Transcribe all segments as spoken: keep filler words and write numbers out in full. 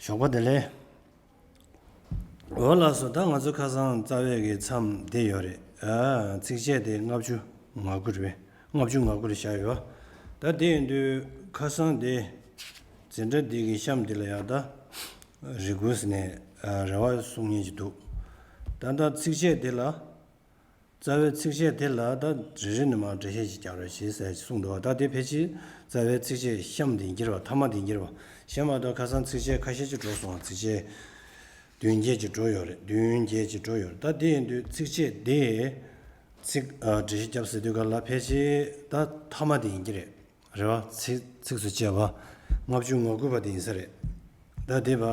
ཞོགས་པ་བདེ་ལེགས། འོ་ལགས་སོ། ད་ང་ཚོ་ཁ་སང་རྩ་བའི་གི་མཚམས་དེ་ཡོད་རེད། ཨ། ཚིགས་བཅད་དེ་ལྔ་བཅུ་ང་དགུ་རེད་པས། ལྔ་བཅུ་ང་དགུ་རེད་བཞག་ཡོད། ད་དེ་ཡིན་དུས་ཁ་སང་དེ་འཛིན་གྲྭ་འདི་གི་གཤམ་འདི་ལ་ཡང་ད་རེ་སྐུལ་ཟེར་ནས། ཨ། རེ་བ་གསུང་མཁན་ཅིག་འདུག་ད་ལྟ་ཚིགས་བཅད་དེ་ལ། རྩ་བའི་ཚིགས་བཅད་དེ་ལ་ད་རེ་རེ་ནས་མར་འགྲེལ་བཤད་ཅིག་རྒྱག་རོགས་བྱེད་ཟེར་ཅིག་གསུངས་འདུག་ད་དེ་ཕལ་ཆེར་རྩ་བའི་ཚིགས་བཅད་གཤམ་དེ་ཡིན་གྱི་རེད་པ། ཐ་མ་དེ་ཡིན་གྱི་རེད་པ། གཤམ་མ་གཏོགས་ཁ་སང་ཚིགས་བཅད་ཁ་ཤས་ཅིག་འགྲོ་སོང་བ། ཚིགས་བཅད་བདུན་བརྒྱད་ཅིག་འགྲོ་ཡོད་རེད། བདུན་བརྒྱད་ཅིག་འགྲོ་ཡོད་རེད། ད་དེ་ཡིན་དུས་ཚིགས་བཅད་དེ་ཚིག་ཨ། འགྲེལ་བཤད་རྒྱབ་ཟེར་དུས་ག་ལ་ཕལ་ཆེར་ད་ཐ་མ་དེ་ཡིན་གྱི་རེད། རེད་པ། ཚིག་ཚིགས་སུ་བཅད་པ་ལྔ་བཅུ་ང་དགུ་པ་དེ་ཡིན་ས་རེད། ད་དེ་བ།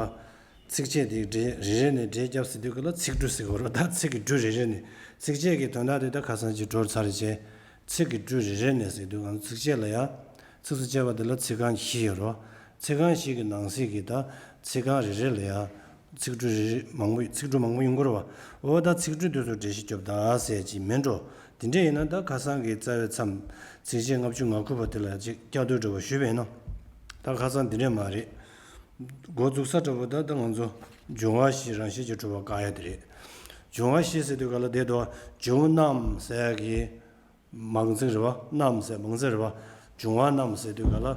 ཚིགས་བཅད་དེ་འགྲེལ་རེ་རེ་ནས་འགྲེལ་རྒྱབ་ཟེར་དུས་ག་ལ་ཚིག་འབྲུ་ཟེར་གྱི་རེད་པ། ད་ཚིག་གི་འབྲུ་རེ་རེ་ནས། ཚིགས་བཅད་ཀྱི་དོན་དག་དེ་ད་ཁ་སང་ཅིག་འགྲོ་ཚར་བྱས། ཚིག་གི་འབྲུ་རེ་རེ་ནས་ཟེར་དུས་ང་ཚོ་ཚིགས་བཅད་ལ་ཡང་ཚིགས་སུ་བཅད་པ་དེ་ལ་ཚིག་རྐང་བཞི་ཡོད་རེད་པ། ཚིག་རྐང་བཞི་གི་ནང་གསེས་ཀྱི་ད་ཚིག་རྐང་རེ་རེ་ལ་ཡང་ཚིག་འབྲུ་རེ་རེ་མང་པོ། ཚིག་འབྲུ་མང་པོ་ཡོང་གི་རེད་པ། འོ་ད་ཚིག་འབྲུ་དེ་ཚོ་འགྲེལ་བཤད་རྒྱོབ་ད་ཟེར་ཅིག་མིན་འགྲོ། དེ་འདྲ་ཡིན་ན་ད་ཁ་སང་གི་རྩ་བའི་མཚམས་ཚིགས་བཅད་ལྔ་བཅུ་ང་དགུ་པ་དེ་ལ་ཅིག་བསྐྱར་ཟློས་འདྲ་པོ་ཞུས་པ་ཡིན་ན། ད་ཁ་སང་དེ་འདྲ་མ་རེད། འགོ་འཛུགས་ས་འདྲ་པོ་ད་ད་ང་ཚོ་འབྱུང་བ་བཞི་རང་བཞིན་གྱིས་གྲུབ་པ་དགག་ཡ་དེ་རེད། འབྱུང་བ་བཞི་ཟེར་དུས་ག་ལ་དེ་དོ། འབྱུང་རྣམ་ཟེར་གྱི་མང་ཚིག་རེད་པ། རྣམ་ཟེར་མང་ཚིག་རེད་པ། འབྱུང་བ་རྣམ་ཟེར་དུས་ག་ལ་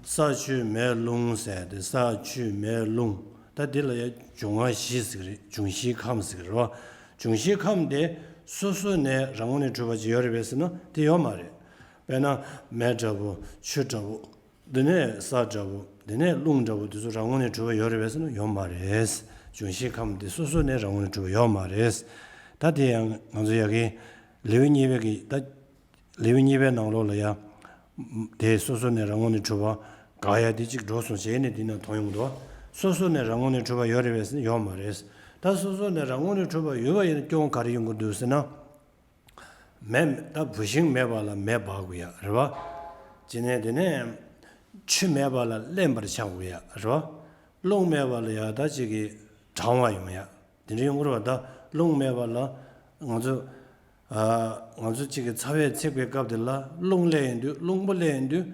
ས་ཆུ་མེ་རླུང་ཟེར་དེ། ས་ཆུ་མེ་རླུང་། ད་འདི་ལ་ཡང་འབྱུང་བ་བཞི་ཟེར་གྱི་རེད། འབྱུང་བཞིའི་ཁམས་ཟེར་གྱི་རེད་པ། འབྱུང་བཞིའི་ཁམས་དེ་སོ་སོ་ནས་རང་ངོས་ནས་གྲུབ་པ་ཅིག་ཡོད་རེད་པས་ཟེར་ན་དེ་ཡོད་མ་རེད། དཔེར་ན་མེ་འདྲ་པོ། ཆུ་འདྲ་པོ། དེ་ནས་ས་འདྲ་པོ། དེ་ནས་རླུང་འདྲ་པོ་དེ་ཚོ་རང་ངོས་ནས་གྲུབ་པ་ཡོད་རེད་པས་ཟེར་ན་ཡོད་མ་རེད། འབྱུང་བཞིའི་ཁམས་དེ་སོ་སོ་ནས་རང་ངོས་ནས་གྲུབ་པ་ཡོད་མ་རེད། ད་དེ་ཡང་ང་ཚོ་ཡ་གི་ལེའུ་གཉིས་པའི་གི་ད། ལེའུ་གཉིས་པའི་ནང་ལོགས་ལ་ཡང་། དེ་སོ་སོ་ནས་རང་ངོས་ནས་གྲུབ་པ་དགག་ཡ་དེ་གཅིག་འགྲོ་སོང་བྱས་ནས་དེ་ནས་མཐོང་ཡོང་གི་འདུག་སོ་སོ་ནས་རང་ངོས་ནས་གྲུབ་པ་ཡོད་རེད་པས་ཟེར་ན་ཡོད་མ་རེད། ད་སོ་སོ་ནས་རང་ངོས་ནས་གྲུབ་པ་ཡོད་པ་ཡིན་ན་སྐྱོན་ག་རེ་ཡོང་གི་འདུག་ཟེར་ན། མེ། ད་བུད་ཤིང་མེད་པ་ལ་མེ་འབར་དགོས་ཡ་རེད་པ། བྱས་ནས་དེ་ནས་ཆུ་མེད་པ་ལ་རླན་པར་ཆགས་དགོས་ཡ་རེད་པ། རླུང་མེད་པ་ལ་ཡ་ད་ཅིག་གི་གྲང་བ་ཡོང་ཡ། དེ་འདྲ་ཡོང་གི་རེད་པ། ད་རླུང་མེད་པ་ལ་ང་ཚོ། ཨ། ང་ཚོ་གཅིག་གི་ཚ་བས་ཚིག་པའི་སྐབས་དེ་ལ་རླུང་སླེབས་ཡོང་དུས། རླུང་བུ་སླེབས་ཡོང་དུས་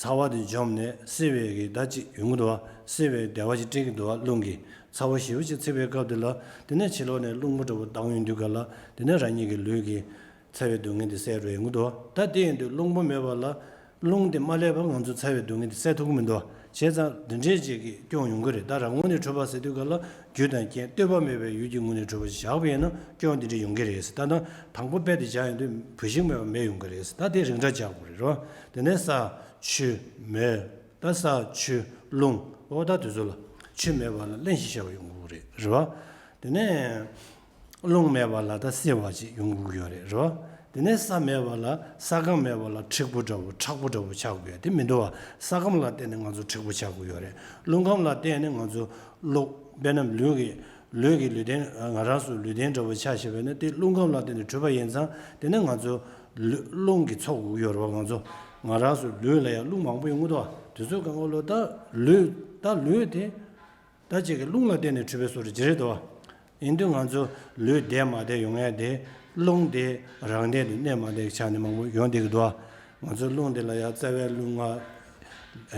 ཚ་བ་དེ་འཇོམས་ནས་བསིལ་བའི་གི་ད་ཅིག་ཡོང་གི་འདུག་པ། བསིལ་བའི་བདེ་བ་ཅིག་སྤྲད་ཀྱི་འདུག་པ། རླུང་གིས་ཚ་བ་ཞེ་པོ་ཅིག་ཚིག་པའི་སྐབས་དེ་ལ། དེ་ནས་ཕྱི་ལོགས་ནས་རླུང་བུ་འདྲ་པོ་ལྡང་ཡོང་དུས་ག་ལ་དེ་ནས་རང་ཉིད་ཀྱི་ལུས་ཀྱི་ཚ་བའི་སྡུག་བསྔལ་དེ་སེལ་འགྲོ་ཡོང་གི་འདུག་པ། ད་དེ་ཡིན་དུས་རླུང་བུ་མེད་པ་ལ་རླུང་དེ་མ་སླེབས་པར་ང་ཚོ་ཚ་བའི་སྡུག་བསྔལ་དེ་སེལ་ཐུབ་ཀྱི་མི་འདུག་པ། བྱས་ཙང་འདི་འདྲའི་ཅིག་གི་སྐྱོན་ཡོང་གི་རེད། ད་རང་ངོས་ནས་གྲུབ་པ་ཟེར་དུས་ག་ལ་རྒྱུ་དང་རྐྱེན་ལྟོས་པ་མེད་པའི་ཡུལ་གྱི་ངོས་ནས་གྲུབ་པ་ཞིག་བཞག་པ་ཡིན་ན་སྐྱོན་འདི་འདྲ་ཡོང་གི་རེད་ཟེར། ད་ནང་དང་པོ་དཔེ་དེ་བཞག་ཡོང་དུས་བུད་ཤིང་མེད་པ་མེ་ཡོང་གི་རེད་ཟེར། ད་དེ་རིགས་འདྲ་རྒྱག་དགོས་རེད་རོ། དེ་ནས་ས། ཆུ། མེ། ད་ས། ཆུ། རླུང་། འོ་ད་དེ་ཚོ་ལ་ཆུ་མེད་པ་ལ་རླན་ཞིག་ཤར་བ་ཡོང་གི་རེད། རེད་པ། དེ་ནས། རླུང་མེད་པ་ལ་ད་བསིལ་བ་ཅིག་ཡོང་དགོས་ཀྱི་ཡོད་རེད། རེད་པ། དེ་ནས་ས་མེད་པ་ལ། ས་ཁམས་མེད་པ་ལ་འཁྲིག་པོ་འདྲ་པོ། མཁྲེགས་པོ་འདྲ་པོ་ཆགས་དགོས་ཡ་དེ་མི་འདུག་པ། ས་ཁམས་ལ་བརྟེན་ནས་ང་ཚོ་འཁྲིག་པོ་ཆགས་དགོས་ཡོད་རེད། རླུང་ཁམས་ལ་བརྟེན་ནས་ང་ཚོ་གློ། དཔེར་ན་ལུས་ཀྱི། ལུས་ཀྱི་ལུས་རྟེན། ང་རང་ཚོ་ལུས་རྟེན་འདྲ་པོ་ཆ་བཞག་པ་ཡིན་ན་དེ་རླུང་ཁམས་ལ་བརྟེན་ནས་གྲུབ་པ་ཡིན་ཙང་། དེ་ནས་ང་ཚོ་ལུས། རླུང་གིས་ཚོགས་དགོས་ཀྱི་ཡོད་རེད་པ། ང་ཚོ། ང་རང་ཚོ་ལུས་ལ་ཡང་རླུང་མང་པོ་ཡོང་གི་འདུག་པ། དེ་ཚོ་གང་ག་ལོ་ད་ལུས། ད་ལུས་དེ། ད་ཅིག་གི་རླུང་ལ་བརྟེན་ནས་གྲུབ་པའི་བཟོ་འདྲ་ཅིག་རེད་དོ། ཡིན་དུས་ང་ཚོ་ལུས་བདེ་མ་བདེ་ཡོང་ཡ་དེ་རླུང་དེ་རང་སྟེང་དུ་གནས་མ་བདེ་ཆགས་ནས་མང་པོ་ཡོང་བསྡད་ཀྱི་འདུག་ང་ཚོ་རླུང་དེ་ལ་ཡ་རྩ་བའི་རླུང་ལྔ།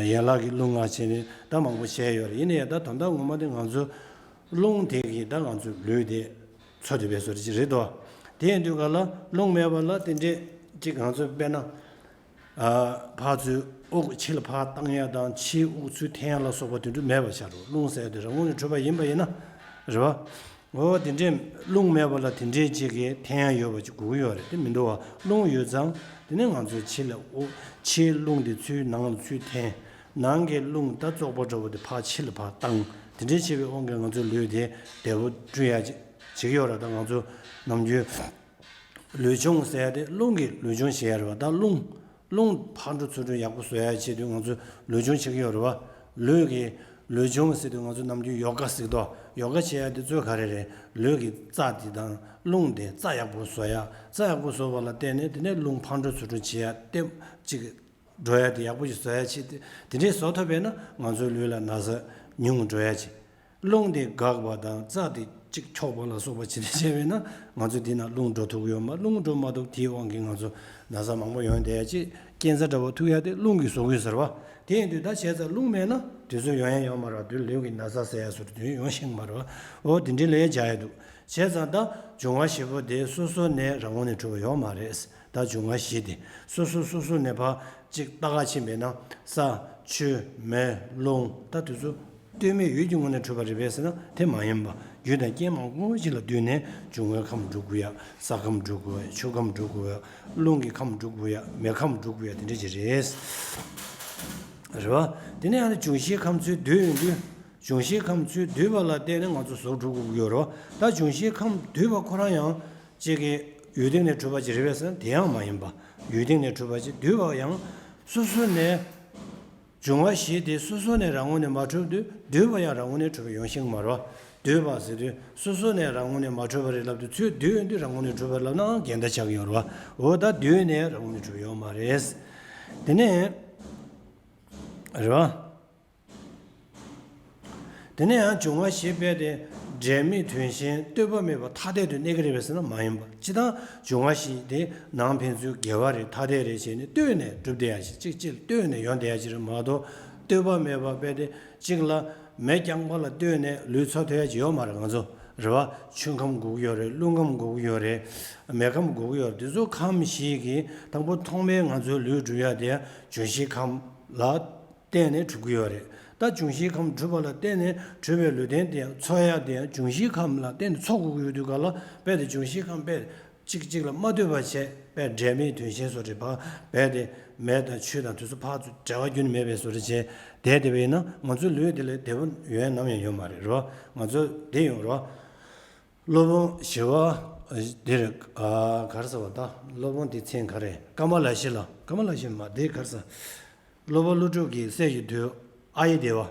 ཡན་ལག་གི་རླུང་ལྔ་བྱས་ནས་ད་མང་པོ་བྱས་ཡོད་རེད། ཡིན་ན་ཡང་ད་དོན་དག་ངོ་མ་དེ་ང་ཚོ་རླུང་དེ་གིས་ད་ང་ཚོ་ལུས་དེ་འཚོ་བསྡད་པའི་བཟོ་འདྲ་ཅིག་རེད་དོ། དེ་ཡིན་དུས་ག་ལ་རླུང་མེད་པ་ལ་དེ་འདྲས་ཅིག་ང་ཚོ་དཔེར་ན། ཨ། ཕར་ཚུར་དབུགས་ཕྱི་ལ་ཕར་བཏང་ཡ་དང་ཕྱིའི་དབུགས་ཚུར་འཐེན་ཡ་ལ་སོགས་པ་དེ་འདྲ་མེད་པ་ཆགས་འགྲོ། རླུང་ཟེར་དེ་རང་ངོས་ནས་གྲུབ་པ་ཡིན་པ་ཡིན་ན། རེད་པ། འོ་དེ་འདྲའི་རླུང་མེད་པ་ལ་དེ་འདྲའི་ཅིག་གི་འཐེན་ཡ་ཡོད་པ་ཅིག་དགོས་ཀྱི་ཡོད་རེད། དེ་མི་འདུག་པ། རླུང་ཡོད་ཙང་དེ་ནས་ང་ཚོའི་ཕྱི་ལ་དབུགས། ཕྱིའི་རླུང་དེ་ཚུར་ནང་ལ་ཚུར་འཐེན། ནང་གི་རླུང་ད་བཙོག་པ་འདྲ་པོ་དེ་ཕར་ཕྱི་ལ་ཕར་བཏང་། དེ་འདྲའི་བྱས་པའི་དབང་གིས་ང་ཚོའི་ལུས་དེ་བདེ་པོ་བསྐྲུན་ཡ་ཅིག་བྱེད་ཀྱི་ཡོད་རེད། ད་ང་ཚོ་ནམ་རྒྱུན། ལུས་སྦྱོང་ཟེར་ཡ་དེ་རླུང་གིས་ལུས་སྦྱོང་བྱེད་ཡ་རེད་པ། ད་རླུང་། རླུང་ཕར་འགྲོ་ཚུར་འགྲོ་ཡག་པོ་བཟོ་ཡ་ཆེད་དུ་ང་ཚོ་ལུས་སྦྱོང་བྱེད་ཀྱི་ཡོད་རེད་པ། ལུས་ཀྱི་ལུས་སྦྱོང་ཟེར་དུས་ང་ཚོ་ནམ་རྒྱུན་ཡོ་ག་ཟེར་གྱི་འདུག་ཡོ་ག་བྱེད་ཡ་དེ་གཙོ་བོ་ག་རེ་རེད། ལུས་ཀྱི་རྩ་དེ་དང་རླུང་དེ་རྩ་ཡག་པོ་བཟོ་ཡ། རྩ་ཡག་པོ་བཟོ་བ་ལ་བརྟེན་ནས་དེ་ནས་རླུང་ཕར་འགྲོ་ཚུར་འགྲོ་བྱེད་ཡ་ལྟེམ་ཅིག་འགྲོ་ཡ་དེ་ཡག་པོ་ཞིག་བཟོ་ཡ་ཆེད་དུ། དེ་འདྲས་བཟོ་ཐུབ་པས་ན་ང་ཚོའི་ལུས་ལ་ན་ཚ་ཉུང་ངུ་འགྲོ་ཡ་ཆེད། རླུང་དེ་འགགས་པ་དང་རྩ་དེ་གཅིག་འཁྱོག་པ་ལ་སོགས་པ་ཇི་འདྲ་བྱས་པས་ན་ང་ཚོ་འདི་ན་རླུང་འགྲོ་ཐུབ་ཀྱི་ཡོད་མ། རླུང་འགྲོ་མ་ཐུབ་དེའི་དབང་གིས་ང་ཚོ་ན་ཚ་མང་པོ་ཡོང་བསྡད་ཡ་ཅིག་རྐྱེན་རྩ་འདྲ་པོ་ཐུག་ཡ་དེ་རླུང་གིས་བཟོ་གི་ཡོད་ཟེར་བ། དེ་ཡིན་དུས་ད་བྱས་ཙང་རླུང་མེད་ན་ དུས་ཚོད་ཡོང་ཡ་ཡོད་མ་རེད་བ། དུས་ལུས་ཀྱི་ན་ཚ་ཟེར་ཡ་སོགས་དུས་ཡོང་ཤེས་ཀྱི་མ་རེད་བ། འོ་དེ་འདྲའི་ལས་བྱ་ཡ་འདུག་བྱས་ཙང་ད་འབྱུང་བ་བཞི་པོ་དེ་སོ་སོ་ནས་རང་ངོས་ནས་གྲུབ་པ་ཡོད་མ་རེད། ད་འབྱུང་བ་བཞི་དེ་སོ་སོ་སོ་སོ་ནས་ཕར་གཅིག་ལྟ་ག་ཕྱིན་པས་ན་ས་ཆུ་མེ་རླུང་ད་དེ་ཚོ་ལྟོས་མེད་ཡུལ་གྱི་ངོས་ནས་གྲུབ་པ་རེད་པས་ཟེར་ན་དེ་མ་ཡིན་པ། རྒྱུ་དང་རྐྱེན་མང་པོ་ཞིག་ལ་བསྟུན་ནས་འབྱུང་བའི་ཁམས་འགྲུབ་དགོས་ཡ། ས་ཁམས་འགྲུབ་དགོས་ཡ། ཆུ་ཁམས་འགྲུབ་དགོས་ཡ། རླུང་གི་ཁམས་འགྲུབ་དགོས་ཡ། མེ་ཁམས་འགྲུབ་དགོས་ཡ། དེ་འདྲ་ཅིག་རེད། རེད་བ། དེ་ནས་ཡང་ན་འབྱུང་བཞིའི་ཁམས་ཚུར་བསྡུས་ཡོང་དུས། འབྱུང་བཞིའི་ཁམས་ཚུར་བསྡུས་པ་ལ་བརྟེན་ནས་ང་ཚོ་གཟུགས་འགྲུབ་དགོས་ཀྱི་ཡོད་རེད་བ། ད་འབྱུང་བཞིའི་ཁམས་བསྡུས་པ་ཁོ་རང་ཡང་གཅིག་གི་ཡུལ་སྟེང་ནས་གྲུབ་པ་ཅིག་རེད་པས་ཟེར་ན་དེ་ཡང་མ་ཡིན་པ། ཡུལ་སྟེང་ནས་གྲུབ་པ་ཅིག་བསྡུས་པ་ཡང་སོ་སོ་ནས། འབྱུང་བ་བཞི་དེ་སོ་སོ་ནས་རང་ངོས་ནས་མ་གྲུབ་དུས་བསྡུས་པ་ཡང་རང་ངོས་ནས་གྲུབ་པ་ཡོང་ཤེས་ཀྱི་མ་རེད་བ། བསྡུས་པ་ཟེར་དུས་སོ་སོ་ནས་རང་ངོས་ནས་མ་གྲུབ་པ་རེད་ལབ་དུས་ཚུར་བསྡུས་ཡོང་དུས་རང་ངོས་ནས་གྲུབ་པ་ལབ་ནའང་འགལ་ཟླ་ཆགས་ཀྱི་ཡོད་རེད་བ། འོ་ད་བསྡུས་ནས་རང་ངོས་ནས་གྲུབ་པ་ཡོད་མ་རེད། དེ་ནས། རེད་བ། དེ་ནས་ཡང་འབྱུང་བ་བཞི་རྦད་དེ་འབྲེལ་མེད་དོན་གཞན་ལྟོས་པ་མེད་པར་ཐ་དད་དུ་གནས་ཀྱི་རེད་པས་ཟེར་ན་མ་ཡིན་པ། སྤྱིར་བཏང་འབྱུང་བ་བཞི་དེ་ནང་ཕན་ཚུན་འགལ་བ་རེད། ཐ་དད་རེད་བྱས་ནས་ལྟོས་ནས་གྲུབ་བསྡད་ཡ་ཞིག་གཅིག་གཅིག་ལ་ལྟོས་ནས་ཡོང་བསྡད་ཡ་ཅིག་རེད་མ་གཏོགས་ལྟོས་པ་མེད་པར་རྦད་དེ་གཅིག་ལ་མེ་རྐྱང་པ་ལ་ལྟོས་ནས་ལུས་འཚོ་ཐུབ་ཡ་ཅིག་ཡོད་མ་རེད། ང་ཚོ་རེད་བ། ཆུ་ཁམས་དགོས་ཀྱི་ཡོད་རེད། རླུང་ཁམས་དགོས་ཀྱི་ཡོད་རེད། མེ་ཁམས་དགོས་ཀྱི་ཡོད་རེད། དེ་ཚོ་ཁམས་བཞི་གི་དང་པོ་ཐོག་མའི་ང་ཚོའི་ལུས་གྲུབ་ཡ་དེ་འབྱུང་བཞིའི་ཁམས་ལ་བརྟེན་ནས་གྲུབ་ཀྱི་ཡོད་རེད། ད་འབྱུང་བཞིའི་ཁམས་གྲུབ་པ་ལ་བརྟེན་ནས་གྲུབ་པའི་ལུས་རྟེན་དེ་ཡང་འཚོ་ཡ་དེ་ཡང་འབྱུང་བཞིའི་ཁམས་ལ་བརྟེན་ནས་འཚོ་དགོས་ཀྱི་ཡོད་དུས་ག་ལ་རྦད་དེ་འབྱུང་བཞིའི་ཁམས་རྦད་གཅིག་གཅིག་ལ་མ་ལྟོས་པ་བྱས་རྦད་འབྲེལ་མེད་དོན་གཞན་བཟོ་འདྲ་ཕར་རྦད་དེ་མེ་དང་ཆུ་དང་དེ་ཚོ་ཕར་ཚུར་འབྲེལ་བ་ཁྱོན་ནས་མེད་པའི་བཟོ་འདྲ་བྱས་བསྡད་བསྡད་པ་ཡིན་ན་ང་ཚོའི་ལུས་དེ་ལ་བདེ་པོ་ཡོང་ཡ་ནམ་ཡང་ཡོད་མ་རེད། རེད་བ། ང་ཚོ་བདེ་ཡོང་རེད་བ། སློབ་དཔོན་ཞི་བ་འདིར་ག་རེ་ཟེར་བ་ད། སློབ་དཔོན་དེ་མཚན་ག་རེ། ཀ་མ་ལ་ཤི་ལ། ཀ་མ་ལ་ཤི་མ་དེ་ག་རེ་ཟེར། སློབ་དཔོན་ཀླུ་སྒྲུབ་ཀྱི་སྲས་ཀྱི་བདུད་ཨཱརྱ་དེ་བ།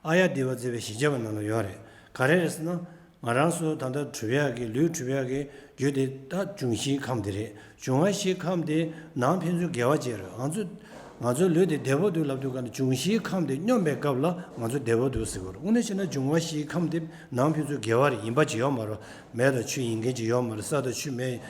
ཨཱརྱ་དེ་བ་ཟེར་བའི་ཞིབ་དཔྱད་པ་ནང་ལ་ཡོད་རེད། ག་རེ་རེད་ཟེར་ན། ང་རང་ཚོ་ད་ལྟ་གྲུབ་ཡག་གི་ལུས་གྲུབ་ཡག་གི་རྒྱུ་དེ་ད་འབྱུང་བཞིའི་ཁམས་དེ་རེད། འབྱུང་བ་བཞིའི་ཁམས་དེ་ནང་ཕན་ཚུན་འགལ་བ་བྱས་རེད། ང་ཚོ་ང་ཚོའི་ལུས་དེ་བདེ་པོ་འདུག་ལབ་དུས་ག་ནས་འབྱུང་བཞིའི་ཁམས་དེ་སྙོམས་པའི་སྐབས་ལ་ང་ཚོ་བདེ་པོ་འདུག་ཟེར་གི་རེད། དངོས་གནས་བྱས་ན་འབྱུང་བ་བཞིའི་ཁམས་དེ་ནང་ཕན་ཚུན་འགལ་བ་རེད། ཡིན་པ་ཅིག་ཡོད་མ་རེད། མེ་དང་ཆུ་ཡིན་མཁན་ཅིག་ཡོད་མ་རེད། ས་དང་ཆུ་མེ་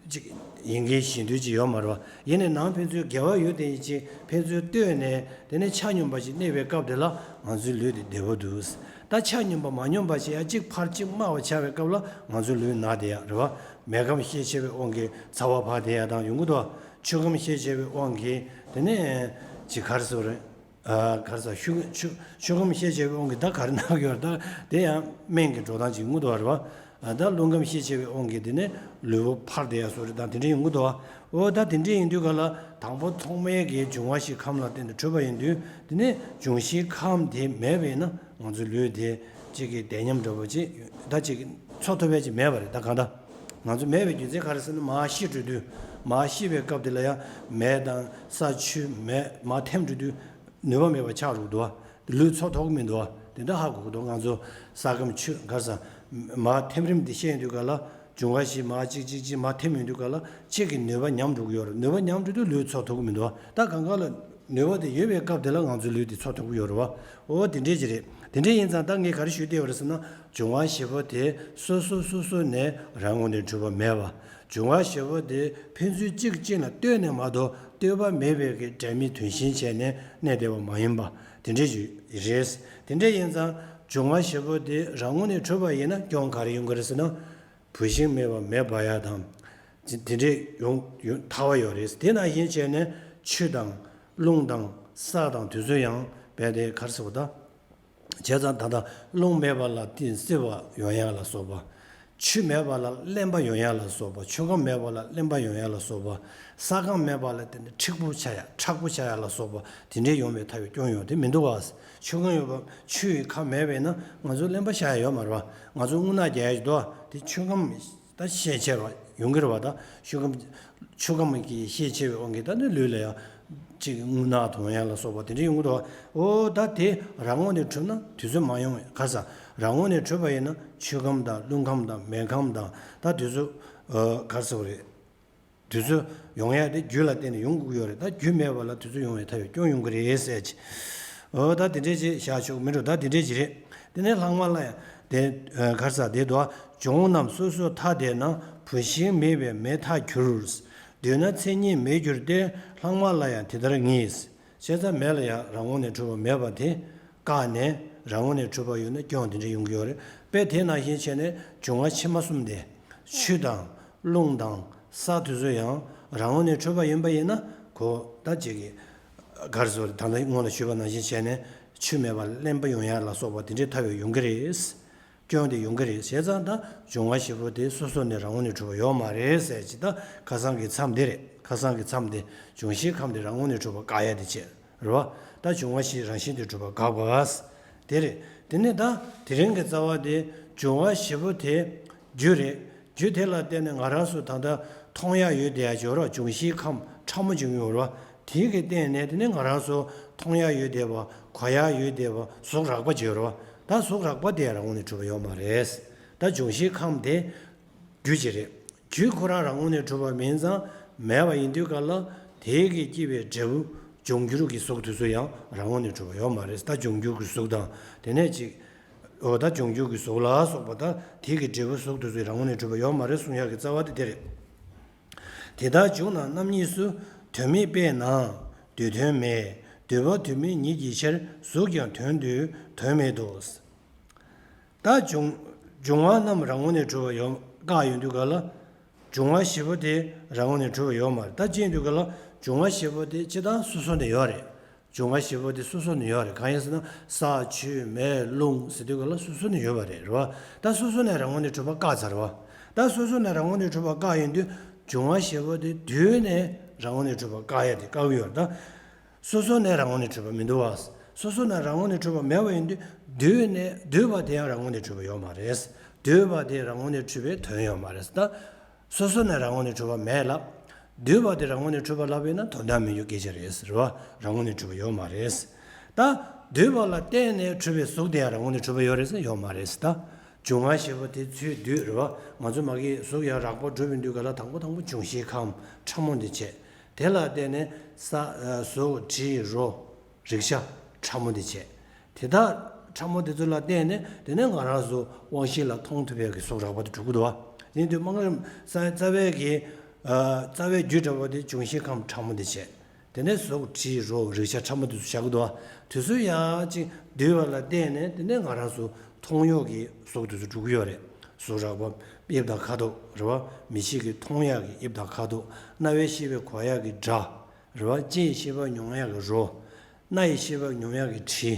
ཅིག་ཡིན་མཁན་གཞན་དོན་ཅིག་ཡོད་མ་རེད། ཡིན་ནའི་ནང་ཕན་ཚུན་འགལ་བ་ཡོད་དེ་ཡིན་ཅིག་ཕན་ཚུན་ལྟོས་ནས་དེ་ནས་ཆ་སྙོམས་པ་ཞིག་གནས་པའི་སྐབས་དེ་ལ་ང་ཚོའི་ལུས་དེ་བདེ་པོ་འདུག་ད་ཆ་སྙོམས་པ་མ་སྙོམས་པ་ཞིག་ཡང་གཅིག་འཕར་གཅིག་དམའ་བ་ཆགས་པའི་སྐབས་ལ་ང་ཚོའི་ལུས་ན་བསྡད་ཡག་རེད་བ། མེ་ཁམས་ཤས་ཆེ་བའི་དབང་གིས་ཚ་བ་འཕར་བསྡད་ཡག་དང་ཡོང་གི་འདུག་ཆུ་ཁམས་ཤས་ཆེ་བའི་དབང་གིས་དེ་ནས་ཅིག་ག་རེ་ཟེར་རེད། ཨ་ག་རེ་ཟེར། ཆུ་ཆུ་ཆུ་ཁམས་ཤས་ཆེ་བའི་དབང་གིས་ད་ག་རེ་ན་གི་ཡོད་རེད། ད་དེ་ཡང་སྨན་གྱི་འགྲོ་སྟངས་ཅིག་ཡོང་གི་འདུག་རེད་བ། ཨ་ད་རླུང་ཁམས་ཤས་ཆེ་བའི་དབང་གིས་དེ་ནས་ལུས་པོ་འཕར་བསྡད་ཡག་བཟོ་འདྲ་དང་དེ་འདྲ་ཡོང་གི་འདུག་བ། འོ་ད་དེ་འདྲ་ཡིན་དུས་ག་ལ་དང་པོ་ཐོག་མའི་གི་འབྱུང་བ་བཞིའི་ཁམས་ལ་བརྟེན་ནས་གྲུབ་པ་ཡིན་དུས་དེ་ནས་འབྱུང་བཞིའི་ཁམས་དེ་མེད་པ་ཡིན་ན་ང་ཚོའི་ལུས་དེ་གཅིག་གི་བདེ་ཉམས་འདྲ་པོ་ཅིག་ད་གཅིག་གི་འཚོ་ཐུབ་པ་ཅིག་མེད་པ་རེད། ད་གང་ལྟར་ང་ཚོ་མེད་པའི་རྒྱུ་མཚན་ག་རེ་ཟེར་ན་མར་ཤི་འགྲོ་དུས་མར་ཤི་བའི་སྐབས་དེ་ལ་ཡང་མེ་དང་ས་ཆུ་མེ་མར་ཐིམ་འགྲོ་དུས། ནུས་པ་མེད་པ་ཆགས་འགྲོ་གི་འདུག་བ། ལུས་འཚོ་ཐུབ་ཀྱི་མི་འདུག་བ། དེ་འདྲ་ཧ་གོ་གི་འདུག་ང་ཚོ་ས་ཁམས་ཆུ་ག་རེ་ཟེར། མར་ཐིམ་རིམ་འདི་བཤད་ཡོང་དུས་ག་ལ། འབྱུང་བ་བཞི་མར་གཅིག་གཅིག་གཅིག་མར་ཐིམ་ཡོང་དུས་ག་ལ་གཅིག་གི་ནུས་པ་ཉམས་འགྲོ་གི་ཡོད་རེད། ནུས་པ་ཉམས་འགྲོ་དུས་ལུས་འཚོ་ཐུབ་ཀྱི་མི་འདུག་བ། ད་གང་ག་ལ་ནུས་པ་དེ་ཡོད་པའི་སྐབས་དེ་ལ་ང་ཚོའི་ལུས་དེ་འཚོ་ཐུབ་ཀྱི་ཡོད་རེད་བ། འོ་དེ་འདྲས་ཅིག་རེད། དེ་འདྲས་ཡིན་ཙང་ད་ངས་ག་རེ་ཞུ་བསྡད་ཡོད་རེད་ཟེར་ན། འབྱུང་བ་བཞི་པོ་དེ་སོ་སོ་སོ་སོ་ནས་རང་ངོས་ནས་གྲུབ་པ་མེད་པ། འབྱུང་བ་བཞི་པོ་དེ་ཕན་ཚུན་གཅིག་གཅིག་ལ་ལྟོས་ནས་མ་གཏོགས་ལྟོས་པ་མེད་པའི་གི་འབྲེལ་མེད་དོན་གཞན་བྱས་ནས་གནས་བསྡད་པ་མ་ཡིན་པ་དེ་འདྲས་ཞིག་རེད། དེ་འདྲས་ཡིན་ཙང་འབྱུང་བ་བཞི་པོ་དེ་རང་ངོས་ནས་གྲུབ་པ་ཡིན་ན་སྐྱོན་ག་རེ་ཡོང་གི་རེད་ཟེར་ན། བུད་ཤིང་མེད་པ་མེ་འབར་ཡག་དང་། དེ་འདྲས་ཡོང་ཡོང་ཐལ་བ་ཡོད་རེད། དེ་ནང་བཞིན་བྱས་ནས་ཆུ་དང་རླུང་དང་ས་དང་དེ་ཚོ་ཡང་རྦད་དེ་ག་རེ་ཟེར་བ་ད། བྱས་ཙང་ད་ལྟ་རླུང་མེད་པ་ལ་བརྟེན་བསིལ་བ་ཡོང་ཡག་ལ་སོགས་པ། ཆུ་མེད་པ་ལ་རླན་པ་ཡོང་ཡག་ལ་སོགས་པ། ཆུ་ཁམས་མེད་པ་ལ་རླན་པ་ཡོང་ཡག་ལ་སོགས་པ། ས་ཁམས་མེད་པ་ལ་བརྟེན་ནས་མཁྲེགས་པོ་ཆགས་ཡག་མཁྲེགས་པོ་ཆགས་ཡག་ལ་སོགས་པ་དེ་འདྲའི་ཡོང་བའི་ཐབས་ཀྱི་སྐྱོན་ཡོད་དེ་མི་འདུག་བ། ཆུ་ཁམས་ཡོད་པ་ཆུ་ཡི་ཁམས་མེད་པས་ན་ང་ཚོ་རླན་པ་ཤར་ཡག་ཡོད་མ་རེད་བ། ང་ཚོ་རྔུལ་ནག་རྒྱག་ཡག་ཅིག་འདུག་བ། དེ་ཆུ་ཁམས། ད་ཤས་ཆེ་བ་ཡོང་གི་རེད་བ། ད་ཆུ་ཁམས་ཆུ་ཁམས་ཀྱི་ཤས་ཆེ་བའི་དབང་གིས་ད་ནི་ལུས་ལ་ཡང་ཅིག་རྔུལ་ནག་གཏོང་ཡག་ལ་སོགས་པ་དེ་འདྲ་ཡོང་གི་འདུག་བ། འོ་ད་དེ་རང་ངོས་ནས་གྲུབ་ན་དུས་ཚོད་མ་ཡོང་བས་ག་རེ་ཟེར། རང་ངོས་ནས་གྲུབ་པ་ཡིན་ན་ཆུ་ཁམས་དང་རླུང་ཁམས་དང་མེ་ཁམས་དང་ད་དུས་ཚོད་ག་རེ་ཟེར་བ་རེད། དུས་ཚོད་ཡོང་ཡག་དེ་རྒྱུ་ལ་བརྟེན་ནས་ཡོང་དགོས་ཀྱི་ཡོད་རེད། ད་རྒྱུ་མེད་པ་ལ་དུས་ཚོད་ཡོང་བའི་ཐབས་ཡོད་སྐྱོན་ཡོང་གི་རེད་ཟེར་གྱི། འོ་ད་དེ་འདྲས་ཅིག་བཞག་ཆོག་མི་འགྲོ། ད་དེ་འདྲས་ཅིག་རེད། དེ་ནས་ལྷག་མ་ལ་ཡང་དེ་ག་རེ་ཟེར་དེ་འདུག་བ། འབྱུང་རྣམས་སོ་སོར་ཐ་དད་ན། བུད་ཤིང་མེད་པས་མེ་ཐལ་འགྱུར། བསྡུས་ན་མཚན་ཉིད་མེད་འགྱུར་ཏེ། ལྷག་མ་ལ་ཡང་དེ་ལྟར་ངེས། བྱས་ཙང་མེ་ལ་ཡང་རང་ངོས་ནས་གྲུབ་པ་མེད་པ་དེ། བཀག་ནས་རང་ངོས་ནས་གྲུབ་པ་ཡོད་ན་སྐྱོན་དེ་འདྲ་ཡོང་གི་ཡོད་རེད། དཔེ་དེ་ནང་བཞིན་བྱས་ནས་འབྱུང་བ་ཕྱི་མ་གསུམ་དེ། ཆུ་དང་། རླུང་དང་། ས་དེ་ཚོ་ཡང་རང་ངོས་ནས་གྲུབ་པ་ཡིན་པ་ཡིན་ན་གོ་ད་ཅིག་གི་གར་སོ་ད་ལྟ་སྔོན་ལ་ཞུས་པ་ནང་བཞིན་བྱས་ནས་ཆུ་མེད་པར་རློན་པ་ཡོང་ཡ་ལ་སོགས་པ་དེ་འདྲའི་ཐབས་ཡོང་གི་རེད། སྐྱོན་དེ་ཡོང་གི་རེད། བྱས་ཙང་ད་འབྱུང་བ་བཞི་པོ་དེ་སོ་སོ་ནས་རང་ངོས་ནས་གྲུབ་པ་ཡོད་མ་རེད་ཟེར་གྱི་ད་ཁ་སང་གི་མཚམས་དེ་རེད། ཁ་སང་གི་མཚམས་དེ་འབྱུང་བཞིའི་ཁམས་དེ་རང་ངོས་ནས་གྲུབ་པ་བཀག་ཡ་དེ་བྱས་རེད་བ། ད་འབྱུང་བ་བཞི་རང་བཞིན་དུ་གྲུབ་པ་བཀག་པ་དེ་རེད། དེ་ནས་ད་དེ་རིང་གི་རྩ་བ་དེ་འབྱུང་བ་བཞི་པོ་དེ་རྒྱུ་རེད། རྒྱུ་དེ་ལ་བརྟེན་ནས་ང་རང་ཚོ་ད་ལྟ་མཐོང་ཡ་ཡོད་བསྡད་ཡ་སྦྱོར་བ་འབྱུང་བཞིའི་ཁམས་ཕྲ་མོ་བྱུང་ཡོད་རེད་བ། དེ་གི་སྟེང་ནས་དེ་ནས་ང་རང་ཚོ་མཐོང་ཡ་ཡོད་བསྡད་པ་གོ་ཡ་ཡོད་བསྡད་པ་གཟུགས་རགས་པ་སྦྱོར་བ། ད་གཟུགས་རགས་པ་དེ་རང་ངོས་ནས་གྲུབ་པ་ཡོད་མ་རེད། ད་འབྱུང་བཞིའི་ཁམས་དེ་རྒྱུ་ཅིག་རེད། རྒྱུ་ཁོ་རང་རང་ངོས་ནས་གྲུབ་པ་མིན་ཙང་མེད་པ་ཡིན་དུས་ག་ལ་དེ་གི་སྐྱེད་པའི་འབྲས་བུ་འབྱུང་འགྱུར་གྱི་གཟུགས་དེ་ཚོ་ཡང་རང་ངོས་ནས་གྲུབ་པ་ཡོད་མ་རེད། ད་འབྱུང་འགྱུར་གྱི་གཟུགས་དང་དེ་ནས་ཅིག་འོ་ད་འབྱུང་འགྱུར་གྱི་གཟུགས་ལ་སོགས་པ་ད་དེ་གི་འབྲས་བུ་གཟུགས་དེ་ཚོ་རང་ངོས་ནས་གྲུབ་པ་ཡོད་མ་རེད་གསུང་ཡག་གི་རྩ་བ་དེ་དེ་རེད། དེ་ལྟར་འབྱུང་ན་རྣམ་གཉིས་སུ། དོན་མེད་པས་ན་དུས་དོན་མེད། འདོད་པ་དོན་མེད་ཉིད་ཀྱི་ཕྱིར། གཟུགས་ཀྱང་དོན་དུ་དོན་མེད་དོ། ད་འབྱུང་འབྱུང་བ་རྣམས་རང་ངོས་ནས་གྲུབ་པ་ཡོད་བཀག་ཡོང་དུས་ག་ལ། འབྱུང་བ་བཞི་པོ་དེ་རང་ངོས་ནས་གྲུབ་པ་ཡོད་མ་རེད། ད་ཅི་ཡིན་དུས་ག་ལ་འབྱུང་བ་བཞི་པོ་དེ་སྤྱིར་བཏང་སོ་སོ་ནས་ཡོད་རེད། འབྱུང་བ་བཞི་པོ་དེ་སོ་སོ་ནས་ཡོད་རེད། གང་ཡིན་ཟེར་ན་ས་ཆུ་མེ་རླུང་ཟེར་དུས་ག་ལ་སོ་སོ་ནས་ཡོད་པ་རེད་རེད་བ། ད་སོ་སོ་ནས་རང་ངོས་ནས་གྲུབ་པ་བཀག་ཚར་བ། ད་སོ་སོ་ནས་རང་ངོས་ནས་གྲུབ་པ་བཀག་ཡོང་དུས་འབྱུང་བ་བཞི་པོ་དེ་དུས་ནས་རང་ངོས་ནས་གྲུབ་པ་བཀག་ཡ་དེ་བཀག་གི་ཡོད་རེད་ད། སོ་སོ་ནས་རང་ངོས་ནས་གྲུབ་པ་མི་འདུག་བ། སོ་སོ་ནས་རང་ངོས་ནས་གྲུབ་པ་མེད་པ་ཡིན་དུས་འདུས་ནས་འདུས་པ་དེ་ཡང་རང་ངོས་ནས་གྲུབ་པ་ཡོད་མ་རེད། འདུས་པ་དེ་རང་ངོས་ནས་གྲུབ་པའི་དོན་ཡོད་མ་རེད་ད། སོ་སོ་ནས་རང་ངོས་ནས་གྲུབ་པ་མེད་ལབ། འདུས་པ་དེ་རང་ངོས་ནས་གྲུབ་པ་ལབ་ཡིན་ན་དོན་དག་མི་འགྱུར་སྐད་ཆ་རེད་ཟེར་བ། རང་ངོས་ནས་གྲུབ་པ་ཡོད་མ་རེད། ད་འདུས་པ་ལ་བརྟེན་ནས་གྲུབ་པའི་གཟུགས་དེ་ཡང་རང་ངོས་ནས་གྲུབ་པ་ཡོད་རེད་ཟེར་ཡོད་མ་རེད་ད། འབྱུང་བ་བཞི་པོ་དེ་ཚུར་འདུས་རེད་བ། ང་ཚོ་མ་གི་གཟུགས་ཡང་རགས་པ་གྲུབ་པའི་དུས་ག་ལ་དང་པོ་དང་པོ་འབྱུང་བཞིའི་ཁམས་ཕྲ་མོ་འདི་བྱས། དེ་ལ་བརྟེན་ནས་ས་གཟུགས་དྲི་རོ། རེག་བྱ་ཕྲ་མོ་དེ་བྱས། དེ་དག་ཕྲ་མོ་དེ་ཚོ་ལ་བརྟེན་ནས་དེ་ནས་ང་རང་ཚོ་དབང་ཤེས་ལ་མཐོང་ཐུབ་པའི་གི་གཟུགས་རགས་པ་དེ་གྲུབ་ཀྱི་འདུག་བ། དེ་ཡིན་དུས་སྨྲ་བརྗོད་རྩ་རྩ་བའི་གི་རྩ་བའི་རྒྱུ་འདྲ་བོ་དེ་འབྱུང་བཞིའི་ཁམས་ཕྲ་མོ་དེ་བྱས། དེ་ནས་གཟུགས་དྲི་རོ་རེག་བྱ་ཕྲ་མོ་དེ་ཚོ་བཞག་གི་འདུག་བ། དེ་ཚོ་ཡང་ཅིག་འདུས་པ་ལ་བརྟེན་ནས་དེ་ནས་ང་རང་ཚོ་མཐོང་ཡོད་ཀྱི་གཟུགས་དེ་ཚོ་གྲུབ་ཀྱི་ཡོད་རེད། གཟུགས་རགས་པ་དབྱིབས་དང་ཁ་དོག་རེད་བ། མིག་ཤེས་ཀྱི་མཐོང་ཡག་གི་དབྱིབས་དང་ཁ་དོག་རྣ་བའི་ཤེས་པའི་གོ་ཡག་གི་སྒྲ། རེད་བ། ལྕེ་ཡི་ཤེས་པ་མྱོང་ཡག་གི་རོ། སྣ་ཡི་ཤེས་པ་མྱོང་ཡག་གི་དྲི།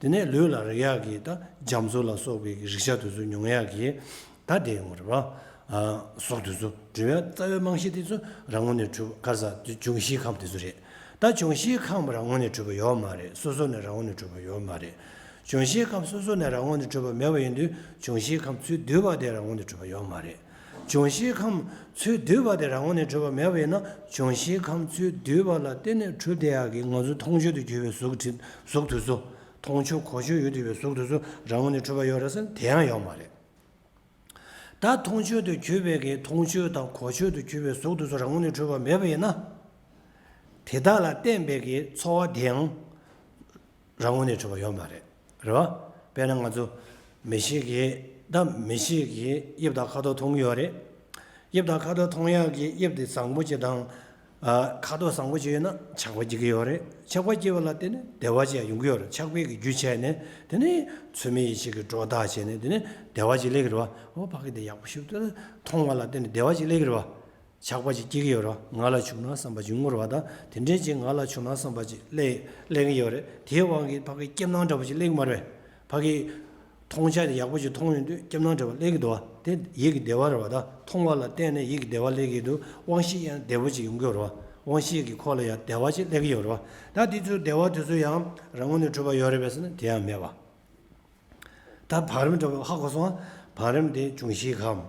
དེ་ནས་ལུས་ལ་རེག་ཡག་གི་ད་རྒྱ་མཚོ་ལ་སོགས་པའི་གི་རེག་བྱ་དེ་ཚོ་མྱོང་ཡག་གི་ད་དེ་ཡོང་རེད་བ། གཟུགས་དེ་ཚོ་གྲུབ་ཡག་རྩ་བའི་རྨང་གཞི་དེ་ཚོ་རང་ངོས་ནས་གྲུབ་ག་ས་འབྱུང་བཞིའི་ཁམས་དེ་ཚོ་རེད། ད་འབྱུང་བཞིའི་ཁམས་རང་ངོས་ནས་གྲུབ་པ་ཡོད་མ་རེད། སོ་སོ་ནས་རང་ངོས་ནས་གྲུབ་པ་ཡོད་མ་རེད། འབྱུང་བཞིའི་ཁམས་སོ་སོ་ནས་རང་ངོས་ནས་གྲུབ་པ་མེད་པ་ཡིན་དུས་འབྱུང་བཞིའི་ཁམས་ཚུར་འདུས་པ་དེ་རང་ངོས་ནས་གྲུབ་པ་ཡོད་མ་རེད། འབྱུང་བཞིའི་ཁམས་ཚུར་འདུས་པ་དེ་རང་ངོས་ནས་གྲུབ་པ་མེད་པ་ཡིན་ན་འབྱུང་བཞིའི་ཁམས་ཚུར་འདུས་པ་ལ་བརྟེན་ནས་གྲུབ་བསྡད་ཡག་གི་ང་ཚོ་མཐོང་ཆོས་དུ་གྱུར་པའི་གཟུགས་དེ་གཟུགས་དེ་ཚོ། མཐོང་ཆོས་གོ་ཆོས་ཡོད་བསྡད་པའི་གཟུགས་དེ་ཚོ་རང་ངོས་ནས་གྲུབ་པ་ཡོད་རེད་ཟེར་ན་དེ་ཡང་ཡོད་མ་རེད། ད་མཐོང་ཆོས་དུ་གྱུར་པའི་གི་མཐོང་ཆོས་དང་གོ་ཆོས་དུ་གྱུར་པའི་གཟུགས་དེ་ཚོ་རང་ངོས་ནས་གྲུབ་པ་མེད་པ་ཡིན་ན། དེ་དག་ལ་བརྟེན་པའི་གི་ཚོར་བ་དེའང་རང་ངོས་ནས་གྲུབ་པ་ཡོད་མ་རེད། རེད་བ། དཔེར་ན་ང་ཚོ་མིག་ཤེས་ཀྱིས་ད་མིག་ཤེས་ཀྱིས་དབྱིབས་དང་ཁ་དོག་མཐོང་གི་ཡོད་རེད། དབྱིབས་དང་ཁ་དོག་མཐོང་ཡག་གི་དབྱིབས་དེ་བཟང་པོ་ཅིག་དང་། ཨ། ཁ་དོག་བཟང་པོ་ཅིག་ཡོད་ན་ཆགས་པ་སྐྱེ་གི་ཡོད་རེད། ཆགས་པ་སྐྱེ་བ་ལ་བརྟེན་ནས་བདེ་བ་ཅིག་ཡང་ཡོང་གི་ཡོད་རེད། ཆགས་པའི་གི་རྒྱུ་བྱས་ནས་དེ་ནས་ཚོར་མའི་ཡེ་ཤེས་ཀྱིས་སྒྲོ་བཏགས་བྱས་ནས་དེ་ནས་བདེ་བ་ཅིག་སླེབས་ཀྱི་རེད་བ། འོ་ཕ་གི་དེ་ཡག་པོ་ཞིག་འདུག་མཐོང་བ་ལ་བརྟེན་ནས་བདེ་བ་ཅིག་སླེབས་ཀྱི་རེད་བ། ཆགས་པ་ཅིག་སྐྱེ་གི་ཡོད་རེད་བ། ང་ལ་བྱུང་ན་བསམ་པ་ཅིག་ཡོང་གི་རེད་བ། ད་དེ་འདྲའི་ཅིག་ང་ལ་བྱུང་ན་བསམ་པ་ཅིག་སླེབས་སླེབས་ཀྱི་ཡོད་རེད། དེའི་དབང་གིས་ཕ་གི་སྐྱིད་སྣང་འདྲ་པོ་ཅིག་སླེབས་ཀྱི་མ་རེད་བས། ཕ་གི་མཐོང་བྱ་དེ་ཡག་པོ་ཅིག་མཐོང་ཡོང་དུས་སྐྱིད་སྣང་འདྲ་པོ་སླེབས་ཀྱི་འདུག་བ། དེ་ཡིད་ཀྱི་བདེ་བ་རེད་བ། ད་མཐོང་བ་ལ་བརྟེན་ནས་ཡིད་ཀྱི་བདེ་བ་སླེབས་ཀྱི་འདུག་དབང་ཤེས་ཡང་བདེ་པོ་ཅིག་ཡོང་གི་ཡོད་རེད་བ། དབང་ཤེས་ཀྱི་ཁོག་ལ་ཡང་བདེ་བ་ཅིག་སླེབས་ཀྱི་ཡོད་རེད་བ། ད་དེ་ཚོའི་བདེ་བ་དེ་ཚོ་ཡང་རང་ངོས་ནས་གྲུབ་པ་ཡོད་རེད་པས་ཟེར་ན་དེ་ཡང་མེད་པ། ད་བག་རིམ་འདྲ་པོ་ཧ་གོ་སོང་ང་། བག་རིམ་དེ་འབྱུང་བཞིའི་ཁམས་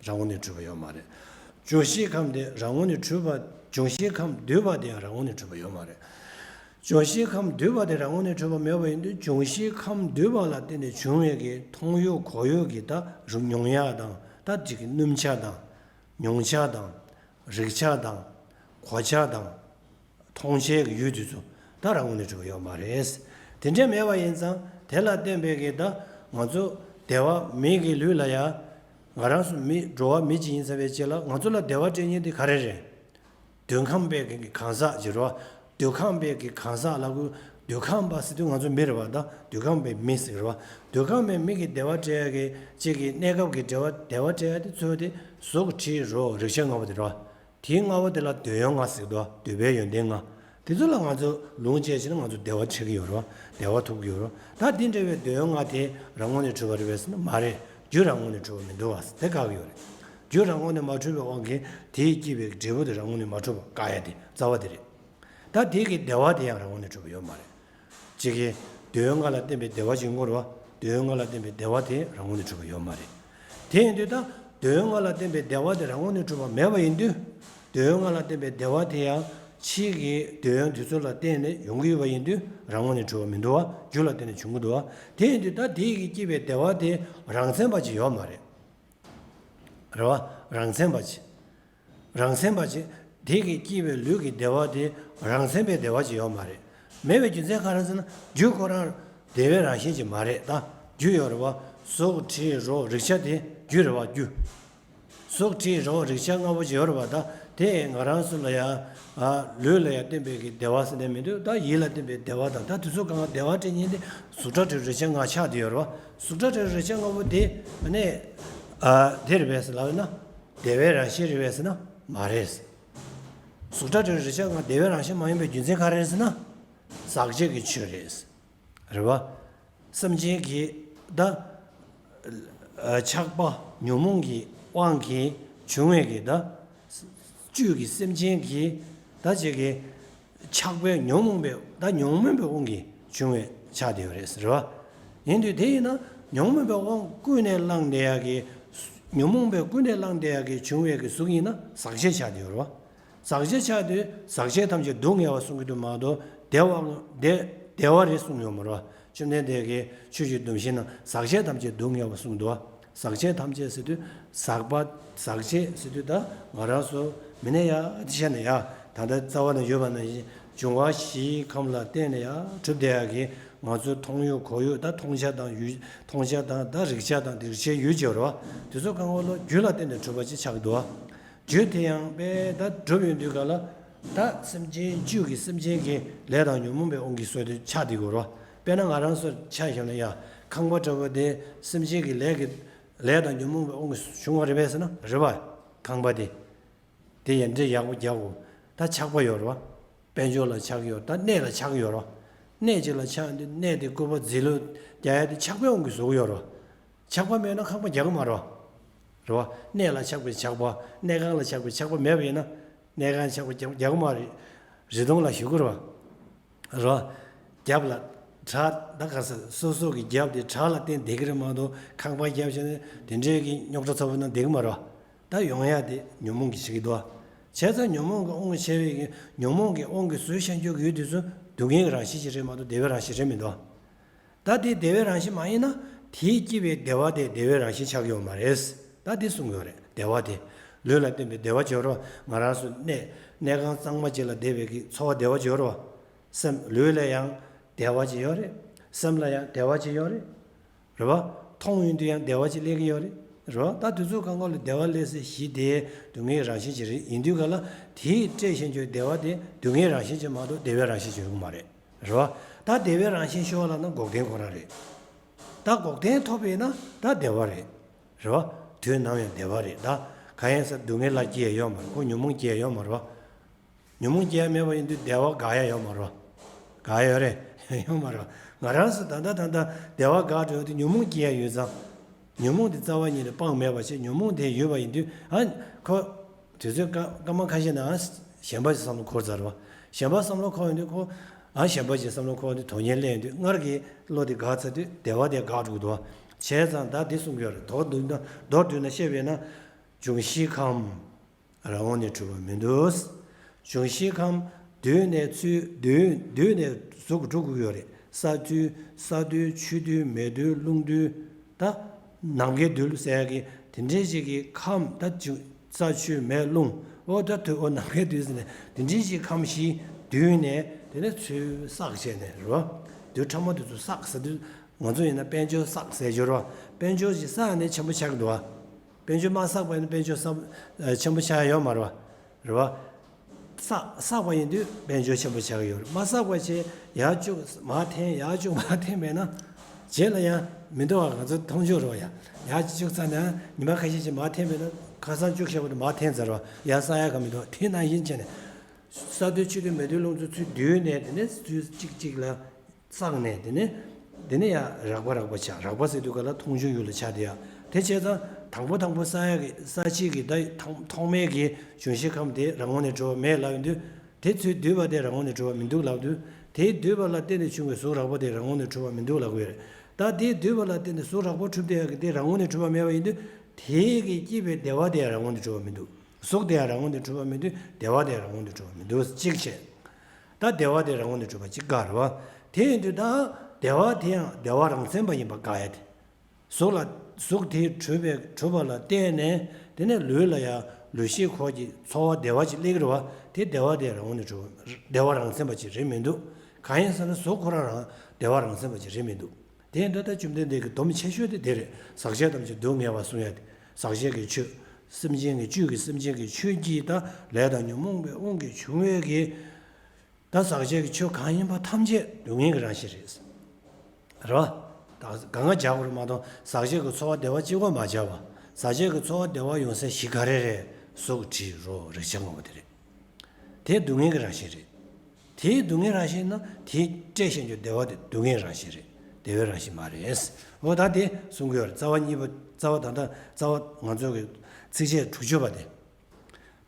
རང་ངོས་ནས་གྲུབ་པ་ཡོད་མ་རེད། འབྱུང་བཞིའི་ཁམས་དེ་རང་ངོས་ནས་གྲུབ་པ། འབྱུང་བཞིའི་ཁམས་འདུས་པ་དེ་ཡང་རང་ངོས་ནས་གྲུབ་པ་ཡོད་མ་རེད། འབྱུང་བཞིའི་ཁམས་འདུས་པ་དེ་རང་ངོས་ནས་གྲུབ་པ་མེད་པ་ཡིན་དུས་འབྱུང་བཞིའི་ཁམས་འདུས་པ་ལ་བརྟེན་ནས་བྱུང་བའི་གི་མཐོང་ཡུལ་གོ་ཡུལ་གི་ད་རུ་མྱོང་ཡག་དང་ད་ཅིག་གི་སྣུམ་ཆ་དང་། མྱོང་བྱ་དང་། རེག་བྱ་དང་། གོ་བྱ་དང་། མཐོང་བྱའི་གི་ཡུལ་དེ་ཚོ་ད་རང་ངོས་ནས་གྲུབ་པ་ཡོད་མ་རེད། དེ་འདྲ་མེད་པ་ཡིན་ཙང་དེ་ལ་བརྟེན་པའི་གི་ད་ང་ཚོ་བདེ་བ་མིག་གི་ལུས་ལ་ཡ། ང་རང་ཚོ་མི་འགྲོ་བ་མི་ཅིག་ཡིན་ཚར་བའི་རྗེས་ལ་ང་ཚོ་ལ་བདེ་བ་སྤྲད་མཁན་དེ་ག་རེ་རེད། འདོད་ཁམས་པའི་གི་གང་ཟག་ཅིག་རེད་བ། འདོད་ཁམས་པའི་གི་གང་ཟག་ལ་གུ་ འདོད་ཁམས་པ་ཟེར་དུས་ང་ཚོ་མི་རེད་བ། ད་འདོད་ཁམས་པའི་མི་ཟེར་རེད་བ། འདོད་ཁམས་པའི་མི་གི་བདེ་བ་སྤྲད་ཡ་གི་གཅིག་གི་གནས་སྐབས་ཀྱི་བདེ་བ་བདེ་བ་སྤྲད་ཡ་དེ་ཚོ་དེ་གཟུགས་དྲི་རོ་རེག་བྱ་ལྔ་པོ་དེ་རེད་བ། དེའི་ལྔ་པོ་དེ་ལ་འདོད་ཡོན་ལྔ་ཟེར་འདུག་འདོད་པའི་ཡོན་ཏན་ལྔ། དེ་ཚོ་ལ་ང་ཚོ་ལུང་བཅད་བྱས་ན་ང་ཚོ་བདེ་བ་འཕྲད་ཀྱི་ཡོད་རེད་བ། བདེ་བ་ཐོབ་ཀྱི་ཡོད་རེད་བ། ད་དེ་འདྲ་བའི་འདོད་ཡོན་ལྔ་དེ་རང་ངོས་ནས་གྲུབ་པ་རེད་པས་ཟེར་ན་མ་རེད། རྒྱུ་རང་ངོས་ནས་གྲུབ་པ་མི་འདུག་བ་ཟེར་དེ་བཀག་གི་ཡོད་རེད། རྒྱུ་རང་ངོས་ནས་མ་གྲུབ་པའི་དབང་གིས་དེས་བསྐྱེད་པའི་འབྲས་བུ་དེ་རང་ངོས་ནས་མ་གྲུབ་པ་བཀག་ཡ་དེ་རྩ་བ་དེ་རེད། ད་དེ་གི་བདེ་བ་དེ་ཡང་རང་ངོས་ནས་གྲུབ་པ་ཡོད་མ་རེད། གཅིག་གིས་འདོད་ཡོན་ལྔ་ལ་བརྟེན་པའི་བདེ་བ་ཅིག་ཡོང་གི་རེད་བ། འདོད་ཡོན་ལྔ་ལ་བརྟེན་པའི་བདེ་བ་དེ་རང་ངོས་ནས་གྲུབ་པ་ཡོད་མ་རེད། དེ་ཡིན་དུས་ད་འདོད་ཡོན་ལྔ་ལ་བརྟེན་པའི་བདེ་བ་དེ་རང་ངོས་ནས་གྲུབ་པ་མེད་པ་ཡིན་དུས། འདོད་ཡོན་ལྔ་ལ་བརྟེན་པའི་བདེ་བ་དེ་ཡང་ཕྱིས་ཀྱི་འདོད་ཡོན་དེ་ཚོ་ལ་བརྟེན་ནས་ཡོང་གི་ཡོད་པ་ཡིན་དུས་རང་ངོས་ནས་གྲུབ་པ་མི་འདུག་བ། རྒྱུ་ལ་བརྟེན་ནས་བྱུང་གི་འདུག་བ། དེ་ཡིན་དུས་ད་དེ་གིས་བསྐྱེད་པའི་བདེ་བ་དེ་རང་མཚན་པ་ཅིག་ཡོད་མ་རེད། རེད་བ། རང་མཚན་པ་ཅིག་རང་མཚན་པ་ཅིག་དེ་གིས་བསྐྱེད་པའི་ལུས་ཀྱི་བདེ་བ་དེ་རང་མཚན་པའི་བདེ་བ་ཅིག་ཡོད་མ་རེད། མེད་པའི་རྒྱུ་མཚན་ག་རེ་ཟེར་ན་རྒྱུ་ཁོ་རང་བདེ་བའི་རང་བཞིན་ཅིག་མ་རེད། ད་རྒྱུ་ཡོད་རེད་བ། གཟུགས་དྲི་རོ་རེག་བྱ་དེ་རྒྱུ་རེད་བ། རྒྱུ། གཟུགས་དྲི་རོ་རེག་བྱ་ལྔ་པོ་ཅིག་ཡོད་རེད་བ། ད་དེ་ང་རང་ཚོ་ལ་ཡང་ལུས་ལ་ཡང་བརྟེན་པའི་གི་བདེ་བ་ཟེར་ནས་མི་འདུག་ད་ཡིད་ལ་བརྟེན་པའི་བདེ་བ་དང་ད་དེ་ཚོ་གང་ག་བདེ་བ་སྤྲད་མཁན་དེ་གཟུགས་སྒྲ་དྲི་རོ་རེག་བྱ་ལྔ་ཆགས་བསྡད་ཡོད་རེད་བ། གཟུགས་སྒྲ་དྲི་རོ་རེག་བྱ་ལྔ་པོ་དེ་ནས་དེ་རེད་པས་ལབ་ན། བདེ་བའི་རང་བཞིན་རེད་པས་ཟེར་ན་མ་རེད། གཟུགས་སྒྲ་དྲི་རོ་རེག་བྱ་ལྔ་བདེ་བའི་རང་བཞིན་མ་ཡིན་པའི་རྒྱུ་མཚན་ག་རེ་རེད་ཟེར་ན། ཟག་བཅས་ཀྱི་ཆོས་རེད། རེད་བ། སེམས་ཅན་གྱི་ད་ཆགས་པ་ཉོན་མོངས་ཀྱི་དབང་གིས་བྱུང་བའི་གི་ད་བཅུད་ཀྱི་སེམས་ཅན་གྱི་ད་ཅིག་གི་ཆགས་པའི་ཉོན་མོངས་པའི་ད་ཉོན་མོངས་པའི་དབང་གིས་བྱུང་བའི་ཆགས་བསྡད་ཡོད་རེད་ཟེར་བ། ཡིན་དུས་དེ་ཡིན་ན་ཉོན་མོངས་པའི་དབང་ཀུན་ནས་བསླངས་བསྡད་ཡག་གི་ཉོན་མོངས་པའི་ཀུན་ནས་བསླངས་བསྡད་ཡག་གི་བྱུང་བའི་གི་གཟུགས་ཡིན་ན་ཟག་བཅས་ཆགས་བསྡད་ཡོད་རེད་བ། ཟག་བཅས་ཆགས་དུས་ཟག་བཅས་ཐམས་ཅད་སྡུག་བསྔལ་བ་གསུང་གི་འདུག་མ་གཏོགས་བདེ་བ་བདེ་བདེ་བ་རེད་གསུངས་ཡོད་མ་རེད་བ། བཅོམ་ལྡན་འདས་ཀྱིས་ཆོས་ཀྱི་སྡོམ་བཞིན་ན་ཟག་བཅས་ཐམས་ཅད་སྡུག་བསྔལ་བ་གསུངས་འདུག་བ། ཟག་བཅས་ཐམས་ཅད་ཟེར་དུས་ཟག་པ་ཟག་བཅས་ཟེར་དུས་ད་ང་རང་ཚོ་མི་ནས་ཡ་ཅི་བྱས་ན་ཡ་ད་ལྟ་རྩ་བ་ན་ཡོད་པ་ནང་བཞིན་འབྱུང་བ་བཞིའི་ཁམས་ལ་བརྟེན་ནས་ཡ་གྲུབ་བསྡད་ཡག་གི་ང་ཚོའི་མཐོང་ཡུལ་གོ་ཡུལ་ད་མཐོང་བྱ་དང་ཡུལ་མཐོང་བྱ་དང་ད་རེག་བྱ་དང་དེ་རེག་བྱའི་ཡུལ་བྱེད་པ་རེད་བ། དེ་ཚོ་གང་ག་ལོ་རྒྱུ་ལ་བརྟེན་ནས་གྲུབ་པ་ཅིག་ཆགས་འདུག་བ། རྒྱུ་དེ་ཡང་དཔེ་ད་གྲུབ་ཡོང་དུས་ག་ལ་ད་སེམས་ཅན་བཅུད་ཀྱི་སེམས་ཅན་གྱི་ལས་དང་ཉོན་མོངས་པའི་དབང་གིས་བཟོས་ཏེ་ཆགས་བསྡད་ཀྱི་ཡོད་རེད་བ། དཔེར་ན་ང་རང་ཚོ་ཆ་བཞག་ན་ཡ་ཁང་པ་འདྲ་བོ་དེ་སེམས་ཅན་གྱི་ལས་ཀྱི་ལས་དང་ཉོན་མོངས་པའི་དབང་གིས་བྱུང་བ་རེད་པས་ཟེར་ན་རེད་བ། ཁང་པ་དེ་དེ་ཡན་ཆད་ཡག་པོ་རྒྱག་དགོས། ད་ཆགས་པ་ཡོད་རེད་བ། དཔལ་འབྱོར་ལ་ཆགས་ཀྱི་ཡོད་རེད། ད་གནས་ལ་ཆགས་ཀྱི་ཡོད་རེད་བ། གནས་གཅིག་ལ་ཆགས་ཡོང་དུས་གནས་དེ་སྐུད་པ་རྫས་ལུད་རྒྱག་ཡ་དེ་ཆགས་པའི་དབང་གིས་བཟོ་གི་ཡོད་རེད་བ། ཆགས་པ་མེད་ན་ཁང་པ་རྒྱག་གི་མ་རེད་བ། རེད་བ། གནས་ལ་ཆགས་པའི་ཆགས་པ་གནས་ཁང་ལ་ཆགས་པའི་ཆགས་པ་མེད་པ་ཡིན་ན་གནས་ཁང་ཆགས་པ་རྒྱག་རྒྱག་གི་མ་རེད། རི་དོང་ལ་བཞུགས་གི་རེད་བ། རེད་བ། རྒྱབ་ལ་བྲག་ད་ག་ས་སོ་སོ་གི་རྒྱབ་དེ་བྲག་ལ་བརྟེན་བསྡད་ཀྱི་རེད་མ་གཏོགས་ཁང་པ་བརྒྱབ་བྱས་ནས་དེ་འདྲའི་གི་རྙོག་དྲ་ཚ་པོ་ན་བསྡད་ཀྱི་མ་རེད་བ། ད་ཡོང་ཡ་དེ་ཉོན་མོངས་ཀྱིས་བྱེད་ཀྱི་འདུག་བ། བྱས་ཙང་ཉོན་མོངས་ཀྱི་དབང་གིས་བྱས་པའི་གི་ཉོན་མོངས་ཀྱི་དབང་གིས་བཟོས་བཞག་རྒྱུ་གི་ཡུལ་དེ་ཚོ་སྡུག་བསྔལ་གྱི་རང་བཞིན་ཅིག་རེད་མ་གཏོགས་བདེ་བའི་རང་བཞིན་རེད་མི་འདུག་བ། ད་དེ་བདེ་བའི་རང་བཞིན་མ་ཡིན་ན་དེས་བསྐྱེད་པའི་བདེ་བ་དེ་བདེ་བའི་རང་བཞིན་ཆགས་ཀྱི་ཡོད་མ་རེད། ད་དེ་གསུང་གི་ཡོད་རེད། བདེ་བ་དེ་ལུས་ལ་བརྟེན་པའི་བདེ་བ་བྱེད་རོགས། ང་རང་ཚོ་གནས་གནས་ཁང་གཙང་མ་ཅིག་ལ་བསྡད་པའི་གི་ཚོར་བ་བདེ་བ་བྱེད་རོགས། སེམས་ལུས་ལ་ཡང་བདེ་བ་ཅིག་ཡོད་རེད། སེམས་ལ་ཡང་བདེ་བ་ཅིག་ཡོད་རེད། རེད་བ། མཐོང་ཡོང་དུས་ཡང་བདེ་བ་ཅིག་སླེབས་ཀྱི་ཡོད་རེད། རེད་བ། ད་དེ་ཚོ་གང་ག་ལ་བདེ་བ་སླེབས་སའི་གཞི་དེ་སྡུག་བསྔལ་རང་བཞིན་ཅིག་རེད། ཡིན་དུས་ག་ལ་དེས་སྤྲད་བཞིན་གྱི་བདེ་བ་དེ་སྡུག་བསྔལ་རང་བཞིན་ཅིག་མ་གཏོགས་བདེ་བའི་རང་བཞིན་ཅིག་ཡོད་ཀྱི་མ་རེད། རེད་བ། ད་བདེ་བའི་རང་བཞིན་ཤོར་བ་ལབ་ན་འགོག་བདེན་ཁོ་རང་རེད། ད་འགོག་བདེན་ཐོབ་པ་ཡིན་ན་ད་བདེ་བ་རེད། རེད་བ། དུས་ནམ་ཡང་བདེ་བ་རེད། ད་གང་ཡིན་ཟེར་སྡུག་བསྔལ་ལ་སྐྱེ་ཡ་ཡོད་མ་རེད། ཁོ་ཉོན་མོངས་སྐྱེ་ཡ་ཡོད་མ་རེད་བ། ཉོན་མོངས་སྐྱེ་ཡ་མེད་པ་ཡིན་དུས་བདེ་བ་དགག་ཡ་ཡོད་མ་རེད་བ། དགག་ཡ་ཡོད་རེད། ཡོད་མ་རེད་བ། ང་རང་ཚོ་ད་ལྟ་ད་ལྟ་བདེ་བ་དགག་འགྲོ་ཡོང་དུས་ཉོན་མོངས་སྐྱེ་ཡ་ཡོད་ཙང་། ཉོན་མོངས་དེ་རྩ་བ་ཉིད་ནས་སྤང་མེད་པ་བྱས། ཉོན་མོངས་དེ་ཡོད་པ་ཡིན་དུས་ཨ་ཁོ། དུས་ཚོད་སྐར་སྐར་མ་ཁ་ཤས་ནང་གཞན་པ་ཞིག་བསམ་བློ་འཁོར་ཚར་བ། གཞན་པ་བསམ་བློ་འཁོར་ཡོང་དུས་ཁོ། ཨ་གཞན་པ་ཞིག་བསམ་བློ་འཁོར་ཡོང་དུས་དོན་གཉེར་སླེབས་ཡོང་དུས་སྔར་གྱི་བློ་དེ་འགག་ཚར་དུས་བདེ་བ་དེ་འགག་འགྲོ་གི་འདུག་བ། བྱས་ཙང་ད་འདི་གསུང་གི་ཡོད་རེད། མདོར་བསྡུས་ན་མདོར་བསྡུས་ན་བཤད་པས་ན། འབྱུང་བཞིའི་ཁམས། རང་དབང་ནས་གྲུབ་པ་མི་འདུག་འབྱུང་བཞིའི་ཁམས་དུས་ནས་ཚུལ་དུས་དུས་ནས་གཟུགས་གྲུབ་དགོས་ཀྱི་ཡོད་རེད། ས་དུས་ས་དུས་ཆུ་དུས་མེ་དུས་རླུང་དུས། ད་ནམ་མཁའི་རྡུལ་ཟེར་ཡ་གི་དེ་འདྲའི་ཞིག་གི་ཁམས་ད་ཅིག་ས་ཆུ་མེ་རླུང་། ཨོ་ད་དུས་ཨོ་ནམ་མཁའི་རྡུལ་ཟེར་ནས་དེ་འདྲའི་ཞིག་ཁམས་བཞི་དུས་ནས་དེ་ནས་ཚུར་བསགས་བྱས་ནས་རོ། དུས་ཕྲ་མོ་དེ་ཚོ་བསགས་ཟེར་དུས་ང་ཚོ་ཡིན་ན་དཔལ་འབྱོར་བསགས་ཟེར་གྱི་རོ། དཔལ་འབྱོར་ཞིག་བསགས་ནས་ཆེན་པོ་ཆགས་ཀྱི་འདུག་བ། དཔལ་འབྱོར་མ་བསགས་པ་ཡིན་ན་དཔལ་འབྱོར་བསགས་ཆེན་པོ་ཆགས་ཡ་ཡོད་མ་རེད་བ། རེད་བ། བསགས་བསགས་པ་ཡིན་དུས་དཔལ་འབྱོར་ཆེན་པོ་ཆགས་ཀྱི་ཡོད་རེད། མ་བསགས་པ་བྱས་ཡར་བཅུག་མར་འཐེན་ཡར་བཅུག་མར་འཐེན་མེད་ན་རྗེས་ལ་ཡང་མི་འདུག་བ། ང་ཚོ་མཐོང་ཆོས་རེད་བ། ཡ་ཡར་བཅུག་ཚར་ནས་ཉི་མ་ཁ་ཤས་ཅིག་མར་འཐེན་མེད་ན་ཁ་སང་བཅུག་བཞག་པ་དེ་མར་འཐེན་ཚར་བ། ཡར་བསགས་ཡག་ག་མི་འདུག་དེ་ནང་བཞིན་བྱས་ནས་ས་རྡུལ་ཆུ་རྡུལ་མེ་རྡུལ་རླུང་འཚུབ་ཚུར་བསྡུས་ནས་དེ་ནས་ཚུར་གཅིག་གཅིག་ལ་བསགས་ནས་དེ་ནས་དེ་ནས་ཡང་རགས་པ་རགས་པ་ཆགས། རགས་པ་ཟེར་དུས་ག་ལ་མཐོང་ཆོས་ཡུལ་ལ་ཆགས་བསྡད་ཡ། དེ་བྱས་ཙང་དང་པོ་དང་པོ་བསགས་ཡ་གི་བསགས་བྱེད་ཀྱི་ད་ཐོག་ཐོག་མའི་གི་འབྱུང་བཞི་ཁམས་དེ་རང་ངོས་ནས་གྲུབ་པ་མེད་ལབ་ཡོང་དུས། དེ་ཚུར་བསྡུས་པ་དེ་རང་ངོས་ནས་གྲུབ་པ་མི་འདུག་ལབ་དུས། དེ་བསྡུས་པ་ལ་བརྟེན་ནས་བྱུང་བའི་གཟུགས་རགས་པ་དེ་རང་ངོས་ནས་གྲུབ་པ་མི་འདུག་ལབ་དགོས་རེད། ད་དེ་བསྡུས་པ་ལ་བརྟེན་ནས་གཟུགས་རགས་པ་གྲུབ་བསྡད་ཡ་གི་དེ་རང་ངོས་ནས་གྲུབ་པ་མེད་པ་ཡིན་དུས། དེ་གི་སྐྱེད་པའི་བདེ་བ་དེ་ཡང་རང་ངོས་ནས་གྲུབ་པ་མི་འདུག་གཟུགས་དེ་ཡང་རང་ངོས་ནས་གྲུབ་པ་མི་འདུག་བདེ་བ་དེ་ཡང་རང་ངོས་ནས་གྲུབ་པ་མི་འདུག་གཅིག་བྱས། ད་བདེ་བ་དེ་རང་ངོས་ནས་གྲུབ་པ་གཅིག་དགའ་རེད་བ། དེ་ཡིན་དུས་ད་བདེ་བ་དེ་ཡང་བདེ་བ་རང་མཚན་པ་ཡིན་པ་དགའ་ཡ་དེ། གཟུགས་ལ་གཟུགས་དེ་གྲུབ་པའི་གྲུབ་པ་ལ་བརྟེན་ནས་དེ་ནས་ལུས་ལ་ཡང་ལུས་ཤེས་འཁོར་གྱི་ཚོར་བ་བདེ་བ་ཅིག་སླེབས་ཀྱི་རེད་བ། དེ་བདེ་བ་དེ་རང་ངོས་ནས་གྲུབ་པ་བདེ་བ་རང་མཚན་པ་ཅིག་རེད་མི་འདུག་གང་ཡིན་ཟེར་ན་གཟུགས་ཁོ་རང་རང་བདེ་བ་རང་མཚན་པ་ཅིག་རེད་མི་འདུག་དེ་འདྲ་ད་བཅོམ་ལྡན་འདས་ཀྱི་སྡོམ་ཆེ་ཤོས་དེ་དེ་རེད། ཟག་བཅས་ཐམས་ཅད་སྡུག་བསྔལ་བ་གསུང་ཡ་དེ། ཟག་བཅས་ཀྱི་ཆོས། སེམས་ཅན་གྱི་བཅུད་ཀྱི་སེམས་ཅན་གྱི་ཆོས་ཀྱི་ད་ལས་དང་ཉོན་མོངས་པའི་དབང་གིས་བྱུང་བའི་གི། ད་ཟག་བཅས་ཀྱི་ཆོས་གང་ཡིན་པ་ཐམས་ཅད་སྡུག་བསྔལ་གྱི་རང་བཞིན་རེད། རེད་བ། ད་གང་ག་བྱ་དགོས་རེད་མ་གཏོགས་ཟག་བཅས་ཀྱི་ཚོར་བ་བདེ་བ་གཅིག་པོ་མ་བྱ་བ། ཟག་བཅས་ཀྱི་ཚོར་བ་བདེ་བ་ཡོང་སའི་གཞི་ག་རེ་རེད། གཟུགས་དྲི་རོ་རེག་བྱ་ངོ་བོ་དེ་རེད། དེ་སྡུག་བསྔལ་གྱི་རང་བཞིན་རེད། དེའི་སྡུག་བསྔལ་རང་བཞིན་ན་དེའི་སྤྲད་ཤེས་རྒྱུ་བདེ་བ་དེ་སྡུག་བསྔལ་རང་བཞིན་རེད། བདེ་བའི་རང་བཞིན་མ་རེད། འོ་ད་དེ་གསུང་གི་ཡོད་རེད། རྩ་བ་གཉིས་པ་རྩ་བ་ད་ལྟ་རྩ་བ་ང་ཚོ་གི་ཚིགས་བཅད་དྲུག་ཅུ་པ་དེ།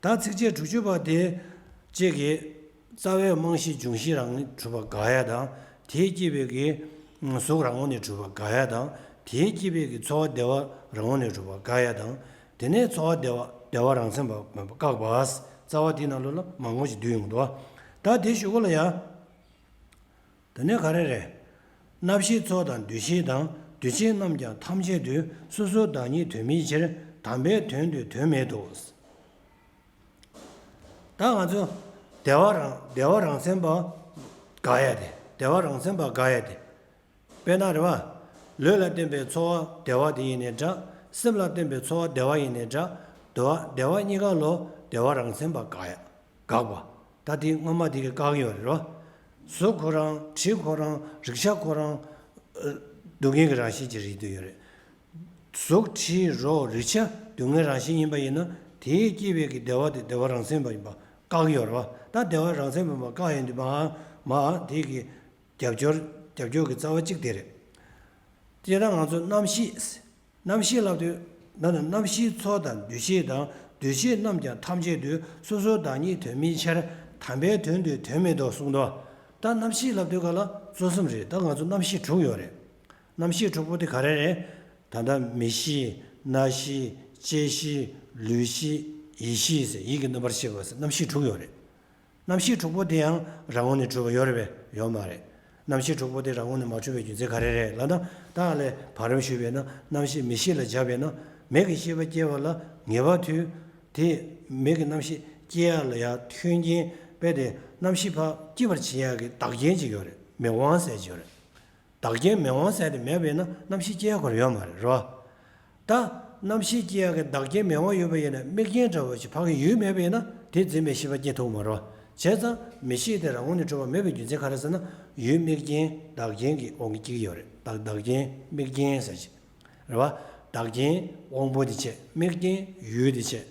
ད་ཚིགས་བཅད་དྲུག་ཅུ་པ་དེ་གཅིག་གིས་རྩ་བའི་རྨང་གཞི་འབྱུང་གཞི་རང་གྲུབ་པ་དགག་ཡ་དང་། དེས་སྐྱེད་པའི་གི་གཟུགས་རང་ངོས་ནས་གྲུབ་པ་དགག་ཡ་དང་། དེས་སྐྱེད་པའི་གི་ཚོར་བ་བདེ་བ་རང་ངོས་ནས་གྲུབ་པ་དགག་ཡ་དང་། དེ་ནས་ཚོར་བ་བདེ་བ་བདེ་བ་རང་མཚན་པ་མིན་པ་བཀག་པ། རྩ་བ་དེའི་ནང་ལོགས་ལ་མང་པོ་ཞིག་འདུས་ཡོང་འདུག་ད་དེ་ཞུ་གོ་ལ་ཡ། དེ་ནས་ག་རེ་རེད། རྣམ་ཤེས་ཚོགས་དང་འདུ་ཤེས་དང་། འདུ་བྱེད་རྣམས་ཀྱང་ཐམས་ཅད་དུ། སོ་སོར་བདག་ཉིད་དོན་མིན་ཕྱིར། དམ་པའི་དོན་དུ་དོན་མེད་དོ། ད་ང་ཚོ་བདེ་བ་རང་བདེ་བ་རང་མཚན་པ་དགག་ཡ་དེ། བདེ་བ་རང་མཚན་པ་དགག་ཡ་དེ། དཔེར་ན་རེད་བ། ལུས་ལ་བརྟེན་པའི་ཚོར་བ་བདེ་བ་དེ་ཡིན་ནའི་འདྲ། སེམས་ལ་བརྟེན་པའི་ཚོར་བ་བདེ་བ་ཡིན་ནའི་འདྲ། བདེ་བ་བདེ་བ་གཉིས་ཀ་ལོ་བདེ་བ་རང་མཚན་པ་དགག་ཡ། དགག་པ། ད་དེ་སྔ་མ་དེ་གིས་བཀག་ཡོད་རེད་རོ། གཟུགས་ཁོ་རང་། དྲི་ཁོ་རང་། རེག་བྱ་ཁོ་རང་། ཨ། སྡུག་བསྔལ་གྱི་རང་བཞིན་ཅིག་རེད་འདོད་ཡོད་རེད། གཟུགས། དྲི་རོ། རེག་བྱ་སྡུག་བསྔལ་རང་བཞིན་ཡིན་པ་ཡིན་ན། དེས་སྐྱེད་པའི་གི་བདེ་བ་དེ་བདེ་བ་རང་མཚན་པ་ཡིན་པ་བཀག་ཡོད་རེད་བ། ད་བདེ་བ་རང་མཚན་པ་ཡིན་པ་བཀག་ཡོང་དུས་མ་མ་དེ་གི་རྒྱབ་སྐྱོར་རྒྱབ་སྐྱོར་གྱི་རྩ་བ་གཅིག་དེ་རེད། དེ་ལྟར་ང་ཚོ་རྣམ་ཤེས། རྣམ་ཤེས་ལབ་དུས། ད་ནི་རྣམ་ཤེས་ཚོགས་དང་འདུ་ཤེས་དང་། འདུ་བྱེད་རྣམས་ཀྱང་ཐམས་ཅད་དུ། སོ་སོར་བདག་ཉིད་དོན་མིན་ཕྱིར། དམ་པའི་དོན་དུ་དོན་མེད་དོ་གསུངས་ཏོ། ད་རྣམ་ཤེས་ལབ་དུས་ག་ལ་གཙོ་གསུམ་རེད། ད་ང་ཚོ་རྣམ་ཤེས་དྲུག་ཡོད་རེད། རྣམ་ཤེས་དྲུག་པོ་དེ་ག་རེ་རེད། ད་ལྟ་མིག་ཤེས། རྣ་ཤེས། ལྕེ་ཤེས། ལུས་ཤེས། ཡིད་ཤེས་ཟེར། ཡིད་ཀྱི་རྣམ་པར་ཤེས་པ་ཟེར། རྣམ་ཤེས་དྲུག་ཡོད་རེད། རྣམ་ཤེས་དྲུག་པོ་དེ་ཡང་རང་ངོས་ནས་གྲུབ་པ་ཡོད་རེད་པས། ཡོད་མ་རེད། རྣམ་ཤེས་དྲུག་པོ་དེ་རང་ངོས་ནས་མ་གྲུབ་པའི་རྒྱུ་མཚན་ག་རེ་རེད་ལབ་ན། ད་ལས་བར་རིམ་ཞུས་པས་ན། རྣམ་ཤེས་མིག་ཤེས་ལ་སྦྱར་བས་ན། མིག་གི་ཤེས་པ་སྐྱེ་བ་ལ་ངེས་པར་དུ། དེ་མིག་གི་རྣམ་ཤེས་སྐྱེ་ཡ་ལ་ཡང་མཐུན་རྐྱེན་དཔེ་དེ་རྣམ་ཤེས་ཕར་སྐྱེ་བར་བྱེད་ཡ་གི་བདག་རྐྱེན་ཅིག་ཡོད་རེད། མིག་དབང་ཟེར་གྱི་ཡོད་རེད། བདག་རྐྱེན་མིག་དབང་ཟེར་དེ་མེད་པས་ན་རྣམ་ཤེས་སྐྱེ་ཡ་ཁོ་རང་ཡོད་མ་རེད། རེད་བ། ད་རྣམ་ཤེས་སྐྱེ་ཡ་གི་བདག་རྐྱེན་མིག་དབང་ཡོད་པ་ཡིན་ན། མིག་རྐྱེན་འདྲ་བོ་ཞིག་ཕ་གི་ཡུལ་མེད་པ་ཡིན་ན་དེ་འཛིན་པའི་ཤེས་པ་སྐྱེ་ཐུབ་མ་རེད་བ། བྱས་ཙང་མིག་ཤེས་དེ་རང་ངོས་ནས་གྲུབ་པ་མེད་པའི་རྒྱུ་མཚན་ག་རེ་ཟེར་ན། ཡུལ་དམིགས་རྐྱེན་བདག་རྐྱེན་གྱི་དབང་གིས་སྐྱེ་གི་ཡོད་རེད། བདག་བདག་རྐྱེན་དམིགས་རྐྱེན་ཟེར་གྱི་རེད་བ། བདག་རྐྱེན་དབང་པོ་དེ་བྱས། དམིགས་རྐྱེན་ཡུལ་དེ་བྱས།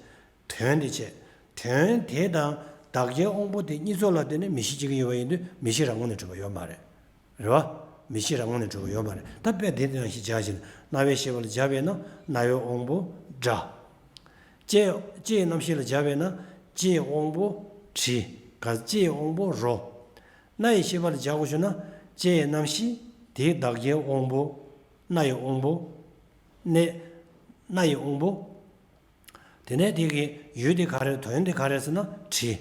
དོན་དེ་བྱས། དོན་དེ་དང་བདག་རྐྱེན་དབང་པོ་དེ་གཉིས་ཚོགས་ལ་བརྟེན་ནས་མིག་ཤེས་སྐྱེ་གི་ཡོད་པ་ཡིན་དུས། མིག་ཤེས་རང་ངོས་ནས་གྲུབ་པ་ཡོད་མ་རེད། རེད་བ། མིག་ཤེས་རང་ངོས་ནས་གྲུབ་པ་ཡོད་མ་རེད། ད་དཔེ་དེ་དེ་ནང་བཞིན་སྦྱར་བྱས་ན། རྣ་བའི་ཤེས་པ་ལ་སྦྱར་བས་ན། རྣ་བའི་དབང་པོ་སྒྲ། ལྕེ། ལྕེའི་རྣམ་ཤེས་ལ་སྦྱར་བས་ན། ལྕེའི་དབང་པོ་དྲི། ག་ལྕེའི་དབང་པོ་རོ། སྣ་ཡི་ཤེས་པ་ལ་སྦྱར་དགོས་བྱུང་ན། ལྕེའི་རྣམ་ཤེས། དེའི་བདག་རྐྱེན་དབང་པོ། སྣ་ཡི་དབང་པོ། སྣ། སྣ་ཡི་དབང་པོ། དེ་ནས་དེ་གི་ཡུལ་དེ་ག་རེ། དོན་དེ་ག་རེ་ཟེར་ན་དྲི།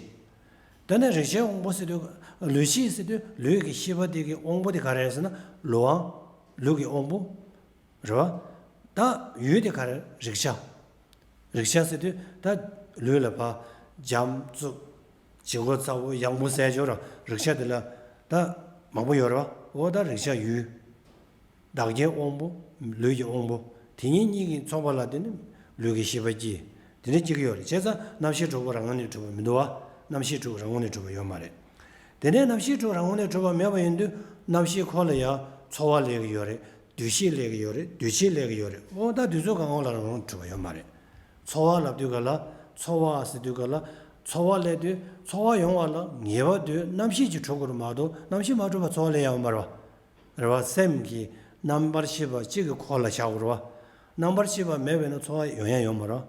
དེ་ནས་རེག་བྱའི་དབང་པོ་ཟེར་དུས། ལུས་ཤེས་ཟེར་དུས་ལུས་ཀྱི་ཤེས་པ་དེ་གི་དབང་པོ་དེ་ག་རེ་ཟེར་ན་ལུས་དབང་། ལུས་ཀྱི་དབང་པོ་རེད་བ། ད་ཡུལ་དེ་ག་རེ། རེག་བྱ། རེག་བྱ་ཟེར་དུས་ད་ལུས་ལ་ཕར་འཇམ་རྩུབ། ལྗིད་ཁོག་ཚ་པོ་ཡང་པོ་ཟེར་ཡ་ཅིག་ཡོད་རེད། རེག་བྱ་དེ་ལ་ད་མང་པོ་ཡོད་རེད་བ། འོ་ད་རེག་བྱ་ཡུལ། བདག་རྐྱེན་དབང་པོ། ལུས་ཀྱི་དབང་པོ། དེ་གཉིས་གཉིས་ཀྱི་ཚོགས་པ་ལ་བརྟེན་ནས་ལུས་ཀྱི་ཤེས་པ་སྐྱེ། དེ་འདྲ་སྐྱེ་གི་ཡོད་རེད། བྱས་ཙང་རྣམ་ཤེས་དྲུག་པོ་རང་ངོས་ནས་གྲུབ་པ་མི་འདུག་བ། རྣམ་ཤེས་དྲུག་རང་ངོས་ནས་གྲུབ་པ་ཡོད་མ་རེད། དེ་ནས་རྣམ་ཤེས་དྲུག་རང་ངོས་ནས་གྲུབ་པ་མེད་པ་ཡིན་དུས་རྣམ་ཤེས་ཁོ་ལ་ཡང་ཚོར་བ་སླེབས་ཀྱི་ཡོད་རེད། འདུ་ཤེས་སླེབས་ཀྱི་ཡོད་རེད། འདུ་བྱེད་སླེབས་ཀྱི་ཡོད་རེད། འོ་ད་དུས་ཚོད་གང་གང་ལ་རང་ངོས་ནས་གྲུབ་པ་ཡོད་མ་རེད། ཚོར་བ་ལབ་དུས་ག་ལ། ཚོར་བ་ཟེར་དུས་ག་ལ། ཚོར་བ་སླེབས་དུས་ཚོར་བ་ཡོང་བ་ལ་ངེས་པ་དུས་རྣམ་ཤེས་ཀྱིས་གྲུབ་དགོས་རེད་མ་གཏོགས་རྣམ་ཤེས་མ་གྲུབ་པ་ཚོར་བ་སླེབས་ཡ་ཡོད་མ་རེད་བ། རེད་བ། སེམས་ཀྱི་རྣམ་པར་ཤེས་པ་གཅིག་གི་ཁོག་ལ་བཞག་དགོས་རེད་བ། རྣམ་པར་ཤེས་པ་མེད་པས་ན་ཚོར་བ་ཡོང་ཡ་ཡོད་མ་རེད་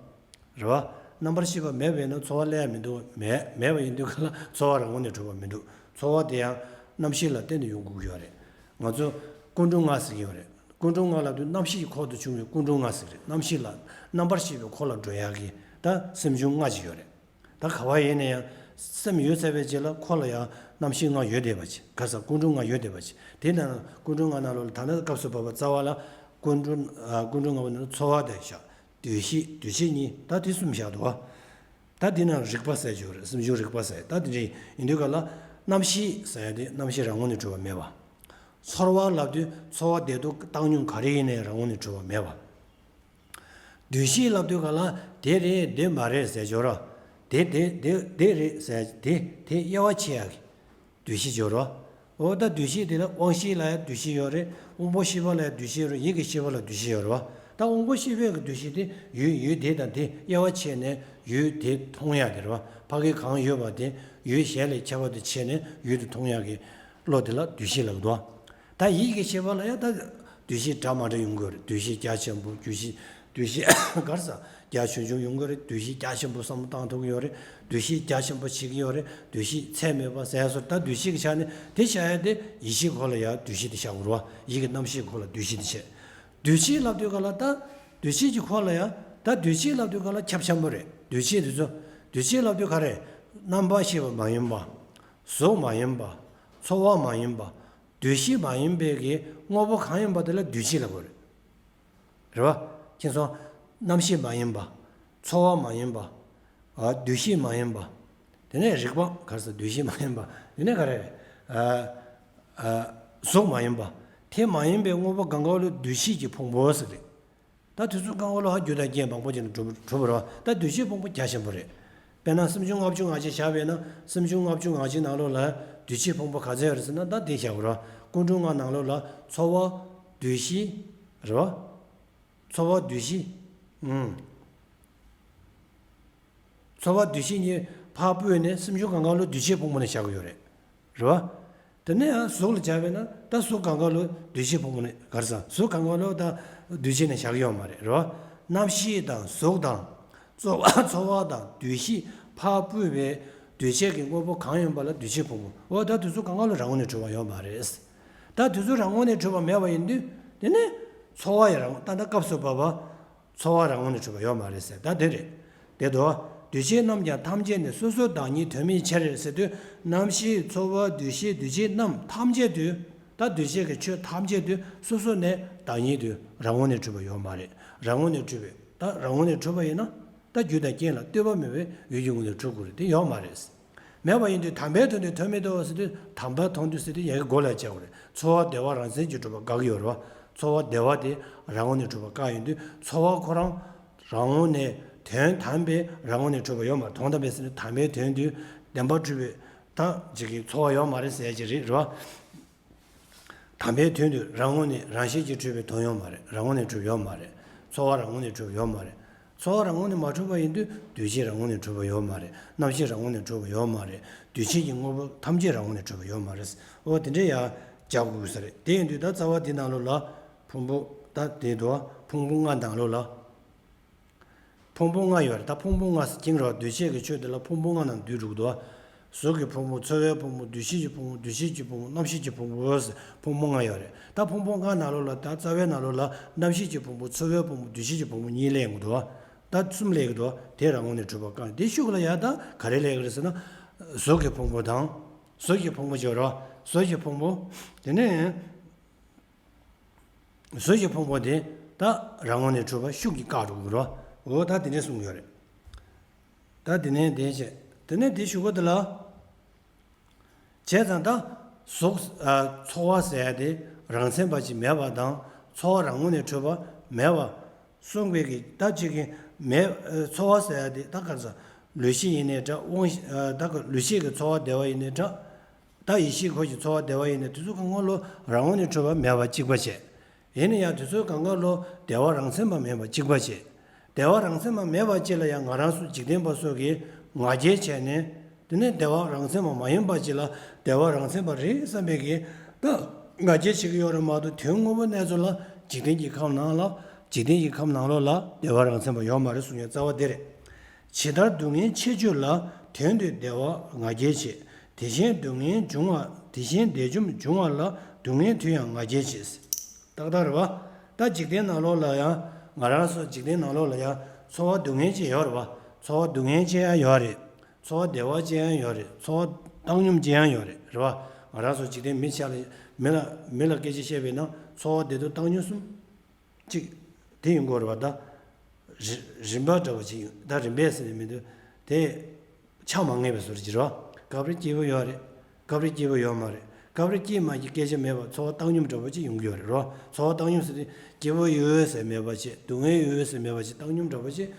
བ། རེད་བ། རྣམ་པར་ཤེས་པ་མེད་པས་ན་ཚོར་བ་སླེབས་ཡ་མི་འདུག་མེད་མེད་པ་ཡིན་དུས་ག་ལ་ཚོར་བ་རང་ངོས་ནས་གྲུབ་པ་མི་འདུག་ཚོར་བ་དེ་ཡང་རྣམ་ཤེས་ལ་བརྟེན་ནས་ཡོང་དགོས་ཀྱི་ཡོད་རེད། ང་ཚོ་ཀུན་འབྱུང་ལྔ་ཟེར་གྱི་ཡོད་རེད། ཀུན་འབྱུང་ལྔ་ལབ་དུས་རྣམ་ཤེས་ཀྱི་ཁོག་ཏུ་བྱུང་བའི་ཀུན་འབྱུང་ལྔ་ཟེར་གྱི་རེད། རྣམ་ཤེས་ལ་རྣམ་པར་ཤེས་པའི་ཁོག་ལ་འགྲོ་ཡག་གི་ད་སེམས་བྱུང་ལྔ་ཅིག་ཡོད་རེད། ད་ག་བ་ཡིན་ན་ཡང་སེམས་ཡོད་ཚར་བའི་རྗེས་ལ་ཁོ་ལ་ཡང་རྣམ་ཤེས་ལྔ་ཡོད་བསྡད་པ་ཅིག་ག་ས་ཀུན་འབྱུང་ལྔ་ཡོད་བསྡད་པ་ཅིག་དེ་ནང་ཀུན་འབྱུང་ལྔ་ནང་ལོགས་ལ་ད་ནི་སྐབས་སུ་བབ་པ་རྩ་བ་ལ་ཀུན་འབྱུང་ཨ་ཀུན་འབྱུང་ལྔ་པོ་ནང་ཚོར་བ་དང་བཞག་འདུ་ཤེས་འདུ་བྱེད་གཉིས་ད་དེ་གསུམ་བཞག་འདུག་བ། ད་དེ་ནང་རིག་པ་ཟེར་ཅིག་ཡོད་རེད། སེམས་བྱུང་རིག་པ་ཟེར་ད་དེ་འདྲ་ཡིན་དུས་ག་ལ་རྣམ་ཤེས་ཟེར་ཡ་དེ་རྣམ་ཤེས་རང་ངོས་ནས་གྲུབ་པ་མེད་པ། ཚོར་བ་ལབ་དུས་ཚོར་བ་བདེ་སྡུག་བཏང་མྱོང་ག་རེ་ཡིན་ནའི་རང་ངོས་ནས་གྲུབ་པ་མེད་པ། འདུ་ཤེས་ལབ་དུས་ག་ལ་དེ་རེད་འདི་མ་རེད་ཟེར་སྦྱོར་རོ། དེ་དེ་དེ་དེ་རེད་ཟེར་དེ་དེ་དབྱེ་བ་ཕྱེ་ཡག་གི་འདུ་ཤེས་སྦྱོར་རོ། འོ་ད་འདུ་ཤེས་དེ་ལ་དབང་ཤེས་ལ་ཡང་འདུ་ཤེས་ཡོད་རེད། དབང་པོ་ཤེས་པ་ལ་ཡང་འདུ་ཤེས་ཡོད་རེད། ཡིད་ཀྱི་ཤེས་པ་ལ་འདུ་ཤེས་ཡོད་རེད་བ། ད་དབང་པོ་ཤེས་པའི་གི་འདུ་ཤེས་དེ་ཡུལ་ཡུལ་དེ་དང་དེ་དབྱེ་བ་ཕྱེ་ནས་ཡུལ་དེ་མཐོང་ཡག་དེ་རེད་བ། ཕ་གི་གང་ཡོད་པ་དེ་ཡུལ་གཞན་ལས་ཁྱད་པར་དུ་ཕྱེ་ནས་ཡུལ་དེ་མཐོང་ཡག་གི་བློ་དེ་ལ་འདུ་ཤེས་ལབ་འདུག་ད་ཡིད་ཀྱི་ཤེས་པ་ལ་ཡང་ད་འདུ་ཤེས་འདྲ་མ་འདྲ་ཡོང་གི་ཡོད་རེད། འདུ་ཤེས་རྒྱ་ཆེན་པོ། འདུ་ཤེས་འདུ་ཤེས་ག་རེ་ཟ་རྒྱ་ཆུང་ཆུང་ཡོང་གི་རེད། འདུ་ཤེས་རྒྱ་ཆེན་པོ་བསམ་བློ་བཏང་ཐུབ་ཀྱི་ཡོད་རེད། འདུ་ཤེས་རྒྱ་ཆེན་པོ་བྱེད་ཀྱི་ཡོད་རེད། འདུ་ཤེས་ཚད་མེད་པ་ཟེར་སོགས་ད་འདུ་ཤེས་ཀྱི་ཆ་ནས་དེ་བྱ་ཡ་དེ་ཡིད་ཤེས་ཁོ་ལ་ཡང་འདུ་ཤེས་དེ་བྱ་དགོས་རེད་བ། ཡིད་ཀྱི་རྣམ་ཤེས་ཁོ་ལ་འདུ་ཤེས་དེ་བྱེད། འདུ་བྱེད་ལབ་དུས་ག་ལ་ད་འདུ་བྱེད་ཀྱི་ཁོ་ལ་ཡང་ད་འདུ་བྱེད་ལབ་དུས་ག་ལ་ཁྱབ་ཆེན་པོ་རེད། འདུ་བྱེད་དེ་ཚོ་འདུ་བྱེད་ལབ་དུས་ག་རེ། རྣམ་པར་ཤེས་པ་མ་ཡིན་པ། གཟུགས་མ་ཡིན་པ། ཚོར་བ་མ་ཡིན་པ། འདུ་ཤེས་མ་ཡིན་པའི་གི་དངོས་པོ་གང་ཡིན་པ་དེ་ལ་འདུ་བྱེད་ལབ་དགོས་རེད། རེད་བ། མཁྱེན་སོང་། རྣམ་ཤེས་མ་ཡིན་པ། ཚོར་བ་མ་ཡིན་པ། ཨ་འདུ་ཤེས་མ་ཡིན་པ། དེ་ནས་རིག་པ་ག་རེ་ཟེར། འདུ་ཤེས་མ་ཡིན་པ། དེ་ནས་ག་རེ་རེད། ཨ་ཨ་གཟུགས་མ་ཡིན་པ། དེ་མ་ཡིན་པའི་དངོས་པོ་གང་ག་ལ་འདུ་ཤེས་ཀྱི་ཕུང་པོ་ཟེར་རེད། ད་དུས་ཚོད་གང་ག་ལ་ཧ་རྒྱུ་དང་རྐྱེན་མང་པོ་ཅིག་ལ་གྲུབ་གྲུབ་པ་རེད་བ། ད་འདུ་ཤེས་ཕུང་པོ་རྒྱ་ཆེན་པོ་རེད། དཔེར་ན་སུམ་ཅུ་ལྔ་བཅུ་ང་གཅིག་བཞག་པས་ན་སུམ་ཅུ་ལྔ་བཅུ་ང་གཅིག་ནང་ལོགས་ལ་འདུ་ཤེས་ཕུང་པོ་ག་ཚོད་ཡོད་རེད་ཟེར་ན་ད་དེ་བཞག་པ་རེད་བ། ཀུན་འབྱུང་ལྔ་ནང་ལོགས་ལ་ཚོར་བ་འདུ་ཤེས་རེད་བ། ཚོར་བ་འདུ་ཤེས། ཨུམ། ཚོར་བ་འདུ་ཤེས་གཉིས་ཕར་སྤོས་ནས་སུམ་ཅུ་གང་ག་ལོ་འདུ་བྱེད་ཕུང་པོ་ནས་བཞག་གི་ཡོད་རེད། རེད་བ། དེ་ནས་ཡང་གཟུགས་ལ་སྦྱར་བས་ན་ད་གཟུགས་གང་ག་ལོ་འདུ་བྱེད་ཕུང་པོ་ནས་ག་རེ་ཟ། གཟུགས་གང་ག་ལོ་ད་འདུ་བྱེད་ནས་བཞག་གི་ཡོད་མ་རེད། རེད་བ། རྣམ་ཤེས་དང་གཟུགས་དང་ཚོར་བ་ཚོར་བ་དང་འདུ་ཤེས་ཕར་སྤོས་པའི་འདུ་བྱེད་ཀྱི་དངོས་པོ་གང་ཡིན་པ་ལ་འདུ་བྱེད་ཕུང་པོ། འོ་ད་དེ་ཚོ་གང་ག་ལོ་རང་ངོས་ནས་གྲུབ་པ་ཡོད་མ་རེད། ད་དེ་ཚོ་རང་ངོས་ནས་གྲུབ་པ་མེད་པ་ཡིན་དུས་དེ་ནས་ཚོར་བ་ཡང་རང་ད་ལྟ་སྐབས་སུ་བབ་པ། ཚོར་བ་རང་ངོས་ནས་གྲུབ་པ་ཡོད་མ་རེད་ཟེར། ད་དེ་རེད། དེ་དོ། འདུ་བྱེད་རྣམས་ཀྱང་ཐམས་ཅད་ནི་སོ་སོའི་བདག་ཉིད་དོན་མེད་ཕྱིར་ཟེར་དུས་རྣམ་ཤེས་ཚོར་བ་འདུ་ཤེས་འདུ་བྱེད་རྣམས་ཐམས་ཅད་དུ། ད་འདུ་བྱེད་ཀྱི་ཆོས་ཐམས་ཅད་དུ་སོ་སོ་ནས་བདག་ཉིད་དུ་རང་ངོས་ནས་གྲུབ་པ་ཡོད་མ་རེད། རང་ངོས་ནས་གྲུབ་པས་ད་རང་ངོས་ནས་གྲུབ་པ་ཡིན་ན་ད་རྒྱུ་དང་རྐྱེན་ལ་ལྟོས་པ་མེད་པའི་ཡུལ་གྱི་ངོས་ནས་གྲུབ་དགོས་རེད། དེ་ཡོད་མ་རེད། མེད་པ་ཡིན་དུས་དམ་པའི་དོན་དུ་དོན་མེད་དོ་ཟེར་དུས་དམ་པའི་དོན་དུ་ཟེར་དུས་ཡ་གི་མགོ་ལ་བཅག་དགོས་རེད། ཚོར་བ་བདེ་བ་རང་མཚན་གྱིས་གྲུབ་པ་དགག་གི་ཡོད་རེད་བ། ཚོར་བ་བདེ་བ་དེ་རང་ངོས་ནས་གྲུབ་པ་བཀག་ཡོང་དུས་ཚོར་བ་ཁོ་རང་རང་ངོས་ནས་དོན་དམ་པའི་རང་ངོས་ནས་གྲུབ་པ་ཡོད་མ་རེད། དོན་དམ་པའི་ཟེར་ན་དམ་པའི་དོན་དུ་བདེན་པར་གྲུབ་པའི་ད་ཅིག་གི་ཚོར་བ་ཡོད་མ་རེད་ཟེར་ཡ་ཅིག་རེད་རེད་བ། དམ་པའི་དོན་དུ་རང་ངོས་ནས་རང་བཞིན་གྱིས་གྲུབ་པའི་དོན་ཡོད་མ་རེད། རང་ངོས་ནས་གྲུབ་ཡོད་མ་རེད། ཚོར་བ་རང་ངོས་ནས་གྲུབ་ཡོད་མ་རེད། ཚོར་བ་རང་ངོས་ནས་མ་གྲུབ་པ་ཡིན་དུས་འདུ་བྱེད་རང་ངོས་ནས་གྲུབ་པ་ཡོད་མ་རེད། རྣམ་ཤེས་རང་ངོས་ནས་གྲུབ་པ་ཡོད་མ་རེད། འདུ་བྱེད་ཀྱི་དངོས་པོ་ཐམས་ཅད་རང་ངོས་ནས་གྲུབ་པ་ཡོད་མ་རེད། འོ་དེ་འདྲའི་ཡང་སྦྱར་དགོས་ས་རེད། དེ་ཡིན་དུས་ད་རྩ་བ་འདི་ནང་ལོགས་ལ་ཕུང་པོ་ད་དེ་དོ་ཕུང་པོ་ལྔ་ནང་ལོགས་ལ། ཕུང་པོ་ལྔ་ཡོད་རེད། ད་ཕུང་པོ་ལྔ་ཟེར་གྱིན་རོ། འདུས་བྱས་ཀྱི་ཆོས་དེ་ལ་ཕུང་པོ་ལྔ་ནང་འདུས་འགྲོ་གི་འདུག་གཟུགས་ཀྱི་ཕུང་པོ། ཚོར་བའི་ཕུང་པོ། འདུ་ཤེས་ཀྱི་ཕུང་པོ། འདུ་བྱེད་ཀྱི་ཕུང་པོ། རྣམ་ཤེས་ཀྱི་ཕུང་པོ་ཟེར་ཕུང་པོ་ལྔ་ཡོད་རེད། ད་ཕུང་པོ་ལྔ་ནང་ལོགས་ལ་ད་རྩ་བའི་ནང་ལོགས་ལ་རྣམ་ཤེས་ཀྱི་ཕུང་པོ། ཚོར་བའི་ཕུང་པོ། འདུ་ཤེས་ཀྱི་ཕུང་པོ་གཉིས་སླེབས་ཀྱི་འདུག་ད་གསུམ་སླེབས་ཀྱི་འདུག་དེ་རང་ངོས་ནས་གྲུབ་པ་བཀག་དེ་ཤུགས་ལ་ཡ་ད་ག་རེ་སླེབས་ཀྱི་རེད་ཟེར་ན། གཟུགས་ཀྱི་ཕུང་པོ་དང་། གཟུགས་ཀྱི་ཕུང་པོ་བརྗོད་རོ། གཟུགས་ཀྱི་ཕུང་པོ། དེ་ནས། གཟུགས་ཀྱི་ཕུང་པོ་དེ་ད་རང་ངོས་ནས་གྲུབ་པ་ཤུགས་ཀྱིས་བཀག་འགྲོ་གི་རོ། འོ་ད་དེ་འདྲས་གསུང་གི་ཡོད་རེད། ད་དེ་ནས་དེ་བྱས། དེ་ནས་དེ་ཞུ་གི་འདུག་ལ། བྱས་ཙང་ད་གཟུགས་ཨ་ཚོར་བ་ཟེར་ཡ་དེ་རང་མཚན་པ་ཅིག་མེད་པ་དང་ཚོར་བ་རང་ངོས་ནས་གྲུབ་པ་མེད་པ་གསུངས་པའི་གི་ད་ཅིག་གི་མེད་ཚོར་བ་ཟེར་ཡ་དེ་ད་ག་རེ་ཟ། ལུས་ཤེས་ཡིན་ནའི་འདྲ། དབང་ཤེས་ད་ག་ལུས་ཤེས་ཀྱི་ཚོར་བ་བདེ་བ་ཡིན་ནའི་འདྲ། ད་ཡིད་ཤེས་ཁོ་ཀྱི་ཚོར་བ་བདེ་བ་ཡིན་ནའི་དེ་ཚོ་གང་ག་ལོ་རང་ངོས་ནས་འཕྲོད་པ་མེད་པ་གཅིག་པ་བྱས། ཡིན་ན་ཡང་དེ་ཚོའི་གང་ག་ལོ་བདེ་བ་རང་མཚན་པ་མེད་པ་གཅིག་པ་བྱས། བདེ་བ་རང་མཚན་པ་མེད་པ་གཅིག་ལ་ཡང་ང་རང་ཚོ་འཇིག་རྟེན་པ་སོགས་ཀྱིས་ང་རྒྱལ་བྱས་ནས། དེ་ནས་བདེ་བ་རང་མཚན་པ་མ་ཡིན་པ་གཅིག་ལ་བདེ་བ་རང་མཚན་པ་རེད་བསམ་པའི་གི་ད་ང་རྒྱལ་བྱེད་ཀྱི་ཡོད་རེད་མ་གཏོགས། དོན་དངོས་པོ་གནས་ཚུལ་ལ་འཇིག་རྟེན་གྱི་ཁམས་ནང་ལ་འཇིག་རྟེན་གྱི་ཁམས་ནང་ལོགས་ལ་བདེ་བ་རང་མཚན་པ་ཡོད་མ་རེད་གསུང་ཡ་རྩ་བ་དེ་རེད། ཇི་ལྟར་སྡུག་བསྔལ་ཆེ་ཆུང་ལ་དོན་དུ་བདེ་བ་ང་རྒྱལ་བྱེད། དེ་བཞིན་སྡུག་བསྔལ་འབྱུང་བ་དེ་བཞིན་བདེ་འབྱུང་འབྱུང་བ་ལ་སྡུག་བསྔལ་དུ་ཡང་ང་རྒྱལ་བྱེད། ཏག་ཏག་རེད་བ། ད་འཇིག་རྟེན་ནང་ལོགས་ལ་ཡང་ང་རང་ཚོ་འཇིག་རྟེན་ནང་ལོགས་ལ་ཡང་ཚོར་བ་སྡུག་བསྔལ་ཅིག་ཡོད་རེད་བ། ཚོར་བ་སྡུག་བསྔལ་ཅིག་ཡང་ཡོད་རེད། ཚོར་བ་བདེ་བ་ཅིག་ཡང་ཡོད་རེད། ཚོར་བ་བཏང་སྙོམས་ཅིག་ཡང་ཡོད་རེད། རེད་བ། ང་རང་ཚོ་འཇིག་རྟེན་མི་ཆ་ལ་མི་ལ་མི་ལ་སྐད་ཆ་བཤད་པས་ན་ཚོར་བ་བདེ་སྡུག་བཏང་སྙོམས་གསུམ་གཅིག་དེ་ཡིན་དགོས་རེད་བ། ད་རི་རིམ་པ་འདྲ་བོ་ཅིག་ཡིན། ད་རིམ་པས་ཟེར་ནས་མི་འདུག་དེ་ཆ་མ་ངེས་པའི་བཟོ་འདྲ་ཅིག་རེད་བ། སྐབས་རེ་སྐྱིད་པོ་ཡོད་རེད། སྐབས་རེ་སྐྱིད་པོ་ཡོད་མ་རེད། སྐབས་རེ་སྐྱིད་མ་སྐྱིད་སྐད་ཆ་མེད་པར་ཚོར་བ་བཏང་སྙོམས་འདྲ་བོ་ཅིག་ཡོང་གི་ཡོད་རེད་རོ། ཚོར་བ་བཏང་སྙོམས་ཟེར་དུས་སྐྱིད་པོ་ཡོད་ཟེར་མེད་པ་ཅིག་སྡུག་བསྔལ་ཡོད་ཟེར་མེད་པ་ཅིག་བཏང་སྙོམས་འདྲ་བོ་ཅིག་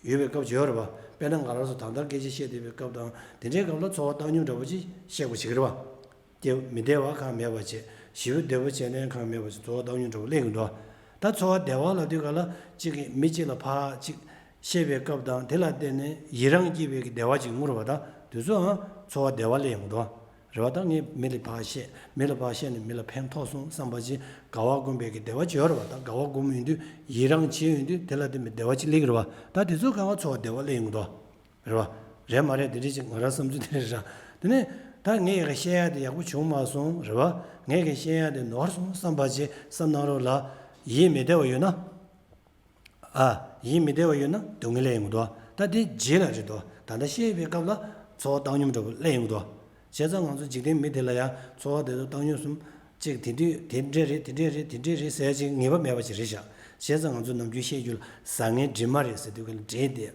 ཡོད་པའི་སྐབས་ཅིག་ཡོད་རེད་བ། དཔེར་ན་ང་རང་ཚོ་ད་ལྟར་སྐད་ཆ་བཤད་བསྡད་པའི་སྐབས་དང་དེ་འདྲའི་སྐབས་ལ་ཚོར་བ་བཏང་སྙོམས་འདྲ་བོ་ཅིག་བཤད་དགོས་བྱེད་ཀྱི་རེད་བ། སྐྱེ་བོ་མི་བདེ་བ་གང་མེད་པ་བྱས། ཞེ་པོ་བདེ་བོ་བྱས་ནས་གང་མེད་པ་བྱས། ཚོར་བ་བཏང་སྙོམས་འདྲ་བོ་སླེབས་ཀྱི་འདུག་ད་ཚོར་བ་བདེ་བ་ལབ་དུས་ག་ལ་གཅིག་གིས་མི་གཅིག་ལ་ཕར་གཅིག་བཤད་པའི་སྐབས་དང་དེ་ལ་བརྟེན་ནས་ཡི་རང་སྐྱེས་པའི་གི་བདེ་བ་ཅིག་ཡོང་གི་རེད་བ། ད་དེ་ཚོའང་ཚོར་བ་བདེ་བ་སླེབས་ཡོང་གི་འདུག་རེད་བ། ད་ངས་མི་ལ་ཕར་བཤད་མི་ལ་ཕར་བཤད་ནས་མི་ལ་ཕན་ཐོགས་སོང་བསམ་པ་ཅིག་དགའ་བ་སྒོམ་པའི་གི་བདེ་བ་ཅིག་ཡོད་རེད་བ། ད་དགའ་བ་སྒོམ་ཡོང་དུས་ཡི་རང་བྱེད་ཡོང་དུས་དེ་ལ་བརྟེན་པའི་བདེ་བ་ཅིག་སླེབས་ཀྱི་རེད་བ། ད་དེ་ཚོའི་སྒང་ག་ཚོར་བ་བདེ་བ་སླེབས་ཡོང་གི་འདུག་རེད་བ། རེད་མ་རེད་དེ་འདྲ་ཅིག་ང་རང་བསམ་ཚུལ་དེ་རེད་ར། དེ་ནས་ད་ངས་ཡ་ག་བཤད་ཡ་དེ་ཡག་པོ་བྱུང་མ་སོང་རེད་བ། ངས་ག་བཤད་ཡ་དེ་ནོར་སོང་བསམ་པ་ཅིག་བསམ་ནང་ལོགས་ལ་ཡིད་མི་བདེ་བ་ཡོད་ན། ཨ། ཡིད་མི་བདེ་བ་ཡོད་ན་སྡུག་བསྔལ་ཡོང་གི་འདུག་ད་དེ་རྗེས་ལ་རེད་འདུག་ད་ལྟ་བཤད་པའི་སྐབས་ལ་ཚོར་བ་བཏང་སྙོམས་འདྲ་བོ་སླེབས་ཡོང་གི་འདུག་བྱས་ཙང་ང་ཚོ་འཇིག་རྟེན་མི་དེ་ལ་ཡང་ཚོར་བ་དེ་ཚོ་བཏང་སྙོམས་གསུམ་གཅིག་དེ་དུས་དེ་འདྲས་རེད་དེ་འདྲས་རེད་དེ་འདྲས་རེད་ཟེར་ཅིག་ངེས་པ་མེད་པ་ཅིག་རེད་ཤག་བྱས་ཙང་ང་ཚོ་ནམ་རྒྱུན་བཤད་རྒྱུ་ལ་བཟང་ངན་དྲི་མ་རེད་ཟེར་དུས་ག་ལ་འདྲེས་ཏེ།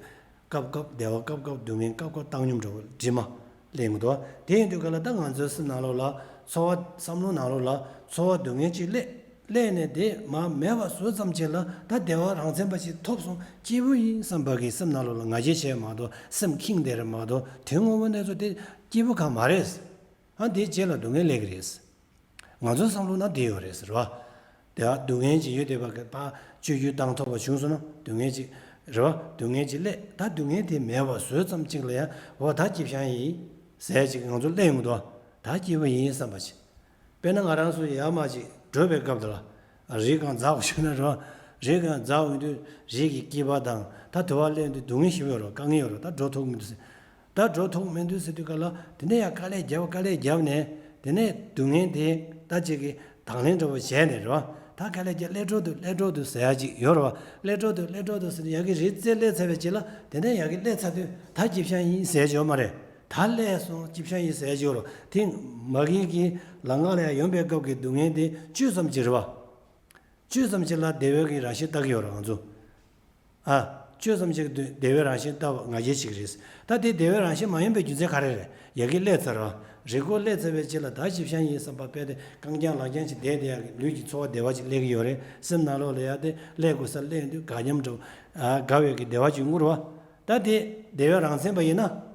སྐབས་སྐབས་བདེ་བ་སྐབས་སྐབས་སྡུག་བསྔལ་སྐབས་སྐབས་བཏང་སྙོམས་འདྲ་བོ་དྲི་མ་སླེབས་ཡོང་གི་འདུག་དེ་ཡིན་དུས་ག་ལ་ད་ང་ཚོའི་སེམས་ནང་ལོགས་ལ་ཚོར་བ་བསམ་བློ་ནང་ལོགས་ལ་ཚོར་བ་སྡུག་བསྔལ་ཅིག་སླེབས་སླེབས་ནས་དེ་མར་མེད་པ་བཟོ་ཙམ་ཅིག་ལ་ད་བདེ་བ་རང་མཚན་པ་ཞིག་ཐོབ་སོང་སྐྱིད་པོ་ཡིན་བསམ་པ་གི་སེམས་ནང་ལོགས་ལ་ང་རྒྱལ་བྱས་མ་གཏོགས་སེམས་ཁེངས་བསྡད་རེད་མ་གཏོགས་དོན་དངོས་པོ་གནས་ཚུལ་དེ་སྐྱིད་པོ་གང་མ་རེད། ཨ་དེའི་རྗེས་ལ་སྡུག་བསྔལ་སླེབས་ཀྱི་རེད། ང་ཚོའི་བསམ་བློ་ན་དེ་ཡོད་རེད་ཟེར་བ། དེ་བ་སྡུག་བསྔལ་ཅིག་ཡོད་དེ་བ་གི་ཕ་སྤྱོད་རྒྱུ་བཏང་ཐུབ་པ་བྱུང་སོང་ན་སྡུག་བསྔལ་ཅིག་རེད་བ། སྡུག་བསྔལ་ཅིག་སླེབས་ད་སྡུག་བསྔལ་དེ་མེད་པ་བཟོས་ཙམ་ཅིག་ལ་ཡང་འོ་ད་སྐྱིད་ཤང་ཡིན་ཟེར་ཅིག་ང་ཚོ་སླེབས་ཡོང་གི་འདུག་ད་སྐྱིད་པོ་ཡིན་བསམ་པ་ཅིག་དཔེར་ན་ང་རང་ཚོ་ཡར་མར་ཅིག་འགྲོ་བའི་སྐབས་དེ་ལ་རི་སྒང་འཛེག་ཞུ་ན་རེད་བ། རི་སྒང་འཛེག་ཡོང་དུས་རི་གི་སྐྱིད་པ་དང་ད་དུ་བ་སླེབས་དུས་སྡུག་བསྔལ་ཞིག་ཡོད་རེད་དཀའ་ངལ་ཡོད་རེད་ད་འགྲོ་ཐུབ་མི་འདུག་ཟེར། ད་འགྲོ་ཐུབ་མི་འདུག་ཟེར་དུས་ག་ལ་དེ་ནས་ཡང་དཀའ་ལས་རྒྱབ་དཀའ་ལས་རྒྱབ་ནས་དེ་ནས་སྡུག་བསྔལ་དེ་ད་ཅིག་གི་དང་ལེན་འདྲ་བོ་བྱས་ནས་རེད་བ། ད་དཀའ་ལས་རྒྱབ་སླེབས་འགྲོ་འདུག་སླེབས་འགྲོ་འདུག་ཟེར་ཡ་ཅིག་ཡོད་རེད་བ། སླེབས་འགྲོ་འདུག་སླེབས་འགྲོ་འདུག་ཟེར་ནས་ཡ་གི་རི་རྩེ་སླེབས་ཚར་བའི་རྗེས་ལ་དེ་ནས་ཡ་གི་སླེབས་ཚར་དུས་ད་སྐྱིད་ཤང་ཡིན་ཟེར་ཡ་ཅིག་ཡོད་མ་རེད། ད་སླེབས་སོང་སྐྱིད་ཤང་ཡིན་ཟེར་ཡ་ཅིག་ཡོད་རེད་དེ་མ་གི་གི་ལམ་ཁ་ལ་ཡ་ཡོང་པའི་སྐབས་ཀྱི་སྡུག་བསྔལ་དེ་བཅུད་ཙམ་ཅིག་རེད་བ། བཅུད་ཙམ་ཅིག་ལ་བདེ་བའི་གི་རང་བཞིན་ལྟ་གི་ཡོད་རེད་ང་ཚོ། ཨ། བཅུད་ཙམ་ཅིག་ཏུ་བདེ་བའི་རང་བཞིན་ལྟ་བ་ང་རྒྱལ་ཅིག་རེད། ད་དེ་བདེ་བའི་རང་བཞིན་མ་ཡིན་པའི་རྒྱུ་མཚན་ག་རེ་རེད། ཡ་གི་སླེབས་ཚར་བ། རི་མགོ་སླེབས་ཚར་བའི་རྗེས་ལ་ད་སྐྱིད་ཤང་ཡིན་བསམ་པ་དཔེ་དེ་རྐང་རྐྱང་ལག་རྐྱང་ཅིག་བསྡད་དེ་ཡ་གི་ལུས་ཀྱི་ཚོར་བ་བདེ་བ་ཅིག་སླེབས་ཀྱི་ཡོད་རེད་སེམས་ནང་ལོགས་ལ་ཡ་དེ་སླེབས་དགོས་ས་སླེབས་དུས་དགའ་ཉམས་འགྲོ། ཨ་དགའ་བའི་གི་བདེ་བ་ཅིག་ཡོང་གི་རེད་བ། ད་དེ་བདེ་བའི་རང་མཚན་པ་ཡིན་ན།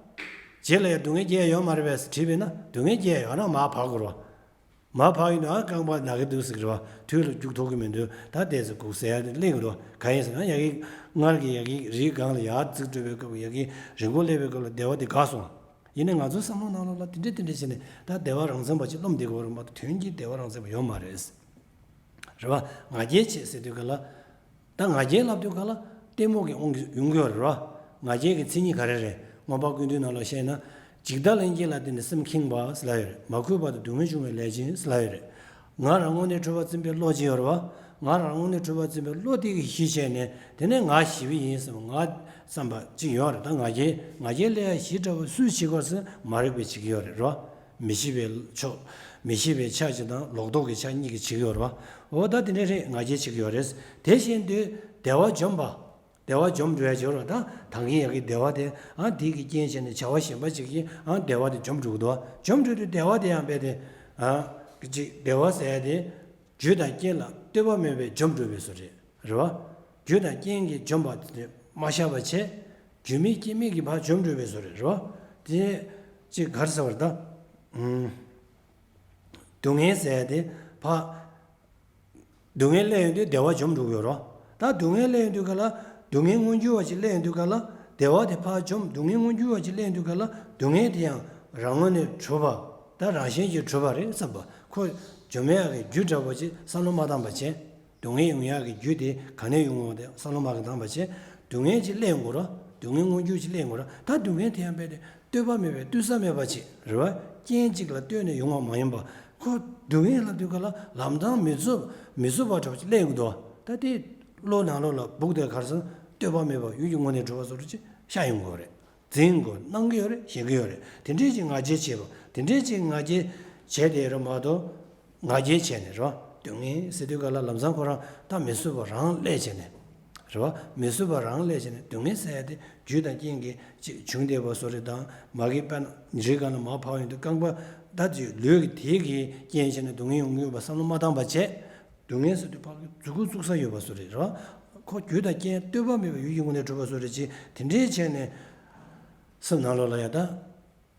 རྗེས་ལ་ཡ་སྡུག་བསྔལ་སྐྱེ་ཡ་ཡོད་མ་རེད་པས་དྲིས་པས་ན་སྡུག་བསྔལ་སྐྱེ་ཡ་ཡོད་ན་མར་བབས་དགོས་རེད་བ། མ་ཕར་ཡིན་ན་རྐང་པ་ན་གི་འདུག་ཟེར་གི་རེད་བ། དུས་ལ་རྒྱུག་ཐུབ་གི་མི་འདུག་ད་ལྟས་ཟེར་སྒུག་ཟེར་ཡ་དེ་གླེང་གི་རེད་བ། གང་ཡིན་ཟེར་ན་ཡ་གི་སྔར་གྱི་ཡ་གི་རིའི་སྒང་ལ་ཡར་འཛེགས་འགྲོ་བའི་སྐབས་ཡ་གི་རི་མགོ་སླེབས་པའི་སྐབས་ལ་བདེ་བ་དེ་འགག་སོང་། ཡིན་ནའི་ང་ཚོའི་བསམ་བློ་ནང་ལོགས་ལ་དེ་འདྲས་དེ་འདྲས་བྱས་ནས་ད་བདེ་བ་རང་མཚན་པ་ཅིག་རློམ་བསྡད་དགོས་རེད་མ་གཏོགས་དོན་གྱིས་བདེ་བ་རང་མཚན་པ་ཡོད་མ་རེད། རེད་བ། ང་རྒྱལ་བྱེད་ཟེར་དུས་ག་ལ། ད་ང་རྒྱལ་ལབ་དུས་ག་ལ་ལྟད་མོ་གི་དབང་གིས་ཡོང་གི་ཡོད་རེད་བ། ང་རྒྱལ་གྱི་མཚན་ཉིད་ག་རེ་རེད། མངོན་པ་ཀུན་བཏུས་ནང་ལ་བཤད་ན། འཇིག་ལྟ་ལྷན་སྐྱེས་ལ་བརྟེན་ནས་སེམས་ཁེངས་པ་ཟེར་ལབ་ཡོད་རེད། མ་གུས་པ་དང་སྡུག་བསྔལ་འབྱུང་བའི་ལས་ཅན་ཟེར་ལབ་ཡོད་རེད། ང་རང་ངོས་ནས་འཁྲུལ་པ་འཛིན་པའི་བློ་ཅིག་ཡོད་རེད་བ། ང་རང་ངོས་ནས་འཁྲུལ་པ་འཛིན་པའི་བློ་དེ་གིས་གཞི་བྱས་ནས་དེ་ནས་ང་ཞི་བ་ཡིན་བསམ་ང་བསམ་པ་ཅིག་ཡོད་རེད། ད་ང་རྒྱལ་ང་རྒྱལ་སླེབས་ཡ་གཞི་འདྲ་བོ་སུས་བྱེད་དགོས་ཟེར་མ་རིག་པས་བྱེད་ཀྱི་ཡོད་རེད་རོ། མི་ཤེས་པའི་ཕྱོགས། མི་ཤེས་པའི་ཆ་གཅིག་དང་ལོག་རྟོག་གི་ཆ་གཉིས་ཀྱིས་བྱེད་ཀྱི་ཡོད་རེད་བ། འོ་ད་དེ་འདྲ་རེད་ང་རྒྱལ་བྱེད་ཀྱི་ཡོད་རེད། དེ་བཞིན་དུ་བདེ་བ་འཇོམས་པ། བདེ་བ་འཇོམས་འགྲོ་ཡ་བྱེད་རོགས་ད་ད་གིན་ཡ་གི་བདེ་བ་དེ་ཨ་དེ་གི་རྐྱེན་བྱས་ནས་བྱ་བ་གཞན་པ་ཅིག་གིས་ཨ་བདེ་བ་དེ་འཇོམས་འགྲོ་གི་འདུག་འཇོམས་འགྲོ་དུས་བདེ་བ་དེ་ཡང་རྦད་དེ་ཨ་གི་ཅིག་བདེ་བ་ཟེར་ཡ་དེ་རྒྱུ་དང་རྐྱེན་ལ་ལྟོས་པ་མེད་པའི་འཇོམས་འགྲོ་བའི་བཟོ་རེད་རེད་བ། རྒྱུ་དང་རྐྱེན་གྱིས་འཇོམས་པ་དེ་མ་བཞག་པ་བྱས། རྒྱུ་མེད་རྐྱེན་མེད་ཀྱི་ཕར་འཇོམས་འགྲོ་བའི་བཟོ་རེད། རེད་བ། དེ་ཅིག་ག་རེ་ཟེར་བ་རེད་ད། ཨུམ། སྡུག་བསྔལ་ཟེར་ཡ་དེ་ཕར། སྡུག་བསྔལ་སླེབས་ཡོང་དུས་བདེ་བ་འཇོམས་འགྲོ་གི་ཡོད་རེད། ད་སྡུག་བསྔལ་སླེབས་ཡོང་དུས་ག་ལ། སྡུག་བསྔལ་མངོན་གྱུར་བ་ཅིག་སླེབས་ཡོང་དུས་ག་ལ། བདེ་བ་དེ་ཕར་འཇོམས། སྡུག་བསྔལ་མངོན་གྱུར་བ་ཅིག་སླེབས་ཡོང་དུས་ག་ལ། སྡུག་བསྔལ་དེ་ཡང་རང་ངོས་ནས་གྲུབ་པ། ད་རང་བཞིན་གྱིས་གྲུབ་པ་རེད་བསམ་པ། ཁོ་འཇོམས་ཡག་གི་རྒྱུ་འདྲ་པོ་ཅིག་བསམ་བློ་མ་བཏང་བ་བྱས། སྡུག་བསྔལ་ཡོང་ཡག་གི་རྒྱུ་དེ་ག་ནས་ཡོང་ངོ་དེ་བསམ་བློ་མ་གི་བཏང་བ་བྱས། སྡུག་བསྔལ་ཅིག་སླེབས་ཡོང་གི་རེད། སྡུག་བསྔལ་མངོན་གྱུར་ཅིག་སླེབས་ཡོང་གི་རེད། ད་སྡུག་བསྔལ་དེ་ཡང་རྦད་དེ་ལྟོས་པ་མེད་པའི་ལྟོས་ས་མེད་པ་ཅིག་རེད་བ། རྐྱེན་གཅིག་ལ་ལྟོས་ནས་ཡོང་བ་མ་ཡིན་པ། ཁོ་སྡུག་བསྔལ་ལབ་དུས་ག་ལ་ལམ་སང་མི་བཟོད། མི་བཟོད་པ་འདྲ་པོ་ཅིག་སླེབས་ཡོང་གི་འདུག་ད་དེ་བློ་ནང་ལོགས་ལ་སྦུག་དེ་ག་རེ་ཟེར་ན་ལྟོས་པ་མེད་པ་ཡུལ་གྱི་ངོས་ནས་གྲུབ་པ་བཟོ་འདྲ་ཅིག་ཤར་ཡོང་གི་ཡོད་རེད། འཛིན་དགོས། གནང་གི་ཡོད་རེད། བཞེས་ཀྱི་ཡོད་རེད། དེ་འདྲས་ཅིག་ང་རྒྱལ་བྱེད་པ། དེ་འདྲས་ཅིག་ང་རྒྱལ་བྱས་ཏེ་རེད་མ་གཏོགས། ང་རྒྱལ་བྱས་ནས་རེད་བ། སྡུག་བསྔལ་ཟེར་དུས་ག་ལ་ལམ་སང་ཁོ་རང་ད་མི་བཟོད་པ་རང་སླེབས་བྱས་ནས། རེད་བ། མི་བཟོད་པ་རང་སླེབས་བྱས་ནས་སྡུག་བསྔལ་ཟེར་ཡ་དེ་རྒྱུ་དང་རྐྱེན་གྱིས་ཅིག་བྱུང་བསྡད་པ་བཟོ་འདྲ་དང་། མ་གི་དཔེར་ན་རི་སྒང་ལ་མར་འཕུར་ཡོང་དུས་རྐང་པ་ད་ཅིག་ལུས་ཀྱི་དེ་གིས་རྐྱེན་བྱས་ནས་སྡུག་བསྔལ་ཡོང་གི་ཡོད་པ་བསམ་བློ་མ་བཏང་བ་བྱས། སྡུག་བསྔལ་ཟེར་དུས་ཕ་གི་མཛུབ་གུ་བཙུགས་ས་ཡོད་པ་བཟོ་འདྲ་རེད་བ། ཁོ་རྒྱུ་དང་རྐྱེན་ལྟོས་པ་མེད་པའི་ཡུལ་གྱི་ངོས་ནས་གྲུབ་པ་བཟོ་འདྲ་ཅིག་དེ་འདྲས་བྱས་ནས། སེམས་ནང་ལོགས་ལ་ཡ་ད།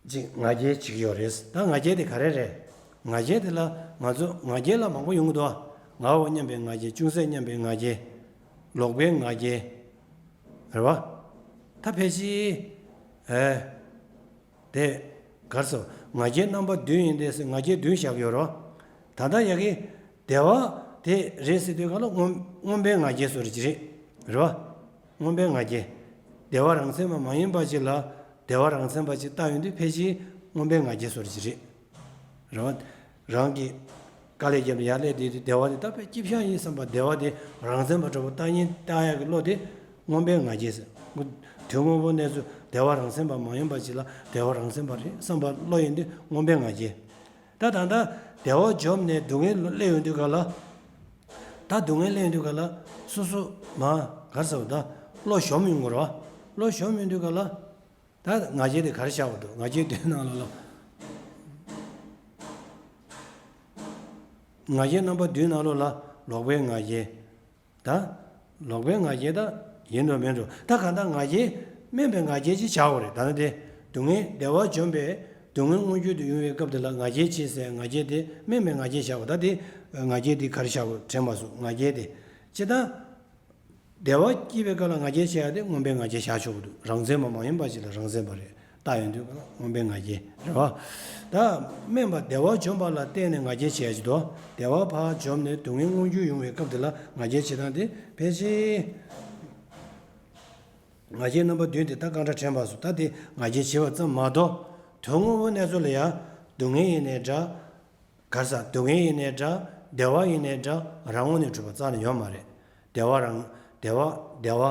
ཅིག་ང་རྒྱལ་བྱེད་ཀྱི་ཡོད་རེད། ད་ང་རྒྱལ་དེ་ག་རེ་རེད། ང་རྒྱལ་དེ་ལ་ང་ཚོ་ང་རྒྱལ་ལ་མང་པོ་ཡོང་གི་འདུག་ང་འོ་མཉམ་པའི་ང་རྒྱལ། ཅུང་ཟད་མཉམ་པའི་ང་རྒྱལ། ལོག་པའི་ང་རྒྱལ། རེད་བ། ད་ཕལ་ཆེར། ཨེ། དེ། ག་རེ་ཟེར། ང་རྒྱལ་རྣམ་པ་བདུན་ཡིན་ཏེ་ཟེར་ང་རྒྱལ་བདུན་བཞག་ཡོད་རེད། ད་ལྟ་ཡ་གི། བདེ་བ་དེ་རེད་ཟེར་དུས་ག་ལ་མངོན་མངོན་པའི་ང་རྒྱལ་བཟོ་འདྲ་ཅིག་རེད། རེད་བ། མངོན་པའི་ང་རྒྱལ། བདེ་བ་རང་མཚན་མ་མ་ཡིན་པ་ཅིག་ལ་བདེ་བ་རང་མཚན་པ་ཅིག་བལྟ་ཡོང་དུས་ཕལ་ཆེར་མངོན་པའི་ང་རྒྱལ་བཟོ་འདྲ་ཅིག་རེད། རེད་བ། རང་གིས་དཀའ་ལས་བརྒྱབ་ནས་ཡར་སླེབས་དུས་དེ་བདེ་བ་དེ་ད་དཔེ་སྐྱིད་ཤང་ཡིན་བསམ་པ། བདེ་བ་དེ་རང་མཚན་པ་འདྲ་པོ་བལྟ་ཉན་བལྟ་ཡག་གི་བློ་དེ་མངོན་པའི་ང་རྒྱལ་ཟེར། དོན་དངོས་པོ་གནས་ཚུལ་བདེ་བ་རང་མཚན་པ་མ་ཡིན་པ་ཅིག་ལ་བདེ་བ་རང་མཚན་པ་རེད་བསམ་པ་བློ་ཡིན་དུས་མངོན་པའི་ང་རྒྱལ། ད་ད་ལྟ་བདེ་བ་འཇོམས་ནས་སྡུག་བསྔལ་སླེབས་ཡོང་དུས་ག་ལ། ད་སྡུག་བསྔལ་སླེབས་ཡོང་དུས་ག་ལ། སོ་སོ་མ་ག་རེ་ཟེར་བ། ད་བློ་ཞོམ་ཡོང་གི་རེད་བ། བློ་ཞོམ་ཡོང་དུས་ག་ལ། ད་ང་རྒྱལ་དེ་ག་རེ་བཞག་པ་འདུག་ང་རྒྱལ་དོན་ནང་ལོགས་ལ། ང་རྒྱལ་རྣམ་པ་བདུན་ནང་ལོགས་ལ་ལོག་པའི་ང་རྒྱལ། ད། ལོག་པའི་ང་རྒྱལ་ད་ཡིན་འགྲོ་མིན་འགྲོ། ད་གང་ལྟར་ང་རྒྱལ་དམན་པའི་ང་རྒྱལ་ཅིག་བཞག་དགོས་རེད། ད་ནི་དེ། སྡུག་བསྔལ་བདེ་བ་འཇོམས་པའི་སྡུག་བསྔལ་མངོན་གྱུར་དུ་ཡོང་བའི་སྐབས་དེ་ལ་ང་རྒྱལ་ཅིག་ཟེར། ང་རྒྱལ་དེ་དམན་པའི་ང་རྒྱལ་བཞག་དགོས། ད་དེ་ང་རྒྱལ་དེ་ག་རེ་བཞག་དགོས་དྲན་མ་སོང་། ང་རྒྱལ་དེ། སྤྱིར་བཏང་། བདེ་བ་སྐྱེས་པའི་སྐབས་ལ་ང་རྒྱལ་བྱེད་ཡ་དེ་མངོན་པའི་ང་རྒྱལ་བཞག་ཆོག་གི་འདུག་རང་མཚན་མ་མ་ཡིན་པ་ཅིག་ལ་རང་མཚན་པ་རེད། བལྟ་ཡོང་དུས་མངོན་པའི་ང་རྒྱལ་རེད་བ། ད་དམན་པ་བདེ་བ་འཇོམས་པ་ལ་བརྟེན་ནས་ང་རྒྱལ་བྱེད་ཡ་ཅིག་འདུག་བདེ་བ་ཕར་འཇོམས་ནས་སྡུག་བསྔལ་མངོན་གྱུར་ཡོང་བའི་སྐབས་དེ་ལ་ང་རྒྱལ་བྱེད་སྟངས་དེ་ཕལ་ཆེར། ང་རྒྱལ་རྣམ་པ་བདུན་དེ་ད་གང་འདྲ་དྲན་པ་སོང་། ད་དེ་ང་རྒྱལ་བྱེད་པ་ཙམ་མ་གཏོགས། དོན་དངོས་པོ་གནས་ཚུལ་ལ་ཡ། སྡུག་བསྔལ་ཡིན་ནའི་འདྲ། ག་རེ་ཟེར། སྡུག་བསྔལ་ཡིན་ནའི་འདྲ། བདེ་བ་ཡིན་ནའི་འདྲ། རང་ངོས་ནས་གྲུབ་པ་རྩ་ནས་ཡོད་མ་རེད། བདེ་བ་རང་། བདེ་བ། བདེ་བ།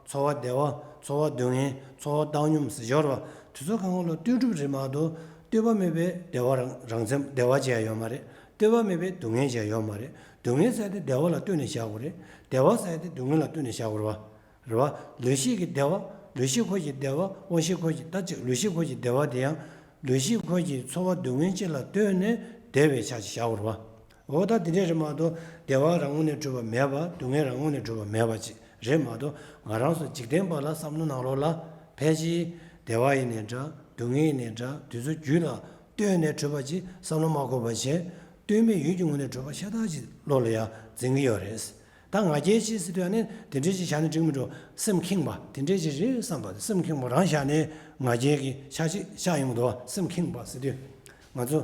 ཚོར་བ་བདེ་བ། ཚོར་བ་སྡུག་བསྔལ། ཚོར་བ་བཏང་སྙོམས་ཟེར་སྦྱོར་བ་དེ་ཚོ་གང་ག་ལ་ལྟོས་གྲུབ་རེད་མ་གཏོགས་ལྟོས་པ་མེད་པའི་བདེ་བ་རང་རང་མཚན་བདེ་བ་ཅིག་ཡང་ཡོད་མ་རེད། ལྟོས་པ་མེད་པའི་སྡུག་བསྔལ་ཅིག་ཡང་ཡོད་མ་རེད། སྡུག་བསྔལ་ཟེར་དེ་བདེ་བ་ལ་ལྟོས་ནས་བཞག་དགོས་རེད། བདེ་བ་ཟེར་དེ་སྡུག་བསྔལ་ལ་ལྟོས་ནས་བཞག་དགོས་རེད་བ། རེད་བ། ལུས་ཤེས་ཀྱི་བདེ་བ། ལུས་ཤེས་འཁོར་གྱི་བདེ་བ། དབང་ཤེས་འཁོར་གྱི། ད་ཅིག་ལུས་ཤེས་འཁོར་གྱི་བདེ་བ་དེ་ཡང་། ལུས་ཤེས་འཁོར་གྱི་ཚོར་བ་སྡུག་བསྔལ་ཅིག་ལ་ལྟོས་ནས་བདེ་བའི་ཆ་ཞིག་བཞག་དགོས་རེད་བ། འོ་ད་དེ་འདྲས་རེད་མ་གཏོགས་བདེ་བ་རང་ངོས་ནས་གྲུབ་པ་མེད་པ། སྡུག་བསྔལ་རང་ངོས་ནས་གྲུབ་པ་མེད་པ་ཅིག་རེད་མ་གཏོགས། ང་རང་ཚོ་འཇིག་རྟེན་པ་ལ་བསམ་བློ་ནང་ལོགས་ལ་ཕལ་ཆེར་བདེ་བ་ཡིན་ནའི་འདྲ། སྡུག་བསྔལ་ཡིན་ནའི་འདྲ། དེ་ཚོ་རྒྱུ་ལ་ལྟོས་ནས་གྲུབ་པ་ཅིག་བསམ་བློ་མ་འཁོར་བ་བྱས། ལྟོས་མེད་ཡུལ་གྱི་ངོས་ནས་གྲུབ་པ་ཤ་སྟག་ཅིག་བློ་ལ་ཡང་འཛིན་གྱི་ཡོད་རེད། ད་ང་རྒྱལ་ཅིག་ཟེར་དུས་ཨ་ནི་དེ་འདྲས་ཅིག་བཞག་ན་འགྲིག་མི་འགྲོ། སེམས་ཁེངས་པ་དེ་འདྲས་ཅིག་རེད་བསམ་པ། སེམས་ཁེངས་པ་རང་བཞག་ནས་ང་རྒྱལ་གྱི་ཆ་ཅིག་ཤར་ཡོང་གི་འདུག་བ། སེམས་ཁེངས་པ་ཟེར་དུས་ང་ཚོ་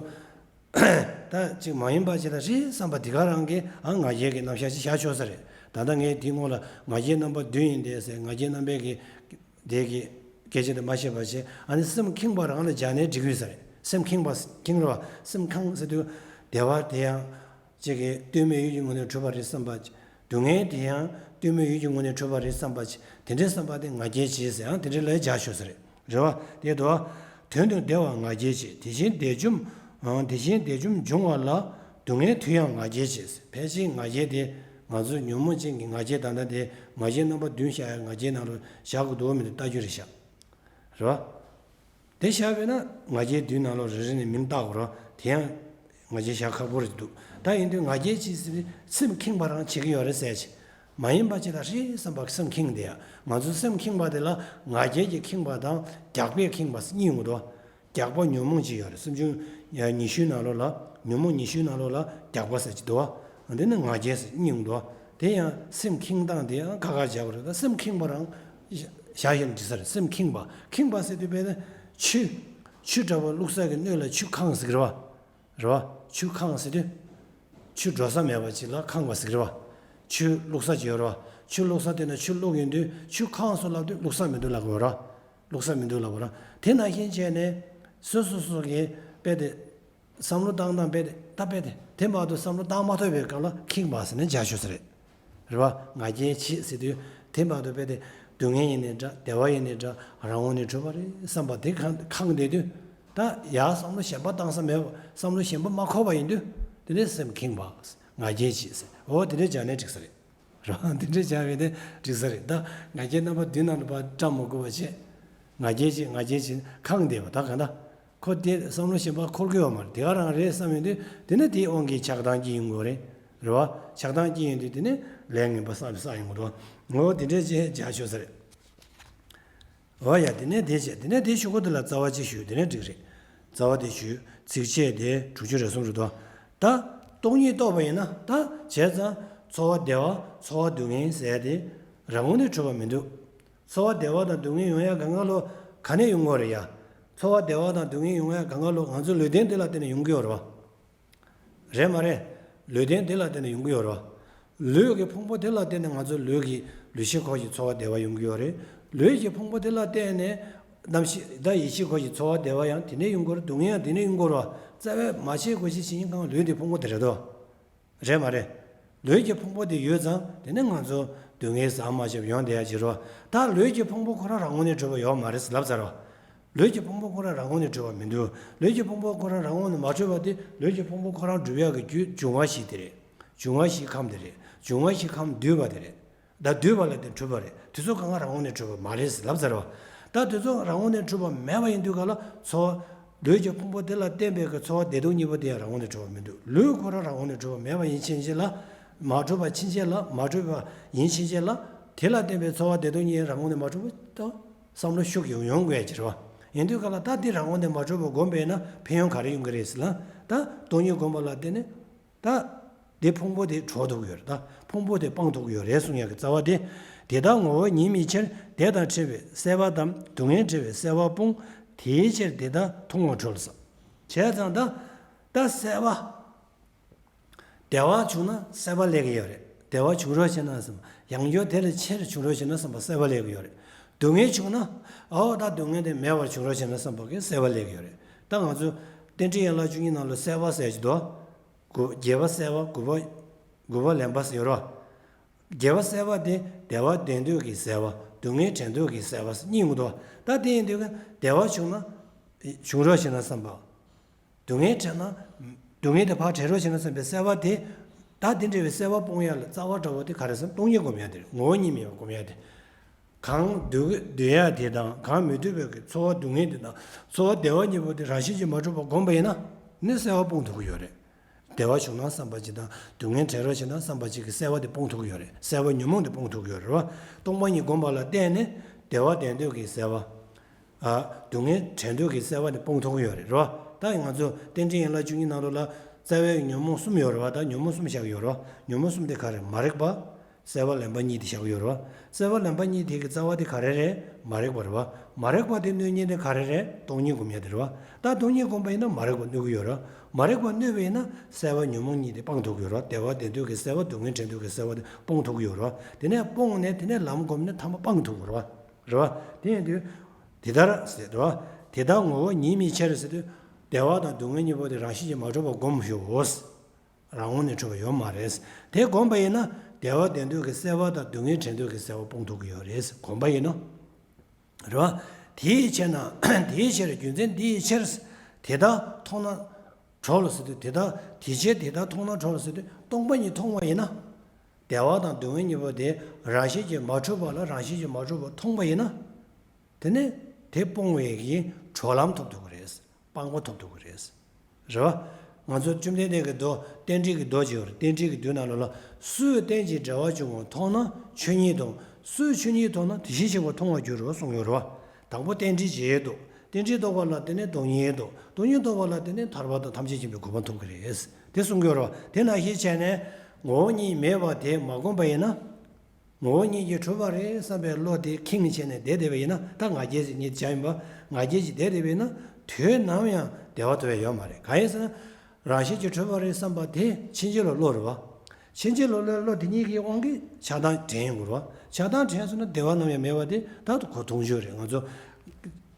ད་ཅིག་མ་ཡིན་པ་ཅིག་ལ་རེད་བསམ་པ་དེ་ག་རང་གིས་ཨ་ང་རྒྱལ་གྱི་རྣམ་གཞག་ཅིག་བཞག་ཆོག་ས་རེད། ད་ལྟ་ངས་དེའི་སྔོན་ལ་ང་རྒྱལ་རྣམ་པ་བདུན་ཡིན་ཏེ་ཟེར། ང་རྒྱལ་རྣམ་པའི་གི་དེ་གི་སྐད་ཆ་དེ་མ་བཤད་པ་བྱས། ཨ་ནི་སེམས་ཁེངས་པ་རང་ལ་སྦྱར་ནས་འགྲིག་གི་ཡོད་ས་རེད། སེམས་ཁེངས་པ་ཁེངས་རེད་བ། སེམས་ཁེངས་ཟེར་དུས་བདེ་བ་དེ་ཡང་ཅིག་གིས་ལྟོས་མེད་ཡུལ་གྱི་ངོས་ནས་གྲུབ་པ་རེད་བསམ་པ། སྡུག་བསྔལ་དེ་ཡང་ལྟོས་མེད་ཡུལ་གྱི་ངོས་ནས་གྲུབ་པ་རེད་བསམ་པ། དེ་འདྲའི་བསམ་པ་དེ་ང་རྒྱལ་བྱེད་ཟེར། ཡང་དེ་འདྲའི་ལ་སྦྱར་ཆོག་ས་རེད། རེད་བ། དེ་དོ། དོན་དུ་བདེ་བ་ང་རྒྱལ་བྱེད། དེ་བཞིན་བདེ་འཇོམས། དེ་བཞིན་བདེ་འཇོམས་འབྱུང་བ་ལ། སྡུག་བསྔལ་དུས་ཡང་ང་རྒྱལ་བྱེད། ཕལ་ཆེར་ང་རྒྱལ་དེ་ང་ཚོ་ཉོན་མོངས་ཅན་གྱི་ང་རྒྱལ། ད་ལྟ་དེ་ང་རྒྱལ་རྣམ་པ་བདུན་བཤད་ཡ་ང་རྒྱལ་ནང་ལ་བཞག་དགོས་འདུག་མི་འདུག་ལྟ་རྒྱུ་རེད་ཤག་རེད་བ། དེ་བཞག་པས་ན་ང་རྒྱལ་བདུན་ནང་ལོགས་རེ་རེ་ནས་མིང་བཏགས་དགོས་རེད། དེ་ཡང་ང་རྒྱལ་བཞག་ཁག་པོ་རེད་འདུག་ད་ཡིན་དུས་ང་རྒྱལ་ཅིག་ཟེར་ནས་སེམས་ཁེངས་པ་རང་བྱེད་ཀྱི་ཡོད་རེད་ཟེར་ཅིག་མ་ཡིན་པ་ཅིག་ལ་རེད་བསམ་པ་སེམས་ཁེངས་དེ་ཡ། ང་ཚོའི་སེམས་ཁེངས་པ་དེ་ལ་ང་རྒྱལ་གྱི་ཁེངས་པ་དང་རྒྱགས་པས་ཁེངས་པ་གཉིས་ཡོང་གི་འདུག་རྒྱགས་པ་ཉོན་མོངས་ཅིག་ཡོད་རེད། སེམས་བྱུང་ཉི་ཤུའི་ནང་ལོགས་ལ། ཉོན་མོངས་ཉི་ཤུའི་ནང་ལོགས་ལ་རྒྱགས་པ་ཟེར་གྱི་འདུག་འདི་ནི་ང་རྒྱལ་ཟེར་གཉིས་ཡོང་གི་འདུག་དེ་ཡང་སེམས་ཁེངས་སྟངས་དེ་ཡང་ཁ་ཁ་བྱ་བ་རེད། ད་སེམས་ཁེངས་པ་རང་བཞག་ཡོད་ན་འགྲིག་ས་རེད། སེམས་ཁེངས་པ། ཁེངས་པ་ཟེར་དུས་དཔེར་ན་ཆུ། ཆུ་འདྲ་བོ་བླུགས་ས་གི་སྣོད་ལ་ཆུ་ཁེངས་ཟེར་གི་རེད་བ། རེད་བ། ཆུ་ཁེངས་ཟེར་དུས། ཆུ་འགྲོ་ས་མེད་པ་ཅིག་ལ་ཁེངས་པ་ཟེར་གི་རེད་བ། ཆུ་བླུགས་ས་ཅིག་ཡོད་རེད་བ། ཆུ་བླུགས་ས་དེ་ན་ཆུ་བླུགས་ཡོང་དུས་ཆུ་ཁེངས་སོང་ལབ་དུས་བླུགས་ས་མི་འདུག་ལབ་དགོས་རེད་བ། བླུགས་ས་མི་འདུག་ལབ་དགོས་རེད། དེ་ནང་བཞིན་བྱས་ནས་སོ་སོ་སོ་གི་དཔེ་དེ། བསམ་བློ་བཏང་སྟངས་དཔེ་དེ་ད་དཔེ་དེ་དེ་མ་གཏོགས་བསམ་བློ་བཏང་མ་ཐུབ་པའི་སྐབས་ལ་ཁེངས་པ་ཟེར་ནས་བྱ་ཆོག་ས་རེད། རེད་བ། ང་རྒྱལ་བྱེད་ཟེར་དུས་དེ་མ་གཏོགས་དཔེ་དེ་སྡུག་བསྔལ་ཡིན་ནའི་འདྲ། བདེ་བ་ཡིན་ནའི་འདྲ། རང་ངོས་ནས་གྲུབ་པ་རེད་བསམ་པ་དེ་ཁེངས་ཁེངས་བསྡད་དུས། ད་ཡར་བསམ་བློ་གཞན་པ་བཏང་ས་མེད་པ། བསམ་བློ་གཞན་པ་མ་འཁོར་བ་ཡིན་དུས། དེ་ནས་སེམས་ཁེངས་པ། ང་རྒྱལ་བྱེད་ཟེར། འོ་དེ་འདྲས་སྦྱར་ནས་འགྲིག་ས་རེད། རང་དེ་འདྲས་བྱ་བའི་དེ་འགྲིག་ས་རེད། ད་ང་རྒྱལ་རྣམ་པ་བདུན་ནང་ལ་ཕར་བཀྲམ་མ་དགོས་པ་བྱས། ང་རྒྱལ་བྱེད། ང་རྒྱལ་བྱེད་ཁེངས་བསྡད་པ་ད་ག་འདྲ། ཁོ་དེ་བསམ་བློ་གཞན་པ་འཁོར་གི་ཡོད་མ་རེད། དེ་ག་རང་རེད་བསམ་ཡོང་དུས། དེ་ནས་དེའི་དབང་གིས་ཆགས་སྡང་སྐྱེ་ཡོང་གི་རེད། རེད་བ། ཆགས་སྡང་སྐྱེ་ཡོང་དུས་དེ་ནས་ལས་ངན་པ་བསགས་བསགས་ཡོང་གི་འདུག་འོ་དེ་འདྲས་བྱས་བྱ་ཆོག་ས་རེད། འོ་ཡ། དེ་ནས་དེ་བྱས། དེ་ནས་དེ་ཞུ་གི་འདུག་ལ་རྩ་བ་གཅིག་ཞུ། དེ་ནས་འགྲིག་རེད། རྩ་བ་དེ་ཞུ། ཚིགས་བཅད་དེ་དྲུག་ཅུ་རེ་གསུམ་རེད་དོ། ད་སྟོང་ཉིད་རྟོགས་པ་ཡིན་ན། ད་བྱས་ཙང་ཚོར་བ་བདེ་བ། ཚོར་བ་སྡུག་བསྔལ་ཟེར་ཡ་དེ་རང་ངོས་ནས་གྲུབ་པ་མི་འདུག་ཚོར་བ་བདེ་བ་དང་སྡུག་བསྔལ་ཡོང་ཡ་གང་ག་ལོ་ག་ནས་ཡོང་གི་ཡོད་རེད་ཡ། ཚོར་བ་བདེ་བ་དང་སྡུག་བསྔལ་ཡོང་ཡ་གང་ག་ལོ་ང་ཚོ་ལུས་རྟེན་དེ་ལ་བརྟེན་ནས་ཡོང་གི་ཡོད་རེད་བ། རེད་མ་རེད། ལུས་རྟེན་དེ་ལ་བརྟེན་ནས་ཡོང་གི་ཡོད་རེད་བ། ལུས་ཀྱི་ཕུང་པོ་དེ་ལ་བརྟེན་ནས་ང་ཚོ་ལུས་ཀྱི་ལུས་ཤེས་ཁོག་གི་ཚོར་བ་བདེ་བ་ཡོང་གི་ཡོད་རེད། ལུས་ཀྱི་ཕུང་པོ་དེ་ལ་བརྟེན་ནས་རྣམ་ཤེས་ད་ཡིད་ཤེས་ཁོག་གི་ཚོར་བ་བདེ་བ་ཡང་དེ་ནས་ཡོང་གི་རེད། སྡུག་བསྔལ་ཡང་དེ་ནས་ཡོང་གི་རེད་བ། རྩ་བའི་མ་བྱས་དགོས་ཤེས་བྱེད་མཁན་ལུས་དེ་ཕུང་པོ་དེ་རེད་དོ། རེད་མ་རེད། ལུས་ཀྱི་ཕུང་པོ་དེ་ཡོད་ཙང་དེ་ནས་ང་ཚོ་སྡུག་བསྔལ་ཟ་མ་བྱས་པ་ཡོང་བསྡད་ཡ་ཅིག་རེད་བ། ད་ལུས་ཀྱི་ཕུང་པོ་ཁོ་རང་རང་ངོས་ནས་གྲུབ་པ་ཡོད་མ་རེད་ལབ་ཚར་བ། ལུས་ཀྱི་ཕུང་པོ་ཁོ་རང་རང་ངོས་ནས་གྲུབ་པ་མི་འདུག་ལུས་ཀྱི་ཕུང་པོ་ཁོ་རང་རང་ངོས་ནས་མ་གྲུབ་པ་དེ་ལུས་ཀྱི་ཕུང་པོ་ཁོ་རང་གྲུབ་ཡག་གི་རྒྱུ་འབྱུང་བ་བཞི་དེ་རེད། འབྱུང་བ་བཞི་ཁམས་དེ་རེད། འབྱུང་བ་བཞི་ཁམས་འདུས་པ་དེ་རེད། ད་འདུས་པ་ལ་བརྟེན་གྲུབ་པ་རེད། དེ་ཚོ་གང་ག་རང་ངོས་ནས་གྲུབ་པ་མ་རེད་ལབ་ཚར་བ། ད་དེ་ཚོ་རང་ངོས་ནས་གྲུབ་པ་མེད་པ་ཡིན་དུས་ག་ལ་ཚོར་བ། ལུས་ཀྱི་ཕུང་པོ་དེ་ལ་བརྟེན་པའི་གི་ཚོར་བ་བདེ་སྡུག་གཉིས་པོ་དེ་ཡང་རང་ངོས་ནས་གྲུབ་པ་མི་འདུག་ལུས་ཁོ་རང་རང་ངོས་ནས་གྲུབ་པ་མེད་པ་ཡིན་ཕྱིན་ཆད་ལ། མ་གྲུབ་པ་ཕྱིན་ཆད་ལ། མ་གྲུབ་པ་ཡིན་ཕྱིན་ཆད་ལ། དེ་ལ་བརྟེན་པའི་ཚོར་བ་བདེ་སྡུག་གཉིས་རང་ངོས་ནས་མ་གྲུབ་པ་དང་། བསམ་བློ་ཤུགས་ཡོང་ཡོང་དགོས་ཀྱི་རེད་བ། ཡིན་དུས་ག་ལ་ད་འདི་རང་ངོས་ནས་མ་གྲུབ་པ་སྒོམ་པས་ན་ཕན་ཡོན་ག་རེ་ཡོང་གི་རེད་ཟེར་ན། ད་སྟོང་ཉིད་སྒོམ་པ་ལ་བརྟེན་ནས་ད་འདི་ཕུང་པོ་དེ་གྲོལ་ཐུབ་ཀྱི་ཡོད་རེད། ད་ཕུང་པོ་དེ་སྤང་ཐུབ་ཀྱི་ཡོད་རེད་གསུང་ཡག་གི་རྩ་བ་དེ། དེ་དག་ངོ་བོ་ཉིད་མིན་ཕྱིར། བདེ་དང་འབྲེལ་བའི་སྲེད་པ་དང་། སྡུག་བསྔལ་བྲལ་བའི་སྲེད་པ་སྤོང་། དེའི་ཕྱིར་དེ་དག་མཐོང་བ་གྲོལ་ཟེར། བྱས་ཙང་ད་ད་སྲེད་པ། བདེ་བ་བྱུང་ན་སྲེད་པ་སླེབས་ཀྱི་ཡོད་རེད། བདེ་བ་བྱུང་རོགས་བྱེད་ན་བསམ། ཡང་བསྐྱར་དེ་ལས་ཆེར་བྱུང་རོགས་བྱེད་ན་བསམ་པ་སྲེད་པ་སླེབས་ཀྱི་ཡོད་རེད། སྡུག་བསྔལ་བྱུང་ན། ཨོ་ད་སྡུག་བསྔལ་དེ་མེད་པར་བྱུང་རོགས་བྱེད་ན་བསམ་པ་གི་སྲེད་པ་སླེབས་ཀྱི་ཡོད་རེད། ད་ང་ཚོ་རྟེན་འབྲེལ་ཡན་ལག་བཅུ་གཉིས་ནང་ལ་སྲེད་པ་ཟེར་གྱི་འདུག་དགུ། རྒྱས་པ་སྲེད་པ། དགུ་པ། དགུ་པ་ལེན་པ་ཟེར་རོ། རྒྱས་པ་སྲེད་པ་དེ་བདེ་བ་ལྡན་འདོད་ཀྱི་སྲེད་པ། སྡུག་བསྔལ་བྲལ་འདོད་ཀྱི་སྲེད་པ་གཉིས་ཡོང་གི་འདུག་ད་དེ་ཡིན་དུས་ཀྱང་བདེ་བ་བྱུང་ན། བྱུང་རོགས་བྱེད་ན་བསམ་པ། སྡུག་བསྔལ་བྲལ་ན། སྡུག་བསྔལ་དེ་ཕར་བྲལ་རོགས་བྱེད་ན་བསམ་པའི་སྲེད་པ་དེ། ད་དེ་འདྲ་བའི་སྲེད་པ་སྤོང་ཡ་ལ་རྩ་བ་འདྲ་བོ་དེ་ག་རེ་ཟེར་ན་སྟོང་ཉིད་སྒོམ་ཡ་དེ་རེད། ངོ་བོ་ཉིད་མེད་པ་སྒོམ་ཡ་དེ། གང་འདོད་འདོད་ཡ་དེ་དང་གང་མི་འདོད་པའི་གི་ཚོར་བ་སྡུག་བསྔལ་དེ་དང་ཚོར་བ་བདེ་བ་གཉིས་པོ་དེ་རང་བཞིན་གྱིས་མ་གྲུབ་པ་སྒོམ་པ་ཡིན་ན། ནི་སྲེད་པ་སྤོང་ཐུབ་ཀྱི་ཡོད་རེད། བདེ་བ་བྱུང་ན་བསམ་པ་ཅིག་དང་སྡུག་བསྔལ་བྲལ་རོགས་བྱེད་ན་བསམ་པ་ཅིག་གི་སྲེད་པ་དེ་སྤོང་ཐུབ་ཀྱི་ཡོད་རེད། སྲེད་པ་ཉོན་མོངས་དེ་སྤོང་ཐུབ་ཀྱི་ཡོད་རེད་བ། སྟོང་པ་ཉིད་སྒོམ་པ་ལ་བརྟེན་ནས་བདེ་བ་ལྡན་འདོད་ཀྱི་སྲེད་པ། ཨ། སྡུག་བསྔལ་བྲལ་འདོད་ཀྱི་སྲེད་པ་དེ་སྤོང་ཐུབ་ཀྱི་ཡོད་རེད་རོ། ད་ང་ཚོ་རྟེན་འབྲེལ་ཡན་ལག་བཅུ་གཉིས་ནང་ལོགས་ལ་རྩ་བའི་ཉོན་མོངས་གསུམ་ཡོད་རེད་བ། ད་ཉོན་མོངས་གསུམ་བཞག་ཡོད་རོ། ཉོན་མོངས་གསུམ་དེ་ག་རེ། མ་རིག་པ། སྲེད་པ་ལེན་པ་གཉིས་དེ་བཞག་ཡོད་རེད་བ། སྲེད་པ་ལེན་པ་གཉིས་དེ་གི་རྩ་བ་དེ་ག་རེ་རེད། མ་རིག་པ་རེད་བ། མ་རིག་པ་དེ་གནོད་མཁན་དེ་ག་རེ་རེད། སྟོང་ཉིད་སྒོམ་ཡ་དེ་རེད་བ། ད་སྟོང་ཉིད་སྒོམ་པ་ཡིན་ན་མ་རིག་པ་གནོད་ཀྱི་ཡོད་རེད། མ་རིག་པ་གནོད་པ་ཡིན་ན་སྲེད་པ་ཉོན་མོངས་གཉིས་དེ་སྤང་ཐུབ་ཀྱི་ཡོད་རེད་བ། བདེ་བ་ལྡན་འདོད་ཀྱི་སྲེད་པ་སྡུག་བསྔལ་བྲལ་འདོད་ཀྱི་སྲེད་པ་དེ་སྤོང་ཐུབ་ཀྱི་ཡོད་རེད་བ། དེ་ནས་སྤོང་ནས་དེ་ནས་ལམ་སྒོམ་ནས་ཐ་མ་སྤང་ཐུབ་ཀྱི་རེད་བ། རེད་བ། དེ་ཡིན་དུས། དེ་ལྟར་ཟེར་རེད་བ། དེ་ལྟར་ངོ་བོ་ཉིད་མིན་ཕྱིར་ཟེར་དུས། བདེ་བ་དང་སྡུག་བསྔལ་གཉིས་པོ་དེ་རང་བཞིན་གྱིས་མ་གྲུབ་པ་སྒོམ་ཤོག་རང་ངོས་ནས་གྲུབ་པ་ཡོད་མ་རེད། དེ་སྒོམ་པ་ཡིན་ན་བདེ་བ་ལྡན་འདོད་ཀྱི་སྲེད་པ་དང་སྡུག་བསྔལ་བྲལ་འདོད་ཀྱི་སྲེད་པ་སྤོང་ཐུབ་ཀྱི་ཡོད་རེད། སྒོམ་པ་ཡིན་ན། རེད་བ། དེའི་ཕྱིར་ན། དེའི་ཕྱིར་རྒྱུ་མཚན་འདིའི་ཕྱིར། དེ་དག་མཐོང་ན་གྲོལ་ཟེར་དུས་དེ་དག་དེའི་ཕྱིར་དེ་དག་མཐོང་ན་གྲོལ་ཟེར་དུས་སྟོང་པ་ཉིད་མཐོང་བ་ཡིན་ན། བདེ་བ་དང་སྡུག་བསྔལ་གཉིས་པོ་དེ་རང་བཞིན་གྱིས་མ་གྲུབ་པ་ལ་རང་བཞིན་གྱིས་མ་གྲུབ་པ་མཐོང་བ་ཡིན་ན། དེ་ནས་དེ་སྤོང་བའི་གི་གྲོལ་ལམ་ཐོབ་ཐུབ་ཀྱི་རེད། སྤང་བ་ཐོབ་ཐུབ་ཀྱི་རེད། རེད་བ། ང་ཚོ་བཅོམ་ལྡན་འདས་ཀྱི་མདོ་རྟེན་འབྲེལ་གྱི་མདོ་ཅིག་ཡོད་རེད། རྟེན་འབྲེལ་གྱི་མདོ་ནང་ལོགས་ལ། སུས་རྟེན་ཅིང་འབྲེལ་བར་འབྱུང་བ་མཐོང་ན་ཆོས་ཉིད་མཐོང་། སུས་ཆོས་ཉིད་མཐོང་ན་དེ་བཞིན་གཤེགས་པ་མཐོང་བར་འགྱུར་རོ་གསུངས་ཡོད་རེད་བ། དང་པོ་རྟེན་འབྲེལ་བྱེད་འདུག་རྟེན་འབྲེལ་རྟོགས་པ་ལ་བརྟེན་ནས་སྟོང་ཉིད་འདུག་སྟོང་ཉིད་རྟོགས་པ་ལ་བརྟེན་ནས་ཐར་པ་དང་ཐམས་ཅད་མཁྱེན་པའི་གོ་འཕང་ཐོབ་ཀྱི་རེད། དེ་གསུངས་ཡོད་རེད་བ། དེ་ནང་བཞིན་བྱས་ནས་ངོ་བོ་ཉིད་མེད་པ་དེ་མ་བསྒོམས་པ་ཡིན་ན། ངོ་བོ་ཉིད་ཀྱིས་གྲུབ་པ་རེད་བསམ་པའི་བློ་དེ་ཁེངས་བྱས་ནས་བསྡད་བསྡད་པ་ཡིན་ན། ད་ང་རྒྱལ་ཞིག་ཉིད་བྱ་ཡིན་པ། ང་རྒྱལ་ཞིག་བསྡད་བསྡད་པ་ཡིན་ན། དུས་ནམ་ཡང་བདེ་བ་ཐོབ་ཡ་ཡོད་མ་རེད། གང་ཡིན་ཟེར་ན། རང་བཞིན་གྱིས་གྲུབ་པ་རེད་བསམ་པ་དེ་ཕྱིན་ཅི་ལོག་བློ་རེད་བ། ཕྱིན་ཅི་ལོག་བློ་བློ་དེ་གཉིས་ཀྱི་དབང་གིས་ཆགས་སྡང་དྲན་ཡོང་གི་རེད་བ། ཆགས་སྡང་དྲན་སོང་ན་བདེ་བ་ནམ་ཡང་མེད་པ་དེ་ད་དུང་གོ་མཐོང་རྒྱུ་རེད། ང་ཚོ་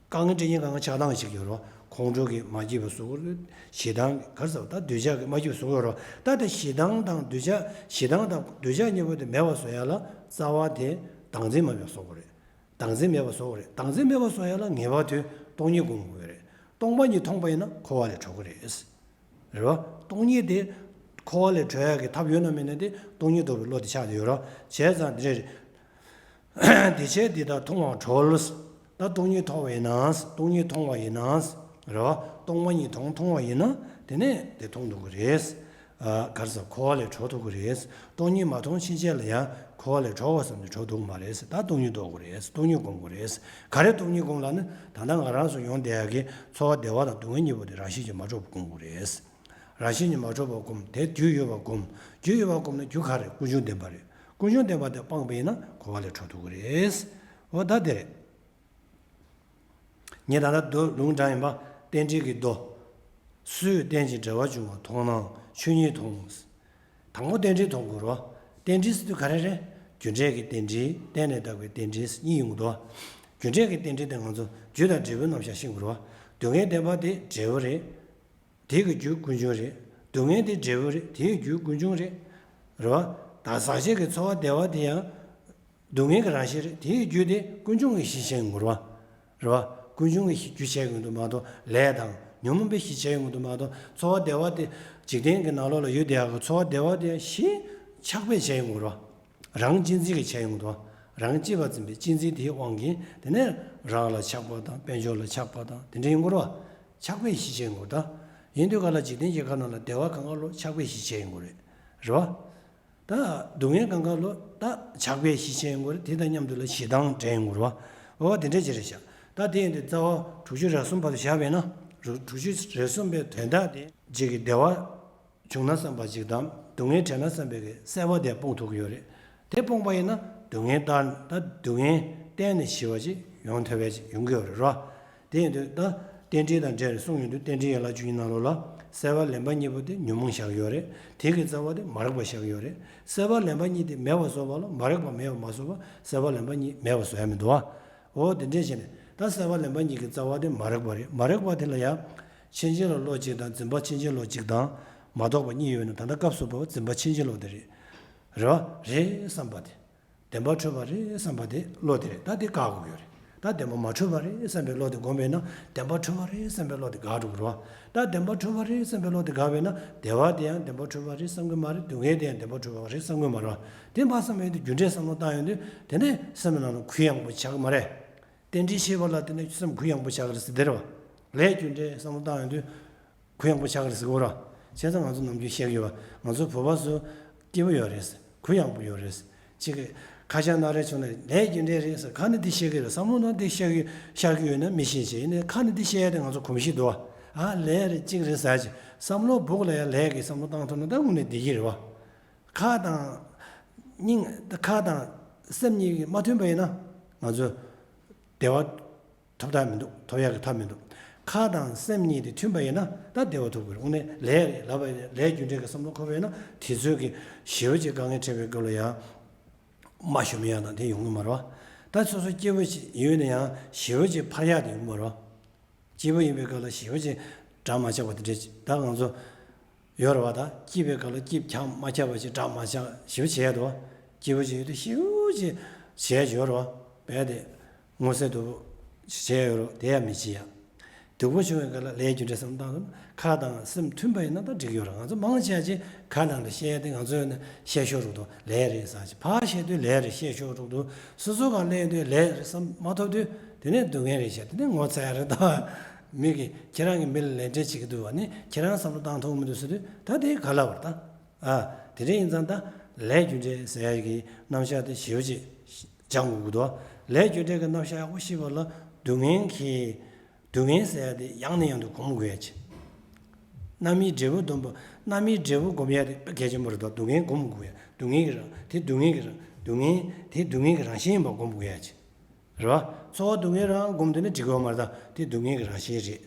དཀའ་ངལ་འཕྲད་མཁན་གང་ག་ཆགས་སྡང་ཞིག་ཡོད་རེད་བ། ཁོང་ཁྲོ་གིས་མ་སྐྱིད་པ་བཟོ་གི་རེད། ཞེ་སྡང་གིས་ག་རེ་ཟེར་བ། ད་འདོད་ཆགས་ཀྱིས་མ་སྐྱིད་པ་བཟོ་གི་ཡོད་རེད་བ། ད་དེ་ཞེ་སྡང་དང་འདོད་ཆགས། ཞེ་སྡང་དང་འདོད་ཆགས་གཉིས་པོ་དེ་མེད་པ་བཟོ་ཡ་ལ་རྩ་བ་དེ་བདག་འཛིན་མ་མེད་པ་བཟོ་དགོས་རེད། བདག་འཛིན་མེད་པ་བཟོ་དགོས་རེད། བདག་འཛིན་མེད་པ་བཟོ་ཡ་ལ་ངེས་པར་དུ་སྟོང་ཉིད་སྒོམ་དགོས་རེད། སྟོང་པ་ཉིད་མཐོང་པ་ཡིན་ན་འཁོར་བ་ལས་གྲོལ་གི་རེད། རེད་བ། སྟོང་ཉིད་དེ་འཁོར་བ་ལས་གྲོལ་ཡག་གི་ཐབས་ཡོད་ན་མེད་ན་དེ་སྟོང་ཉིད་རྟོགས་པའི་བློ་དེ་ཆགས་བསྡད་ཡོད་རེད། བྱས་ཙང་དེ་རེད། དེ་བྱས་འདི་ལྟར་མཐོང་བར་གྲོལ། ད་སྟོང་ཉིད་མཐོང་བ་ཡིན་ན། སྟོང་ཉིད་མཐོང་བ་ཡིན་ན། རེད་བ། སྟོང་པ་ཉིད་མཐོང་མཐོང་བ་ཡིན་ན་དེ་ནས་དེ་མཐོང་ཐུབ་ཀྱི་རེད། ཨ། ག་རེ་ཟེར། འཁོར་བ་ལས་གྲོལ་ཐུབ་ཀྱི་རེད། སྟོང་ཉིད་མ་མཐོང་ཕྱིན་ཆད་ལ་ཡང་འཁོར་བ་ལས་གྲོལ་བ་བསམ་ནས་གྲོལ་ཐུབ་ཀྱི་མ་རེད། ད་སྟོང་ཉིད་རྟོགས་དགོས་རེད། སྟོང་ཉིད་སྒོམ་དགོས་རེད། ག་རེ་སྟོང་ཉིད་སྒོམ་ལབ་ན། ད་ལྟ་ང་རང་ཚོ་ཡོང་བསྡད་ཡག་གི་ཚོར་བ་བདེ་བ་དང་སྡུག་བསྔལ་གཉིས་པོ་དེ་རང་བཞིན་གྱིས་མ་གྲུབ་པ་སྒོམ་དགོས་རེད། རང་བཞིན་གྱིས་མ་གྲུབ་པ་སྒོམ། དེ་རྒྱུ་ཡོད་པ་སྒོམ། རྒྱུ་ཡོད་པ་སྒོམ་ན་རྒྱུ་ག་རེ། ཀུན་འབྱུང་བདེན་པ་རེད། ཀུན་འབྱུང་བདེན་པ་དེ་སྤངས་པ་ཡིན་ན་འཁོར་བ་ལས་གྲོལ་ཐུབ་ཀྱི་རེད། འོ་ད་དེ་རེད། ངས་ད་ལྟ་མདོ་ལུང་དྲངས་ཡིན་པ། རྟེན་འབྲེལ་གྱི་མདོ། སུས་རྟེན་ཅིང་འབྲེལ་བར་འབྱུང་བ་མཐོང་ན་ཆོས་ཉིད་མཐོང་། དང་པོ་རྟེན་འབྲེལ་མཐོང་དགོས་རེད་བ། རྟེན་འབྲེལ་ཟེར་དུས་ག་རེ་རེད། རྒྱུ་འབྲས་ཀྱི་རྟེན་འབྲེལ། རྟེན་ལས་བཏགས་པའི་རྟེན་འབྲེལ་གཉིས་ཡོང་གི་འདུག་རྒྱུ་འབྲས་ཀྱི་རྟེན་འབྲེལ་དེ་ང་ཚོ་རྒྱུ་དང་འབྲས་བུའི་རྣམ་གཞག་ཤེས་དགོས་རེད་བ། སྡུག་བསྔལ་བདེན་པ་དེ་འབྲས་བུ་རེད། དེ་གི་རྒྱུ་ཀུན་འབྱུང་རེད། སྡུག་བསྔལ་དེ་འབྲས་བུ་རེད། དེ་གི་རྒྱུ་ཀུན་འབྱུང་རེད། རེད་བ། ད་ཟག་བཅས་ཀྱི་ཚོར་བ་བདེ་བ་དེ་ཡང་སྡུག་བསྔལ་གྱི་རང་བཞིན་རེད། དེ་གི་རྒྱུ་དེ་ཀུན་འབྱུང་གི་གཞི་ཆགས་ཡོང་གི་རེད་བ། རེད་བ། ཀུན་འབྱུང་གི་རྒྱུ་ཆགས་ཡོང་གི་འདུག་མ་གཏོགས། ལས་དང་ཉོན་མོངས་པའི་གཞི་ཆགས་ཡོང་གི་འདུག་མ་གཏོགས། ཚོར་བ་བདེ་བ་དེ། འཇིག་རྟེན་གྱི་ནང་ལོགས་ལ་ཡོད་བསྡད་ཡག་གི་ཚོར་བ་བདེ་བ་དེ་གཞི་ཆགས་པས་བྱས་ཡོང་གི་རེད་བ། རང་གཅེས་འཛིན་གྱིས་བྱས་ཡོང་གི་འདུག་རང་གཅེས་པར་འཛིན་པའི་གཅེས་འཛིན་དེའི་དབང་གིས་དེ་ནས་རང་ལ་ཆགས་པ་དང་། དཔལ་འབྱོར་ལ་ཆགས་པ་དང་། དེ་འདྲ་ཡོང་གི་རེད་བ། ཆགས་པས་གཞི་ཆགས་ཡོང་གི་རེད་ད། ཡིན་དུས་ག་ལ་འཇིག་རྟེན་གྱི་ཁམས་ནང་ལ་བདེ་བ་གང་ག་ལོ་ཆགས་པས་གཞི་ཆགས་ཡོང་གི་རེད། རེད་བ། ད་སྡུག་བསྔལ་གང་ག་ལོ་ད་ཆགས་པས་གཞི་ཆགས་ཡོང་གི་རེད། དེ་དང་མཉམ་དུ་ལ་ཞེ་སྡང་འདྲེས་ཡོང་གི་རེད་བ། འོ་དེ་འདྲ་ཅིག་རེད་ཤག་ད་དེ་ཡིན་དུས་རྩ་བ་དྲུག་ཅུ་རེ་གསུམ་བར་དུ་བཞག་པས་ན། དྲུག་ཅུ་རེ་གསུམ་པའི་དོན་དག་དེ། རྗེས་ཀྱི་བདེ་བ་བྱུང་ན་བསམ་པ་ཅིག་དང་། སྡུག་བསྔལ་བྲལ་ན་བསམ་པའི་གི་སྲེད་པ་དེ་སྤོང་ཐུབ་ཀྱི་ཡོད་རེད། དེ་སྤོང་པ་ཡིན་ན་སྡུག་བསྔལ་ལྟར། ད་སྡུག་བསྔལ་གཏན་ནས་ཞི་བ་ཅིག་ཡོང་ཐུབ་པ་ཅིག་ཡོང་གི་ཡོད་རེད་རོ། དེ་ཡིན་དུས་ད་རྟེན་འབྲེལ་དང་འབྲེལ་ནས་གསུངས་ཡོང་དུས། རྟེན་འབྲེལ་ཡན་ལག་བཅུ་གཉིས་ནང་ལོགས་ལ། སྲེད་པ་ལེན་པ་གཉིས་པོ་དེ་ཉོན་མོངས་བཞག་ཡོད་རེད། དེ་གི་རྩ་བ་དེ་མ་རིག་པ་བཞག་ཡོད་རེད། སྲེད་པ་ལེན་པ་གཉིས་དེ་མེད་པ་བཟོ་བ་ལ་མ་རིག་པ་མེད་པ་མ་བཟོ་བར་སྲེད་པ་ལེན་པ་གཉིས་མེད་པ་བཟོ་ཡ་མི་འདུག་བ། འོ་དེ་འདྲས་བྱས་ནས་ད་སྲེད་པ་ལེན་པ་གཉིས་ཀྱི་རྩ་བ་དེ་མ་རིག་པ་རེད། མ་རིག་པ་དེ་ལ་ཡང་ཕྱིན་ཅི་ལོག་བློ་གཅིག་དང་། འཛིན་པ་ཕྱིན་ཅི་ལོག་གཅིག་དང་མ་རྟོགས་པ་གཉིས་ཡོད་ན། ད་ལྟ་སྐབས་སུ་བབ་པ་འཛིན་པ་ཕྱིན་ཅི་ལོག་དེ་རེད། རེད་བ། རེད་བསམ་པ་དེ། བདེན་པར་གྲུབ་པ་རེད་བསམ་པ་དེ། བློ་དེ་རེད། ད་དེ་བཀག་དགོས་ཀྱི་ཡོད་རེད། ད་བདེན་པ་མ་གྲུབ་པ་རེད་བསམ་པའི་བློ་དེ་སྒོམ་པས་ན། བདེན་པར་གྲུབ་པ་རེད་བསམ་པའི་བློ་དེ་འགག་འགྲོ་གི་རེད་བ། ད་བདེན་པར་གྲུབ་པ་རེད་བསམ་པའི་བློ་དེ་འགག་པས་ན། བདེ་བ་དེ་ཡང་བདེན་པར་གྲུབ་པ་རེད་བསམ་གྱི་མ་རེད། སྡུག་བསྔལ་དེ་ཡང་བདེན་པར་གྲུབ་པ་རེད་བསམ་གྱི་མ་རེད་བ། དེ་མ་བསམ་པའི་དུས་རྒྱུ་འབྲས་བསམ་བློ་བཏང་ཡོང་དུས། དེ་ནས་སེམས་ནང་ལ་གུ་ཡངས་པོ་ཆགས་ཀྱི་མ་རེད། རྟེན་འབྲེལ་ཤེས་པ་ལ་བརྟེན་ནས་སེམས་གུ་ཡངས་པོ་ཆགས་ཀྱི་རེད་ཟེར། དེ་རེད་བ། ལས་རྒྱུ་འབྲས་བསམ་བློ་བཏང་ཡོང་དུས། གུ་ཡངས་པོ་ཆགས་ཀྱི་རེད་ཟེར་གྱི་ཡོད་རེད། བྱས་ཙང་ང་ཚོ་ནམ་རྒྱུན་བཤད་ཀྱི་ཡོད་པ། ང་ཚོ་བོད་པ་ཚོ་སྐྱིད་པོ་ཡོད་རེད། གུ་ཡངས་པོ་ཡོད་རེད། གཅིག་གིས་ཁ་བྱང་སྣ་རལ་བྱུང་ནས་ལས་རྒྱུ་འབྲས་རེད་ཟེར། ཁ་ནས་འདི་བཤད་ཀྱི་རེད། བསམ་བློ་ནང་འདི་བཤད་ཀྱི་བཤད་ཀྱི་ཡོད་ན་མི་ཤེས་ཅེས། ཡིན་ནའི་ཁ་ནས་འདི་བཤད་ཡ་དེ་ང་ཚོ་གོམས་གཤིས་འདུག་བ། ཨ། ལས་རེད། གཅིག་རེད་ཟེར་ཅིག་བསམ་བློ་སྦུག་ལ་ཡ་ལས་ཀྱི་བསམ་བློ་བཏང་ཐུབ་ན་ད་དངོས་གནས་བདེ་གི་རེད་བ། ཁ་དང་སྙིང་། ཁ་དང་སེམས་གཉིས་ཀྱི་མ་མཐུན་པ་ཡིན་ན་ང་ཚོ་བདེ་བ་ཐོབ་ཐབས་མི་འདུག་ཐོབ་ཡག་གི་ཐབས་མི་འདུག་ཁ་དང་སེམས་གཉིས་དེ་མཐུན་པ་ཡིན་ན་ད་བདེ་བ་ཐོབ་ཀྱི་རེད། དངོས་གནས་ལས་རེད་ལབ་པ་ཡིན་ན། ལས་རྒྱུ་འབྲས་ཀྱི་བསམ་བློ་འཁོར་བ་ཡིན་ན། དེ་ཚོའི་གི་ཞེ་པོ་ཅིག་དཀའ་ངལ་འཕྲད་པའི་སྐབས་ལ་ཡང་མ་ཞུམ་ཡག་དང་དེ་ཡོང་གི་མ་རེད་བ། ད་སོ་སོ་སྐྱིད་པོ་ཞིག་ཡོད་ན་ཡང་ཞེ་པོ་ཅིག་འཕར་ཡག་དེ་ཡོང་གི་མ་རེད་བ། སྐྱིད་པོ་ཡིན་པའི་སྐབས་ལ་ཞེ་པོ་ཅིག་འདྲ་མ་ཆགས་པ་དེ་འདྲ་ཅིག་ད་ང་ཚོ་ཡོད་རེད་བ། ད་སྐྱིད་པའི་སྐབས་ལ་སྐྱིད་ཁྱག་མ་ཁྱག་པ་ཅིག་འདྲ་མ་ཆགས། ཞེ་པོ་བྱས་འདུག་བ། སྐྱིད་པོ་ཅིག་ཡོད་དུས་ཞེ་པོ་ཅིག་བྱས་ཡོད་རེད་བ། རྦད་དེ་ངོ་ཚ་དུ་བྱས་ཡོད་རེད་བ། དེ་ཡང་མི་བྱེད་ཡ། སྡུག་པོ་བྱུང་བའི་སྐབས་ལ་ལས་རྒྱུ་འབྲས་བསམ་བློ་བཏང་ཐུབ་ན། ཁ་དང་སེམས་མཐུན་པ་ཡིན་ན་ད་འགྲིག་ཡོད་རེད། ང་ཚོ་མང་ཆེ་བ་ཅིག་ཁ་ནང་ལ་བཤད་ཡ་དེ་ང་ཚོ་ཡོད་ན་བཤད་ཤོར་འགྲོ་འདུག་ལས་རེད་ཟེར་ཅིག་ཕར་བཤད་དུས་ལས་རེད་བཤད་ཤོར་འགྲོ་འདུག་སོ་སོ་གང་ལས་དུས་ལས་རེད་བསམ་མ་ཐུབ་དུས། དེ་ནས་སྡུག་བསྔལ་རེད་བཤད། དེ་ནས་ངོ་ཚ་ཡ་རེད་ད། མི་གིས་ཁྱེད་རང་གི་མི་ལ་ལས་འབྲས་བྱེད་ཀྱི་འདུག་བ་ནི་ཁྱེད་རང་བསམ་བློ་བཏང་ཐུབ་མི་འདུག་ཟེར་དུས་ད་དེ་ག་ལ་བར་ད། ཨ། དེ་འདྲ་ཡིན་ཙང་ད་ལས་རྒྱུ་འབྲས་ཟེར་ཡ་གི་རྣམ་གཞག་དེ་ཞེ་པོ་ཅིག་སྦྱང་དགོས་ཀྱི་འདུག་ལས་རྒྱུ་འབྲས་ཀྱི་རྣམ་གཞག་ཡག་པོ་ཤེས་པ་ལ་སྡུག་བསྔལ་གྱི་སྡུག་བསྔལ་ཟེར་ཡ་དེ་ཡང་ནས་ཡང་དུ་སྒོམ་དགོས་ཡ་ཅིག་རྣམ་སྨིན་འབྲས་བུ་སྡོམ་པ། རྣམ་སྨིན་འབྲས་བུ་སྒོམ་ཡ་དེ་དཔེ་གལ་ཆེན་པོ་རེད་དོ། སྡུག་བསྔལ་སྒོམ་དགོས་ཡ། སྡུག་བསྔལ་གྱི་རང་། དེ་སྡུག་བསྔལ་གྱི་རང་། སྡུག་བསྔལ་དེ་སྡུག་བསྔལ་གྱི་རང་བཞིན་ཡིན་པ་སྒོམ་དགོས་ཡ་ཅིག་རེད་བ། ཚོར་བ་སྡུག་བསྔལ་རང་སྒོམ་དེ་ནི་འགྲིག་གི་ཡོད་མ་རེད་ད། དེ་སྡུག་བསྔལ་གྱི་རང་བཞིན་རེད།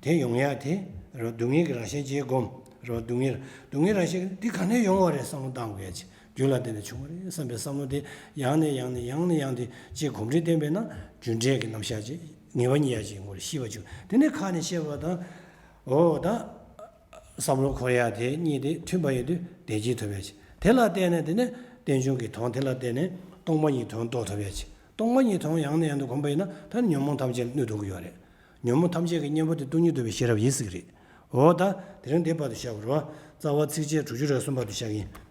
དེ་ཡོང་ཡ་དེ་རེད་བ། སྡུག་བསྔལ་གྱི་རང་བཞིན་ཅིག་སྒོམ། རེད་བ། སྡུག་བསྔལ། སྡུག་བསྔལ་རང་བཞིན་དེ་ག་ནས་ཡོང་བ་རེད་བསམ་བློ་བཏང་དགོས་ཡ་ཅིག་རྒྱུ་ལ་བརྟེན་ནས་བྱུང་བ་རེད་བསམ་པའི་བསམ་བློ་དེ་ཡང་ནས་ཡང་ནས་ཡང་ནས་ཡང་དེ་ཅིག་གོམས་འདྲིས་བསྟེན་པས་ན་རྒྱུ་འབྲས་ཀྱི་རྣམ་གཞག་ཅིག་ངེས་པ་རྙེད་ཡ་ཅིག་ཡོང་གི་རེད། ཤེས་པ་ཅིག་དེ་ནས་ཁ་ནས་བཤད་པ་དང་། འོ་ད། བསམ་བློ་འཁོར་ཡ་དེ་གཉིས་དེ་མཐུན་པ་ཡིན་དུས་བདེ་སྐྱིད་ཐོབ་ཡ་ཅིག་དེ་ལ་བརྟེན་ནས་དེ་ནས་རྟེན་འབྱུང་གི་དོན་དེ་ལ་བརྟེན་ནས་སྟོང་པ་ཉིད་དོན་རྟོགས་ཐུབ་ཡ་ཅིག་སྟོང་པ་ཉིད་དོན་ཡང་ནས་ཡང་དུ་སྒོམ་པ་ཡིན་ན་ད་ནི་ཉོན་མོངས་ཐམས་ཅད་གནོད་ཐུབ་ཀྱི་ཡོད་རེད། ཉོན་མོངས་ཐམས་ཅད་ཀྱི་གཉེན་པོ་དེ་སྟོང་ཉིད་རྟོགས་པའི་ཤེས་རབ་ཡིན་ཟེར་གྱི་རེད། འོ་ད་དེ་རིང་འདི་བར་དུ་བཞག་དགོས་རེད་བ། རྩ་བ་ཚིགས་བཅད་དྲུག་ཅུ་རེ་གསུམ་བར་དུ་བཞག་གི་ཡིན།